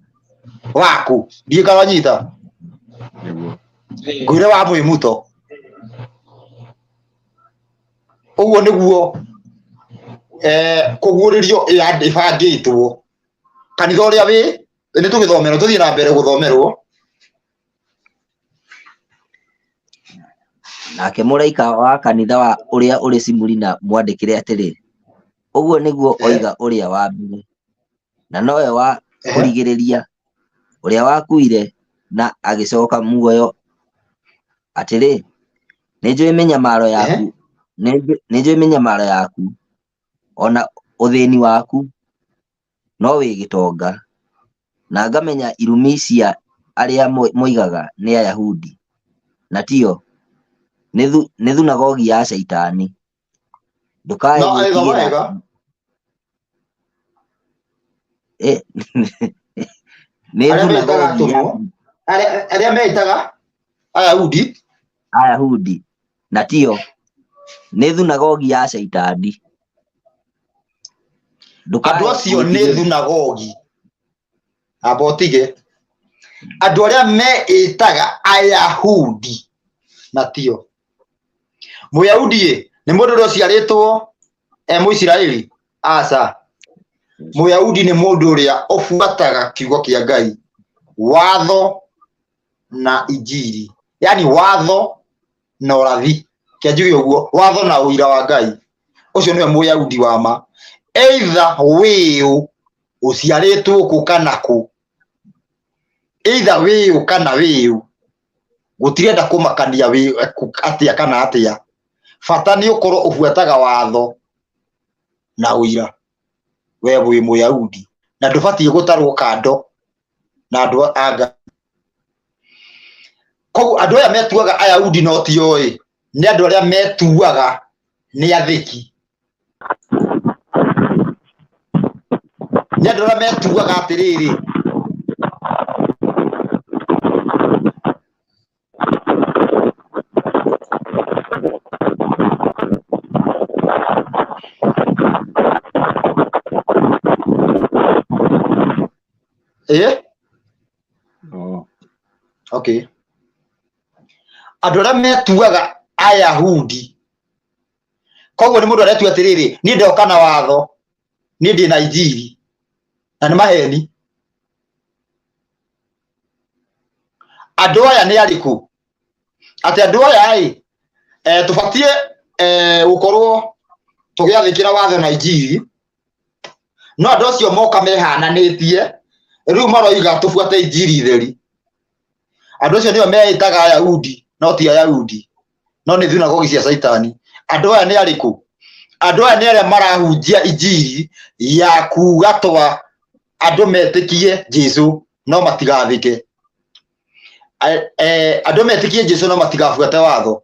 waku, ndiũĩ kana wanyita. Nĩguo. Ngwĩre wa Mwĩmuto. Ũguo nĩguo kũguũrĩrio ĩbangĩtwo. Kanitha ũrĩa wĩ, nĩ tũgĩthomerwo, tũthiĩ na mbere gũthomerwo. Nake mũraika wa kanitha wa ũrĩa ũrĩ Simurina mwandĩkĩre atĩrĩ, ũguo nĩguo oiga ũrĩa wa mbere, na nowe wa kũrigĩrĩria, ũrĩa wakuire na agĩcoka muoyo, atĩrĩ, nĩnjũĩ mĩnyamaro yaku, nĩnjũĩ mĩnyamaro yaku, o na ũthĩni waku, no wĩ gĩtonga, na ngamenya irumi cia arĩa moigaga nĩ Ayahudi, na tio, nĩ thunagogi ya Shaitani. Ndũkae No, thoma gwĩtigĩra wega. Nĩ Arĩa meĩtaga thunagogi ya atũmwo, arĩa meĩtaga Ayahudi, Ayahudi, na tio, nĩ thunagogi ya Shaitani. Andũ Ndũkae acio nĩ gwĩtigĩra thunagogi. Amba ũtige. Andũ arĩa meĩtaga Ayahudi na tio. Mũyahudi ĩ, nĩ mũndũ ũrĩa ũciarĩtwo e Mũisiraeli? Aca. Mũyahudi nĩ mũndũ ũrĩa ũbuataga kiugo kĩa Ngai, watho na injiri, yani watho na ũrathi. Kĩa njuge ũguo, watho na ũira wa Ngai. Ũcio nĩwe Mũyahudi wa ma. Either wĩũ ũciarĩtwo kũ kana kũ, either wĩũ kana wĩũ, gũtirenda kũmakania wĩ atĩa kana atĩa, bata nĩ ũkorwo ũbuataga watho na ũira. We wĩ Mũyahudi na ndũbatiĩ gũtarwo kando na andũ a Ngai. Koguo andũ aya metuaga Ayahudi no ti oĩ, nĩ andũ arĩa metuaga nĩ athĩki, nĩ andũ arĩa metuaga atĩrĩrĩ, ĩ Oh. okay, andũ arĩa metuaga Ayahudi. Koguo nĩ mũndũ aretua atĩrĩrĩ, niĩ ndoka na watho, niĩ ndĩ na injiri, na nĩ maheni. Andũ aya nĩ arĩkũ? Atĩ andũ aya ĩ, tũbatiĩ gũkorwo tũgĩathĩkĩra watho na injiri, no andũ acio moka mehananĩtie, rĩu maroiga tũbuate injiri theri. Andũ acio nĩo meĩtaga Ayahudi, no ti Ayahudi, no nĩ thunagogi cia Caitani. Andũ aya nĩ arĩkũ? Andũ aya nĩ arĩa marahunjia injiri ya kuga twa andũ metĩkie Jesu no matigathĩke. Andũ metĩkie Jesu no matigabuate watho,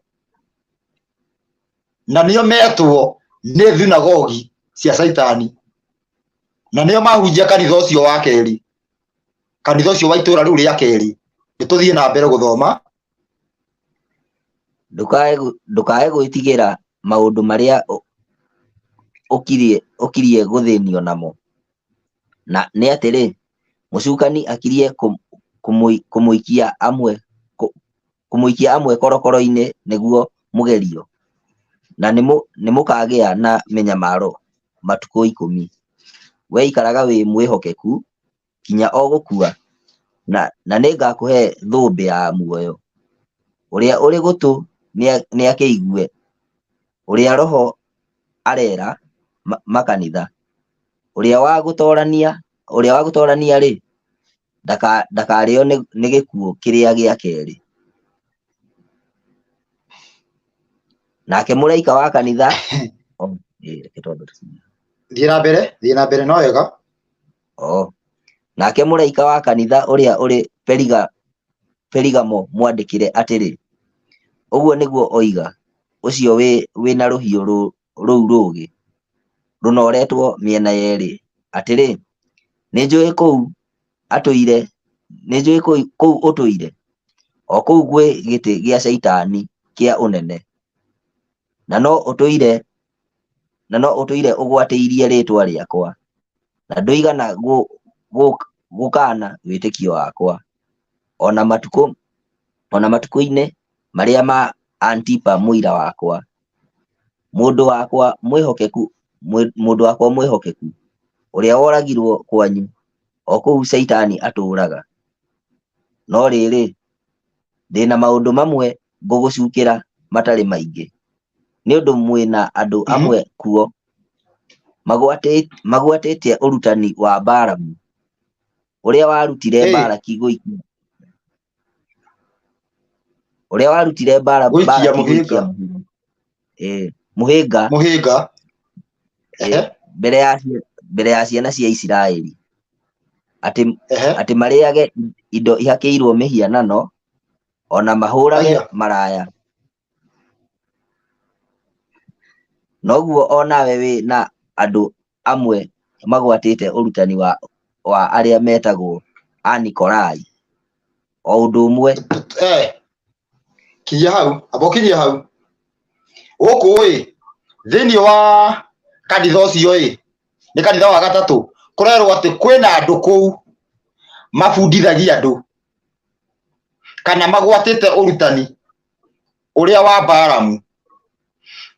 na nĩo metwo nĩ thunagogi cia Caitani, na nĩo mahunjia kanitha ũcio wa kerĩ, kanitha ũcio wa itũra rĩu rĩa kerĩ. Nĩ tũthiĩ na mbere gũthoma. Ndũkae gwĩtigĩra maũndũ marĩa ũkirie gũthĩnio namo. Na nĩ atĩrĩ, mũcukani akirie kũmũikia amwe korokoro-inĩ nĩguo mũgerio, na nĩmũkagĩa na mĩnyamaro matukũ 10. Wee ikaraga wĩ mwĩhokeku kinya o gũkua, na nĩngakũhe thũmbĩ ya muoyo. Ũrĩa ũrĩ gũtũ nĩakĩigue ũrĩa Roho arera makanitha. Ũrĩa wa gũtorania rĩ, ndakarĩo nĩ gĩkuũ kĩrĩa gĩa kerĩ. Nake mũraika wa kanitha Thiĩ na mbere, thiĩ na mbere, no wega. Oh. Nake mũraika wa kanitha ũrĩa ũrĩ Perigamo mwandĩkĩre atĩrĩ, ũguo nĩguo oiga, ũcio wĩ na rũhiũ rũu rũũgĩ rũnoretwo mĩena yerĩ, atĩrĩ, nĩnjũĩ kũu atũire, nĩnjũĩ kũu ũtũire, o kũu gwĩ gĩtĩ gĩa Shaitani kĩa ũnene, na no ũtũire ũgwatĩirie rĩĩtwa rĩakwa, na ndũigana gũkaana wĩtĩkio wakwa, o na matukũ-inĩ marĩa ma Antipa mũira wakwa, mũndũ wakwa mwĩhokeku, ũrĩa woragirwo kwanyu, o kũu Shaitani atũũraga. No rĩrĩ, ndĩ na maũndũ mamwe ngũgũcuukĩra matarĩ maingĩ, nĩ ũndũ mwĩ na andũ amwe kuo magwatĩtie ũrutani wa Balamu, ũrĩa warutire Balaki gũikia ũrĩa warutire Gũikia Balaki mũhĩnga. gũikia mũhĩnga Mũhĩnga. Mbere ya ciana cia Isiraeli atĩ marĩage indo ihakĩirwo mĩhianano o na mahũrage maraya. Noguo o nawe wĩ na andũ amwe magwatĩte ũrutani wa arĩa metagwo Anikolai, o ũndũ ũmwe. Kinyia hau, amba ũkinyie hau. Gũkũ ĩ, thĩinĩ wa kanitha ũcio ĩ, nĩ kanitha wa gatatũ, kũrerwo atĩ kwĩna andũ kũu mabundithagia andũ kana magwatĩte ũrutani ũrĩa wa Balamu.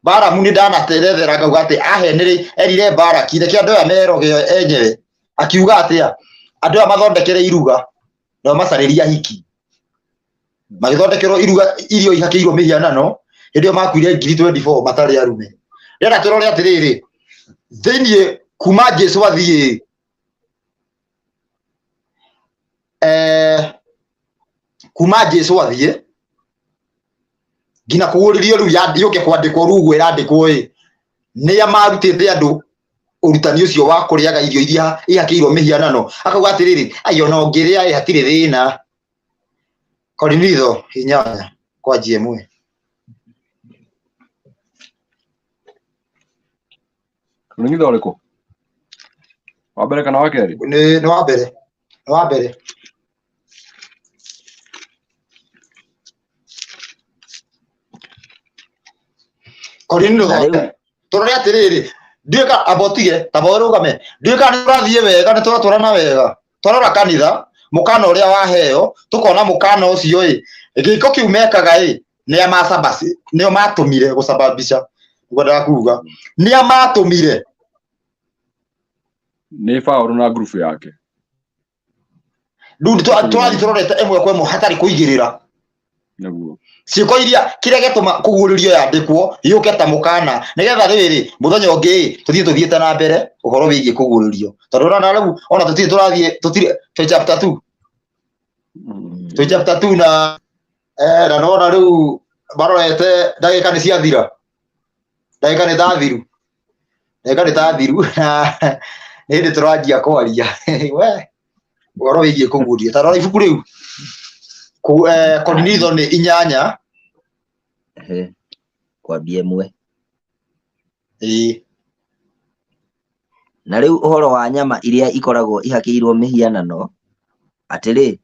Balamu nĩ ndanaterethera ngauga atĩ ahenĩrĩ erire Balaki reke andũ aya meroge enyewe, akiuga atĩa andũ aya mathondekere iruga na macarĩrie ahiki, magĩthondekerwo iruga irio ihakĩirwo mĩhianano hĩndĩ ĩyo makuire 24,000 matarĩ arume. Ndĩrenda tũrore atĩrĩrĩ, thĩinĩ kuma Jesu athiĩ kuma Jesu athiĩ nginya kũguũrĩrio rĩu yũke kwandĩkwo rĩu ũguo ĩrandĩkwo ĩ, nĩa marutĩte andũ ũrutani ũcio wa kũrĩaga irio iria ihakĩirwo mĩhianano, akauga atĩrĩrĩ, ai ona ũngĩrĩa ĩ hatirĩ thĩna. Korinitho 8 kwanjia 1. Korinitho ũrĩkũ? Wa mbere kana wa kerĩ? Nĩ wa mbere. Nĩ wa mbere. Korinitho tũrore atĩrĩrĩ, ndiũĩ kana amba ũtige, tamba ũrũgame, ndiũĩ kana nĩ tũrathiĩ wega, nĩ tũratwarana wega. Twarora kanitha, mũkana ũrĩa waheo, tũkona mũkana ũcio ĩ, gĩko kĩu mekaga ĩ, nĩa macabasi, nĩo matũmire gũcababisha, ngwendaga kuga, nĩa matũmire. Nĩ Paũlũ na ngurubu yake. Rĩu tũrathiĩ tũrorete ĩmwe kwa ĩmwe hatarĩ kũigĩrĩra. Nĩguo. Ciĩko iria kĩrĩa gĩatũma kũguũrĩrio yandĩkwo yũke ta mũkana, nĩgetha rĩrĩ mũthenya ũngĩ ĩ, tũthiĩ tũthiĩte na mbere ũhoro wĩgiĩ kũguũrĩrio. Tondũ ona rĩu ona tũtirĩ tũrathiĩ, tũtirĩ, twĩ chapter 2. Twĩ chapter 2 na na nona rĩu marorete ndagĩka nĩ ciathira. Ndagĩka nĩ tathiru. Ndagĩka nĩ tathiru na nĩ hĩndĩ tũranjia kwaria. We, ũhoro wĩgiĩ kũguũria. Ta rora ibuku rĩu. Korinitho nĩ 8. Kwambia 1. Ĩĩ. Na rĩu ũhoro wa nyama iria ikoragwo ihakĩirwo mĩhianano, atĩrĩ,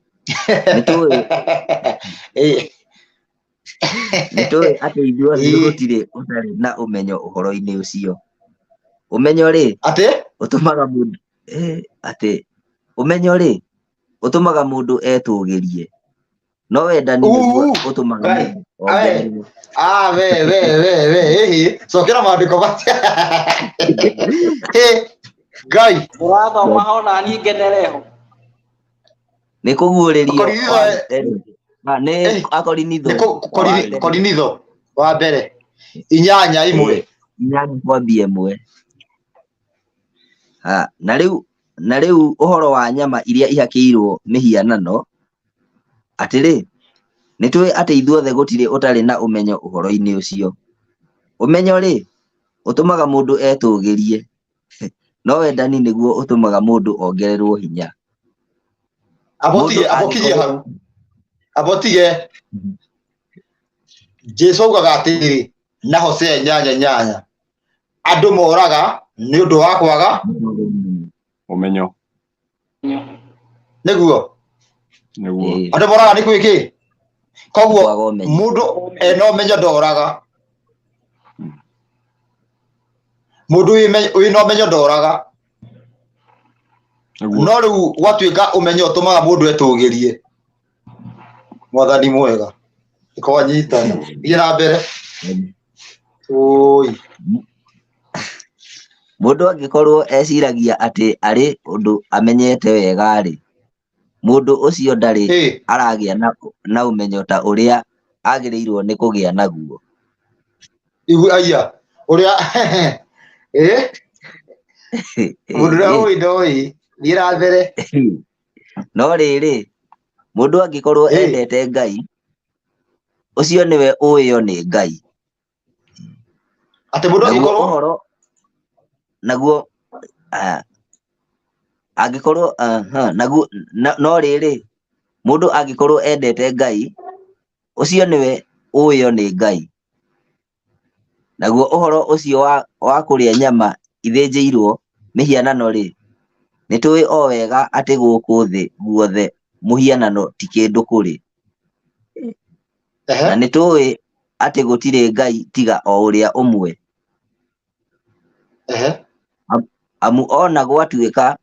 nĩtũĩ atĩ ithuothe gũtirĩ ũtarĩ na ũmenyo ũhoro-inĩ ũcio. Ũmenyo rĩ, Atĩ? ũtũmaga mũndũ, atĩ, ũmenyo rĩ, ũtũmaga mũndũ etũũgĩrie. No wendani nĩguo ũtũmaga mũndũ ongererwo. We, we, we, we, ĩhĩ, cokera maandĩko macio. Ĩ, Ngai. Ũrathoma ona niĩ ngenereho. Nĩ kũguũrĩrio Korinitho, wa nĩ Akorinitho nĩ wa mbere. Korinitho wa mbere. 8 1. 8 kwambia 1. Ha, na rĩu ũhoro wa nyama iria ihakĩirwo mĩhianano, atĩrĩ, nĩtũĩ atĩ ithuothe gũtirĩ ũtarĩ na ũmenyo ũhoro-inĩ ũcio. Ũmenyo rĩ, ũtũmaga mũndũ etũũgĩrie, no wendani nĩguo ũtũmaga mũndũ ongererwo hinya. Amba ũkinyie hau. Amba ũtige. Jesu augaga atĩrĩrĩ, na Hosea 8:8, andũ moraga nĩ ũndũ wa kwaga ũmenyo. Nĩguo. Nĩguo. Andũ moraga nĩ kwĩkĩ? Koguo mũndũ ena ũmenyo ndoraga. Mũndũ wĩna ũmenyo ndoraga. No rĩu gwatuĩka ũmenyo ũtũmaga mũndũ etũgĩrie. Mwathani mwega. Ĩkwanyitana. Thiĩ na mbere. Oi. Mũndũ angĩkorwo eciragia atĩ arĩ ũndũ amenyete wega-rĩ, mũndũ ũcio ndarĩ aragĩa na ũmenyo ta ũrĩa agĩrĩirwo nĩ kũgĩa naguo. Igu aya ũrĩa ĩ mũndũ ũrĩa ũĩ ndoĩ thiĩ na mbere. No rĩrĩ, mũndũ angĩkorwo Ĩ. endete Ngai, ũcio nĩwe ũĩyo nĩ Ngai. Atĩ mũndũ Naguo angĩkorwo ũhoro naguo ah, angĩkorwo aha, naguo no rĩrĩ, mũndũ angĩkorwo endete Ngai, ũcio nĩwe ũĩyo nĩ Ngai. Naguo ũhoro ũcio wa kũrĩa nyama ithĩnjĩirwo mĩhianano-rĩ, nĩtũũĩ o wega atĩ gũkũ thĩ guothe mũhianano ti kĩndũ kũrĩ. Ehe. Na nĩtũũĩ atĩ gũtirĩ Ngai tiga o ũrĩa ũmwe. Ehe. Amu o na gwatuĩka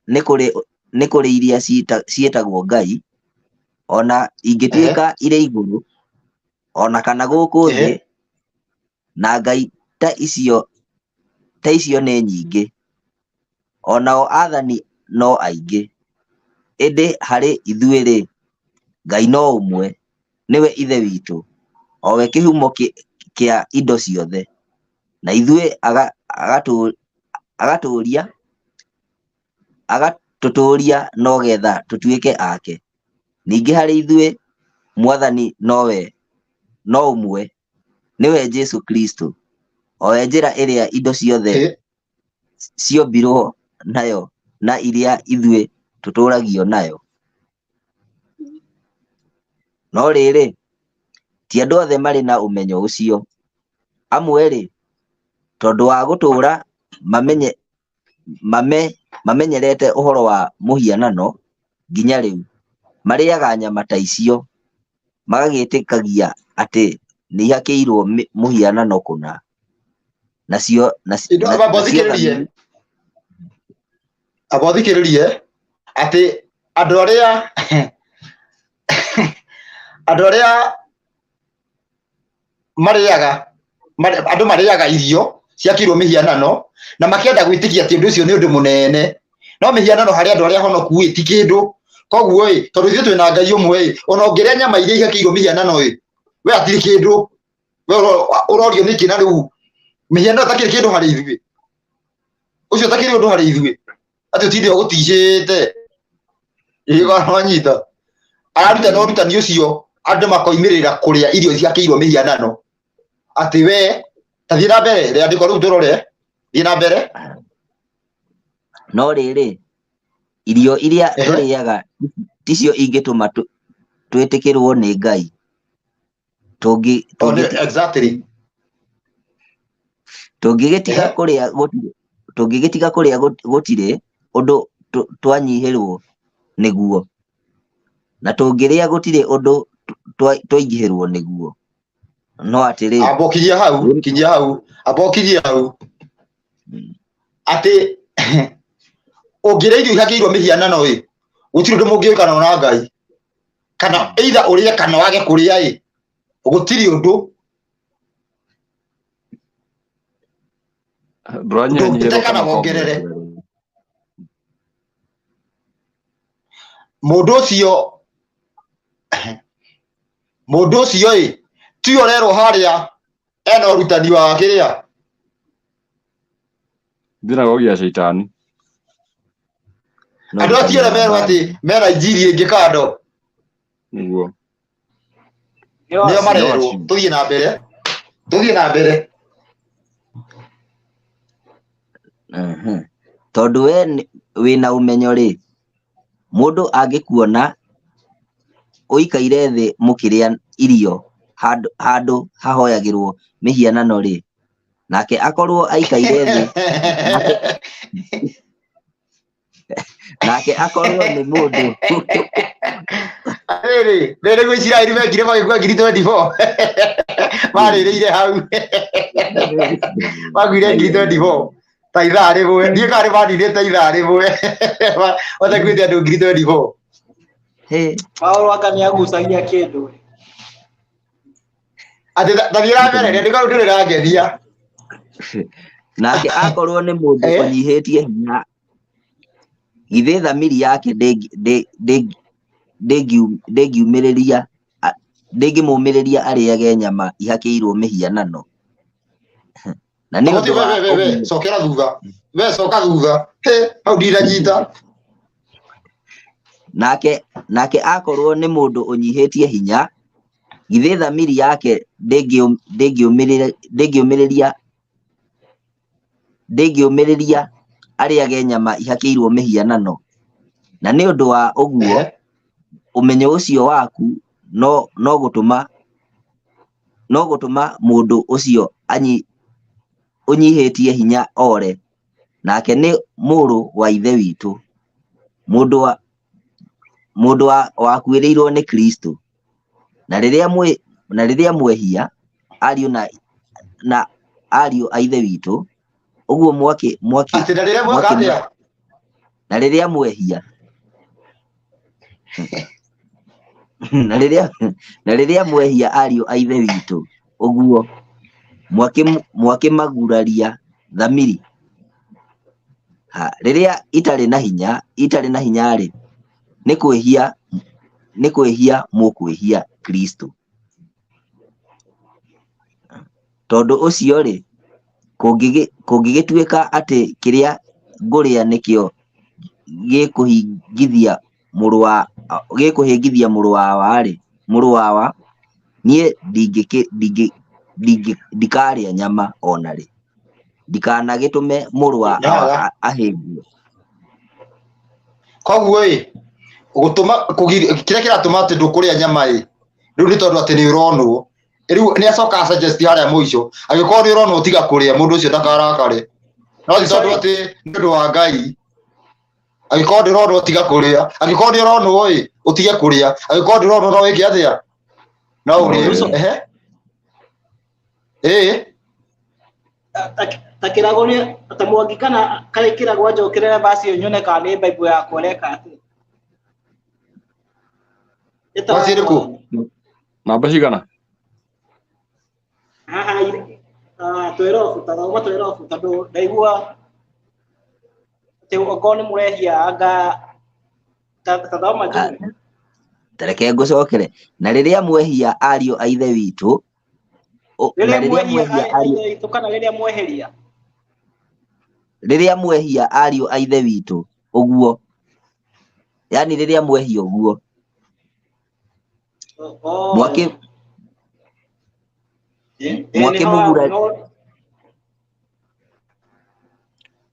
nĩ kũrĩ iria ciĩtagwo ngai, o na ingĩtuĩka irĩ igũrũ, o na kana gũkũ thĩ, na ngai ta icio nĩ nyingĩ, o nao aathani no aingĩ, ĩndĩ harĩ ithuĩ-rĩ, Ngai no ũmwe, nĩwe Ithe witũ, o we kĩhumo kĩa indo ciothe, na ithuĩ agatũtũũria no getha tũtuĩke ake. Ningĩ harĩ ithuĩ Mwathani no ũmwe, nĩwe Jesũ Kristũ, o we njĩra ĩrĩa indo ciothe ciombirwo nayo na ĩrĩa ithuĩ tũtũũragio nayo. No rĩrĩ, ti andũ othe marĩ na ũmenyo ũcio. Amwe-rĩ, tondũ wa gũtũũra mamenyerete ũhoro wa mũhianano nginya rĩu, marĩĩaga nyama ta icio, magagĩĩtĩkagia atĩ nĩihakĩirwo mũhianano kũna. Nacio Indo aba bothikĩrĩrie. thamiri Aba ũthikĩrĩrie atĩ andũ arĩa marĩaga andũ marĩaga irio ciakĩirwo mĩhianano na makĩenda gwĩtĩkia atĩ ũndũ ũcio nĩ ũndũ mũnene, no mĩhianano harĩ andũ arĩa honoku ĩ ti kĩndũ. Koguo ĩ tondũ ithuĩ twĩna Ngai ũmwe ĩ, ona ũngĩrĩa nyama iria ihakĩirwo mĩhianano ĩ, we hatirĩ kĩndũ. We ũrorio nĩkĩ na rĩu mĩhianano ĩtakĩrĩ kĩndũ harĩ ithuĩ, ũcio ũtakĩrĩ ũndũ harĩ ithuĩ, atĩ ũtinde ũgũticĩte. Wanyita ararutana ũrutani ũcio, andũ makoimĩrĩra kũrĩa irio ciakĩirwo mĩhianano, atĩ we ta thiĩ na mbere rĩandĩko rĩu tũrore, thiĩ na mbere. No rĩrĩ, irio iria tũrĩaga ticio ingĩtũma twĩtĩkĩrwo nĩ Ngai. Exactly. Tũngĩgĩtiga kũrĩa gũtirĩ, tũngĩgĩtiga kũrĩa gũtirĩ ũndũ twanyihĩrwo nĩguo, na tũngĩrĩa gũtirĩ ũndũ twaingĩhĩrwo nĩguo. No atĩrĩ, Amba ũkinyie hau, kinyia hau, amba ũkinyie hau atĩ ũngĩrĩa irio ihakĩirwo mĩhianano ĩ, gũtirĩ ũndũ mũngĩũkana na Ngai, kana either ũrĩe kana wage kũrĩa ĩ, gũtirĩ ũndũ Ndũranyihanyihĩrwo ndũngĩte kana kana wongerere. ũkongererwo. Mũndũ ũcio ĩ ti ũrerwo harĩa ena ũrutani wa kĩrĩa Thinagogi ya Shaitani. No andũ acio ũrutani arĩa wa merwo mbaara. atĩ mena injiri ĩngĩ kando Nĩguo. nĩo Nĩo marerwo. acio. Tũthiĩ na mbere, tũthiĩ na mbere. Tondũ we wĩna ũmenyo rĩ, mũndũ angĩkuona ũikaire thĩ mũkĩrĩa irio handũ hahoyagĩrwo mĩhianano rĩ, nake akorwo aikaire thĩ nake akorwo nĩ mũndũ Rĩrĩ rĩrĩ nĩguo Isiraeli mekire magĩkua ngiri 24 marĩrĩire hau makuire ngiri 24 ta ithaa rĩmwe, ndiũĩ kana nĩ maninĩte ithaa rĩmwe matakuĩte andũ ngiri 24. Hey. Paulo anga nĩ agucagia kĩndũ. Atĩ tathiĩ na mbere, rĩandĩko rĩu ndĩrĩrangenia. Nake akorwo nĩ mũndũ ũnyihĩtie hinya, githĩ thamiri yake ndĩngĩmũũmĩrĩria arĩage nyama ihakĩirwo mĩhianano? Na nĩ Tagũthiĩ ũndũ we wa we we we ũguo cokera thutha. We coka thutha. He hau ndinanyita. Nake nake akorwo nĩ mũndũ ũnyihĩtie hinya, githĩ thamiri yake ndĩngĩũmĩrĩria ndĩngĩũmĩrĩria arĩage nyama ihakĩirwo mĩhianano? Na nĩ ũndũ wa ũguo Ehe. ũmenyo ũcio waku no gũtũma no gũtũma mũndũ ũcio ũnyihĩtie hinya ore, nake nĩ mũrũ wa Ithe witũ, mũndũ wa mũndũ wa wakuĩrĩirwo nĩ Kristo. Na rĩrĩa mwĩ na rĩrĩa mwehia ariũ na na ariũ a Ithe witũ, ũguo mwakĩ mwakĩ Atĩ na rĩrĩa mweka mwakĩ atĩa? na rĩrĩa mwehia na rĩrĩa na rĩrĩa mwehia ariũ a Ithe witũ, ũguo mwakĩ mwakĩmaguraria thamiri. Ha, rĩrĩa itarĩ na hinya itarĩ na hinya-rĩ, nĩ kwĩhia nĩ kwĩhia mũkwĩhia Kristo. Tondũ ũcio-rĩ, kũngĩgĩtuĩka atĩ kĩrĩa ngũrĩa nĩkĩo gĩkũhĩngithia mũrũ wa gĩkũhĩngithia mũrũ wa awa-rĩ, mũrũ wa awa, niĩ ndikarĩa nyama ona rĩ, ndikanagĩtũme mũrũ wa awa Nyaga. ahĩngwo. Koguo ĩ gũtũma kĩrĩa kĩratũma atĩ ndũkũrĩa nyama ĩ rĩu nĩ tondũ atĩ nĩ ũronwo. Rĩu nĩ acoka suggest harĩa mũico angĩkorwo nĩ ũronwo tiga kũrĩa mũndũ ũcio ndakarakare. No ti tondũ Sorry. atĩ nĩ ũndũ wa Ngai. Angĩkorwo ndũronwo tiga kũrĩa. Angĩkorwo nĩ ũronwo ĩ ũtige kũrĩa. Angĩkorwo ndũronwo no wĩke atĩa? No No ũrĩe. ũrĩe. Ehe. Ĩĩ. Ta kĩrago nĩ ta mwangi kana karĩ kĩrago anjokerere vaci ĩyo nyone kana nĩ Bible yakwa ĩreka atĩa. Vaci ĩrĩkũ? Namba cigana? Haha twerobu ta thoma twerobu tondũ ndaigua atĩ okorwo nĩ mũrehia anga ta thoma njuge. Tareke ngũcokere. Na rĩrĩa mwehia ariũ a Ithe witũ, na Rĩrĩa rĩrĩa mwehia mwehia ariũ a ariũ Ithe witũ kana rĩrĩa mweheria? Rĩrĩa mwehia ariũ a Ithe witũ ũguo, yani rĩrĩa mwehia ũguo, Oh. mwakĩ Ĩĩ mwakĩ nĩho mũgura no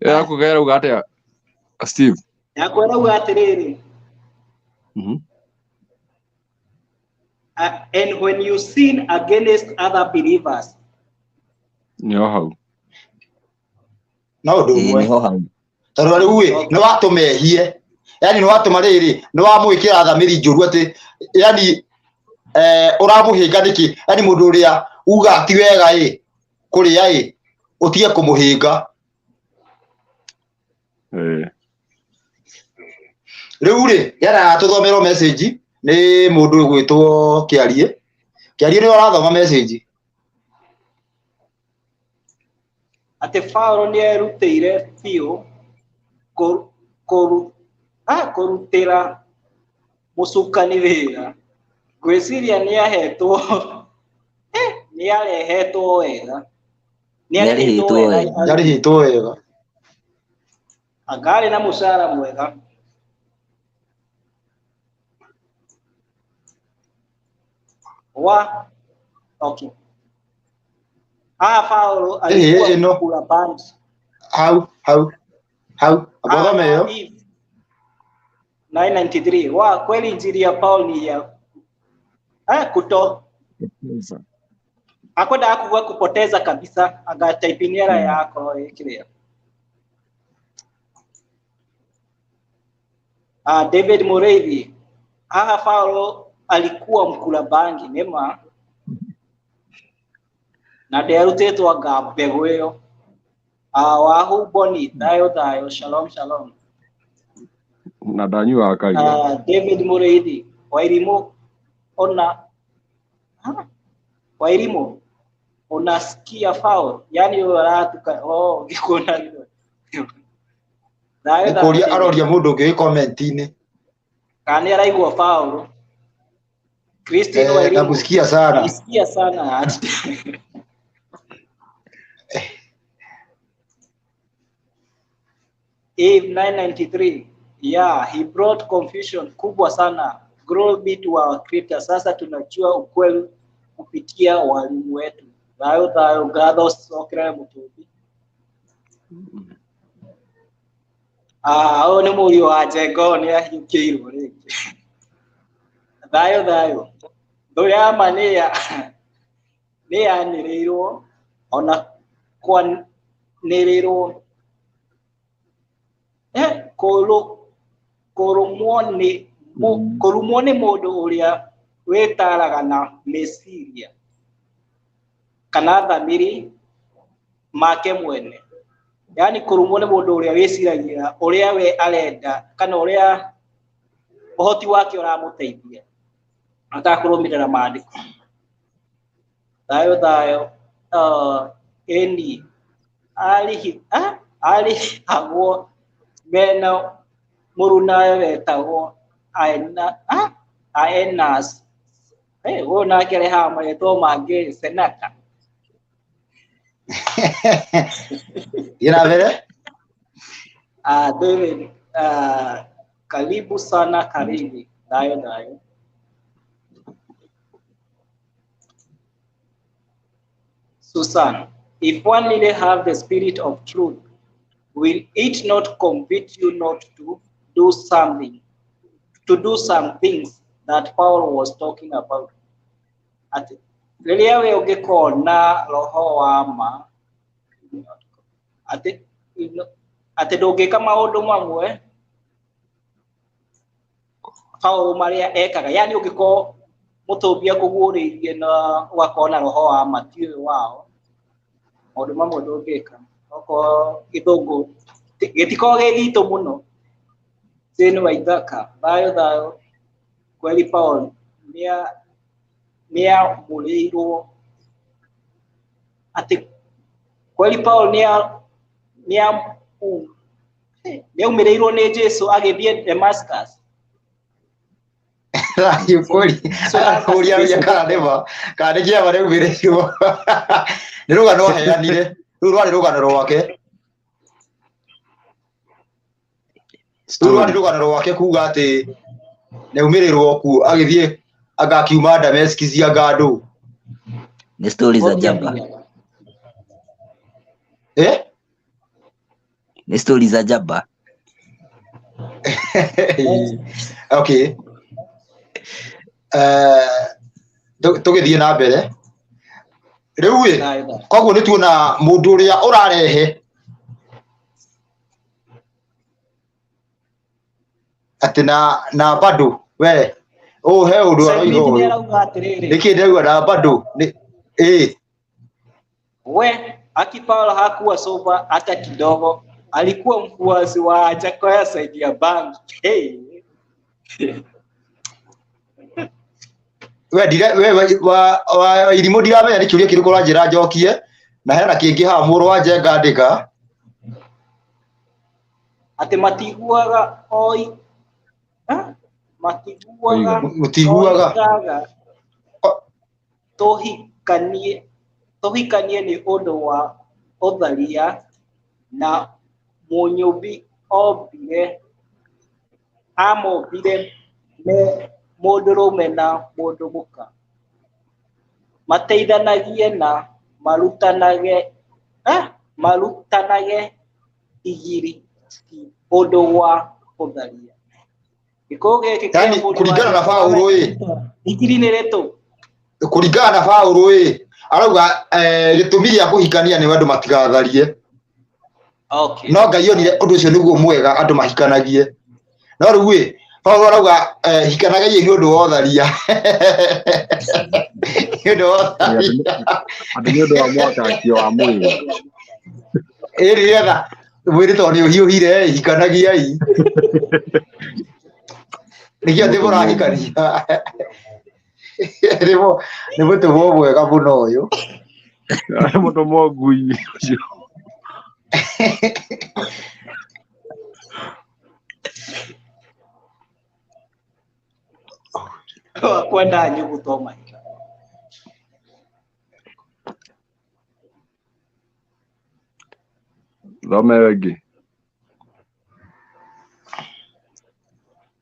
Ĩyo yaku ĩrauga atĩa Steve? Yakwa ĩrauga atĩrĩrĩ. And when you sin against other believers. Nĩho hau. No ũndũ Ĩĩ ũmwe. nĩho hau. Tondũ rĩu ĩ nĩ watũma ehie. Yani nĩ watũma rĩrĩ nĩ wamwĩkĩra thamiri njũru atĩ yani ũramũhĩnga nĩkĩ? Yani mũndũ ũrĩa uga ti wega ĩ kũrĩa ĩ ũtige kũmũhĩnga. Ĩĩ. Rĩu rĩ yara tũthomerwo message nĩ mũndũ ũgwĩtwo Kĩarie. Kĩarie nĩwe ũrathoma message. Atĩ Paul nĩ erutĩire biũ kũrutĩra mũcukani wĩra. Ngwĩciria nĩahetwo nĩarehetwo wega. Nĩarĩhĩtwo wega. Nĩarĩhĩtwo wega. Anga arĩ na mũcara mwega. Wa okay. Haha Paul alikuwa ĩno. mkula bangi. Hau hau hau athome ĩyo. 993 wa kweli injili ya Paul ni ya kuto akwenda kuga kupoteza kabisa agataipiniera yako ĩkĩrĩa. David Mureithi haha Paul alikuwa mkula bangi nĩma na nderutĩtwo anga mbegũ ĩyo. Wahu Boni thayũ thayũ shalom shalom. Na ndanyuaga karia. David Mureithi Wairimu ona Wairimu unasikia foul yani uratuka oh ngikuona thayũ Nĩ thayũ kũria David. aroria mũndũ ũngĩ wĩ comment-inĩ. Kana nĩ araigua foul. Christine Wairimu Nakusikia sana. Nakusikia sana. Eve 993. Yeah, he brought confusion kubwa sana. Glory be to our creator. Sasa tunajua ukweli kupitia walimu wetu. Thayo thayo ngatho cokere Mũtũmbi. Ah, ũyũ nĩ mũriũ wa Njenga, ũyũ nĩ ahiũkĩirwo rĩngĩ. Thayo thayo. Thũ ya ma nĩ yanĩrĩirwo ona kwanĩrĩrwo kũrumwo nĩ mũndũ ũrĩa wĩtaraga na meciria kana thamiri make mwene. Yaani kũrumwo nĩ mũndũ ũrĩa wĩciragia ũrĩa we arenda kana ũrĩa ũhoti wake ũramũteithia atakũrũmĩrĩra maandĩko. Thayo thayo. Eni arĩhagwo mena mũrunawe wetagwo Aenas. Ũyũ nake arehaga marĩtwa mangĩ Senaka. Thiĩ na mbere. David, karibu sana Karimi. Thayo thayo. Susan, if one really have the spirit of truth, will it not convict you not to do something, to do some things that Paul was talking about? Ati rĩrĩa we ũngĩkorwo na roho wa ma, atĩ ndũngĩka maũndũ mamwe Paul marĩa ekaga. Yani ũngĩkorwo Mũtũmbi akũguũrĩirie na ũgakorwo na roho wa ma ti ũyũ wao, maũndũ mamwe ndũngĩka. Okorwo gĩthũngũ gĩtikoragwo gĩ gitũ mũno. Jane Waithaka, thayo thayo. Kweli Paul nĩamũrĩirwo atĩ kweli Paul nĩaumĩrĩirwo nĩ Jesu agĩthiĩ Damascus. Thayũ kweli arakũria ũria kana nĩ ma kana nĩ kĩama nĩaumĩrĩirwo. Nĩ rũgano aheanire, rũu rwarĩ rũgano rwake. Rũu rwarĩ rũgano rwake kuga atĩ nĩaumĩrĩrwo kuo agĩthiĩ agakiuma Dameski cia andũ. Nĩ story za jaba. Nĩ story za jaba. Okay. Tũgĩthiĩ na mbere rĩu ĩ, koguo nĩ tuona mũndũ ũrĩa ũrarehe atĩ na bado we ũũ he ũndũ aroiga ũyũ nĩkĩ ndauga na bado ĩ we aki Paulo hakuwa sober hata kidogo, alikuwa mfuasi wa Jakoya saidi ya bangi. Hey. We ndire we wa irimũ ndiramenya nĩ kĩũria kĩrĩkũ ũranjĩra njokie, na hena kĩngĩ haha mũrũ wa Njenga andĩka atĩ matiguaga oi matiguaga mũtiguaga tũhikanie nĩ ũndũ wa ũtharia na mũnyũmbi amombire me mũndũrũme na mũndũ mũka, mateithanagie na marutanage igiri ti ũndũ wa ũtharia. Gĩkũyũ gĩkĩ kĩa kũringana na Paũlũ ĩ, igiri nĩ rĩtũ. Kũringana na Paũlũ ĩ, arauga gĩtũmi gĩa kũhikania nĩ andũ matigatharie. Okay. No Ngai onire ũndũ ũcio nĩguo mwega andũ mahikanagie. No rĩu ĩ, Paũlũ arauga hikanagai nĩ ũndũ wa ũtharia. Nĩ ũndũ wa ũtharia. Andũ nĩ ũndũ wa mwakakio wa mwĩrĩ. Ĩ nĩgetha mwĩrĩ tondũ nĩ ũhiũhire hikanagiai. Nĩkĩo atĩ mũrahikania. Nĩ mũtũmwo mwega mũno ũyũ. Nĩ mũtũmwo ngui ũcio. Kwenda nyugu to mahiga. Thoma ĩyo ĩngĩ.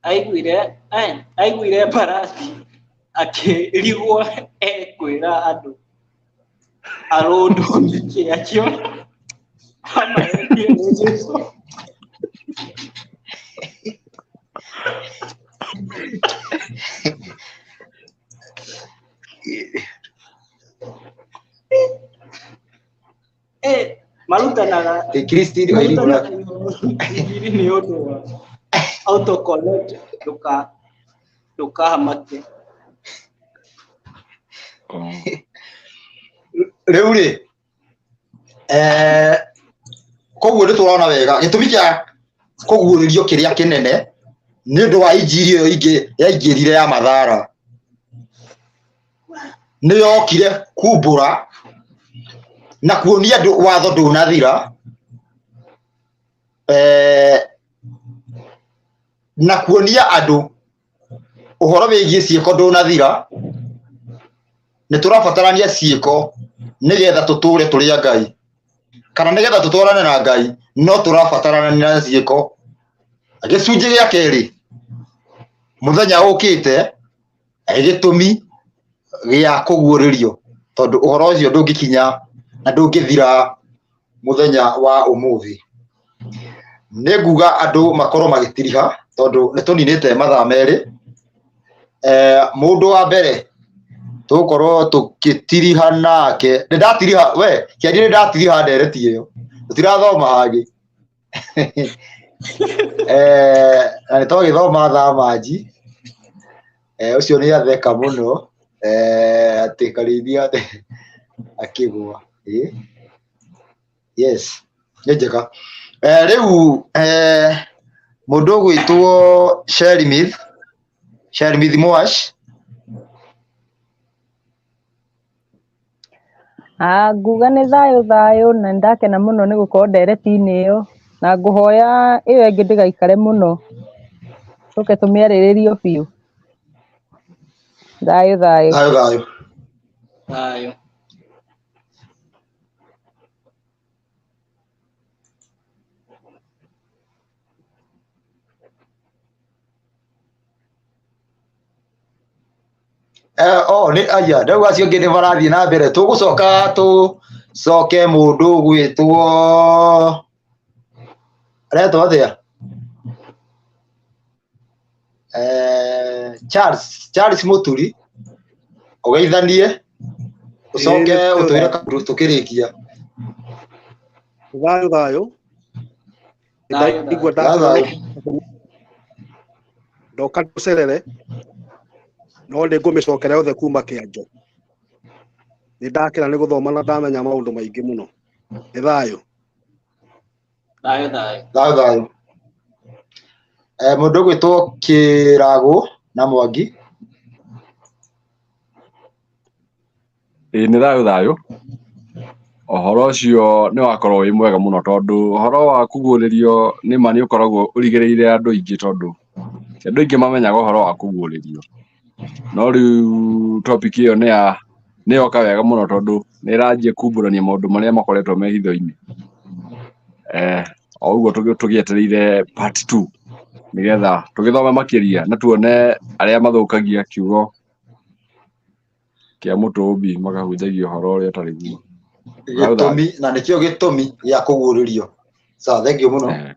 Aiguire aiguire mbarathi akĩrigwo ekwĩra andũ arũndwo nĩkĩ akiona amahetie nĩ Jesũ. Marutanaga Christine Wairimu marutanaga injiri nĩ ũndũ wa autocorrect ndũkahamake. Rĩu rĩ koguo nĩ tũrona wega gĩtũmi kĩa kũguũrĩrio kĩrĩa kĩnene nĩ ũndũ wa injiri ĩyo ingĩ yaingĩrire ya mathara nĩ yokire kumbũra na kuonia andũ watho ndũnathira na kuonia andũ ũhoro wĩgiĩ ciĩko ndũnathira. Nĩ tũrabatarania ciĩko nĩgetha tũtũre tũrĩ a Ngai kana nĩgetha tũtwarane na Ngai, no tũrabatarania na ciĩko. Gĩcunjĩ gĩa kerĩ, mũthenya ũkĩte gĩtũmi gĩa kũguũrĩrio, tondũ ũhoro ũcio ndũngĩkinya na ndũngĩthira mũthenya wa ũmũthĩ. Nĩ nguga andũ makorwo magĩtiriha tondũ nĩ tũninĩte mathaa merĩ. Mũndũ wa mbere tũgũkorwo tũgĩtiriha nake, nĩ ndatiriha we kĩaria, nĩ ndatiriha ndereti ĩyo, tũtirathoma hangĩ. Na nĩ twagĩthoma thaa manji. Ũcio nĩ atheka mũno atĩ Karĩithia akĩgũa. Yes, nĩ njega. Rĩu mũndũ ũgwĩtwo Sherimith, Sherimith Mwash. Nguga nĩ thayũ thayũ, na nĩndakena mũno nĩ gũkorwo ndereti-inĩ ĩyo, na ngũhoya ĩyo ĩngĩ ndĩgaikare mũno, tũke tũmĩarĩrĩrie biũ. Thayũ thayũ. Thayũ thayũ. Thayũ. Oh, nĩ aya rĩu acio angĩ nĩ marathiĩ na mbere, tũgũcoka tũcoke mũndũ ũgwĩtwo aretwo atĩa? Charles, Charles Mũturi, ũgeithanie ũcoke ũtwĩre kaũndũ tũkĩrĩkia. Thayũ thayũ. Thayũ Ndaigua thayũ thayũ. Ndoka ndũcerere no nĩ ngũmĩcokera yothe kuma kĩanjo. Nĩ ndakena nĩ gũthoma na ndamenya maũndũ maingĩ mũno. Nĩ thayũ. Thayũ thayũ. Thayũ thayũ. Mũndũ ũgwĩtwo Kĩragũ na Mwangi. Ĩĩ nĩ thayũ thayũ. Ũhoro ũcio nĩ wakorwo wĩ mwega mũno tondũ ũhoro wa kũguũrĩrio nĩ ma nĩ ũkoragwo ũrigĩrĩire andũ aingĩ, tondũ ti andũ aingĩ mamenyaga ũhoro wa kũguũrĩrio. No rĩu topic ĩyo nĩ ya nĩ yoka wega mũno tondũ nĩ ĩranjia kumbũrania maũndũ marĩa makoretwo me hitho-inĩ. O ũguo tũgĩetereire part 2 nĩgetha tũgĩthome makĩria na tuone arĩa mathũkagia kiugo kĩa mũtũmbi makahunjagia ũhoro ũrĩa ũtarĩ guo. Gĩtũmi na nĩkĩo gĩtũmi gĩa kũguũrĩrio. Sawa, thank you mũno.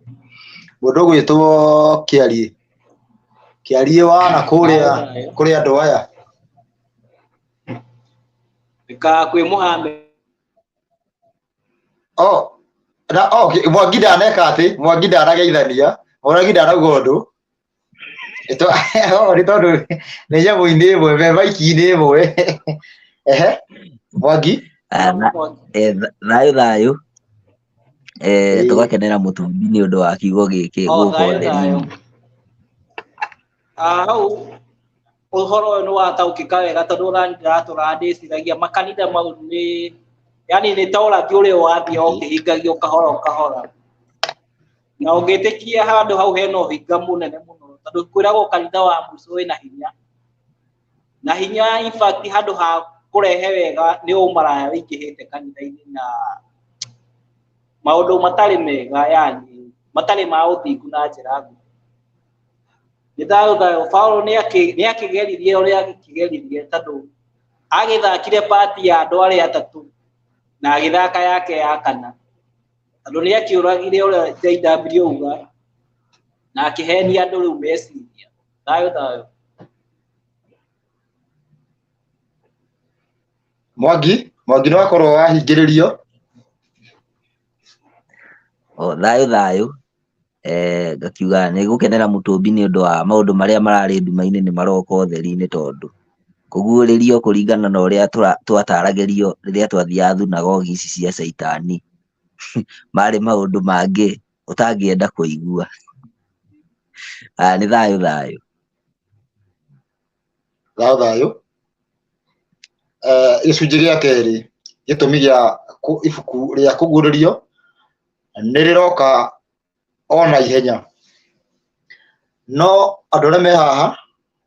Mũndũ ũgwĩtwo Kĩariĩ, Kĩariĩ wa na kũrĩa kũrĩ andũ aya. Ka kwĩ Mũhammed. Oh, na oh, Mwangi ndaneka atĩ, Mwangi ndanageithania, Mwangi ndanauga ũndũ. Nĩ tondũ nĩ nyamũ-inĩ ĩmwe, me maiki-inĩ ĩmwe. Ehe, Mwangi. Thayũ thayũ. Tũgakenera mũtũmbi nĩ ũndũ wa kiugo gĩkĩ gũkũ Thayũ thayũ. ũtheri-inĩ. Hau ũhoro ũyũ nĩ wataũkĩka wega tondũ ona ndĩratũra ndĩciragia makanitha mau nĩ yani nĩ ta ũrathi ũrĩa wathiĩ ũkĩhingagio kahora o kahora, na ũngĩtĩkia handũ hau hena ũhinga mũnene mũno tondũ kwĩragwo kanitha wa mũico wĩna hinya na hinya, in fact handũ ha kũrehe wega nĩ ũmaraya wĩingĩhĩte kanitha-inĩ na maũndũ matarĩ mega, yani matarĩ ma ũthingu na njĩra nguhĩ. Nĩ thayũ thayũ. Paulo nĩ akĩgeririe ũrĩa agĩkĩgeririe tondũ agĩthakire pati ya andũ arĩa atatũ na agĩthaka yake ya kana, tondũ nĩ akĩũragire ũrĩa JW auga na akĩhenia andũ rĩu meciria. Thayũ thayũ. Mwangi, Mwangi nĩ wakorwo wahingĩrĩrio. O thayũ thayũ. Ngakiuga nĩ gũkenera Mũtũmbi nĩ ũndũ wa maũndũ marĩa mararĩ nduma-inĩ nĩ maroka ũtheri-inĩ, tondũ kũguũrĩrio kũringana na ũrĩa twataragĩrio rĩrĩa twathiaga thunagogi ici cia caitani marĩ maũndũ mangĩ ũtangĩenda kũigua. Nĩ thayũ thayũ. Thayũ thayũ. Gĩcunjĩ gĩa kerĩ, gĩtũmi gĩa ibuku rĩa kũguũrĩrio nĩ rĩroka ona ihenya, no andũ arĩa me haha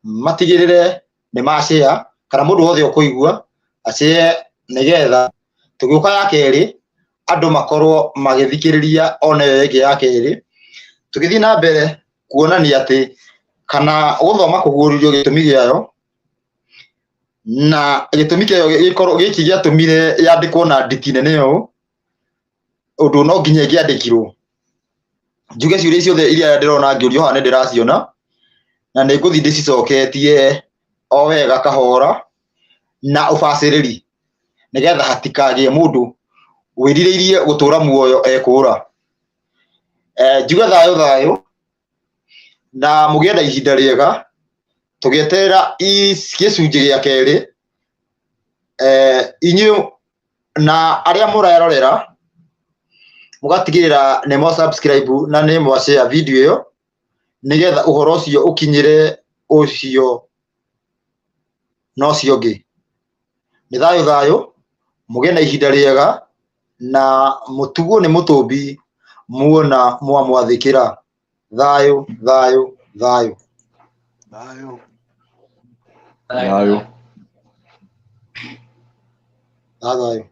matigĩrĩre nĩ macĩa, kana mũndũ wothe ũkũigua acĩe, nĩgetha tũgĩũka ya kerĩ andũ makorwo magĩthikĩrĩria ona ĩyo ĩngĩ ya kerĩ, tũgĩthiĩ na mbere kuonania atĩ kana gũthoma kũguũrĩrio gĩtũmi gĩayo, na gĩtũmi kĩayo gĩkorwo gĩkĩ gĩatũmire yandĩkwo na nditi nene ũũ, ũndũ no nginya ĩngĩandĩkirwo. Njuge ciũria ciothe iria ndĩrona ngĩũrio haha nĩ ndĩraciona, na nĩ ngũthiĩ ndĩcicoketie o wega kahora na ũbacĩrĩri, nĩgetha hatikagĩe mũndũ wĩrirĩirie gũtũra muoyo ekũra. Njuge thayũ thayũ, na mũgĩe na ihinda rĩega tũgĩeterera gĩcunjĩ gĩa kerĩ. Inyuĩ na arĩa mũrerorera mũgatigĩrĩra nĩ mwa subscribe na nĩ mwa share video ĩyo, nĩgetha ũhoro ũcio ũkinyĩre ũcio na ũcio ũngĩ. Nĩ thayũ thayũ, mũgĩe na ihinda rĩega, na mũtugwo nĩ Mũtũmbi muona mwamwathĩkĩra. Thayũ thayũ thayũ. Thayũ. Thayũ. Thayũ.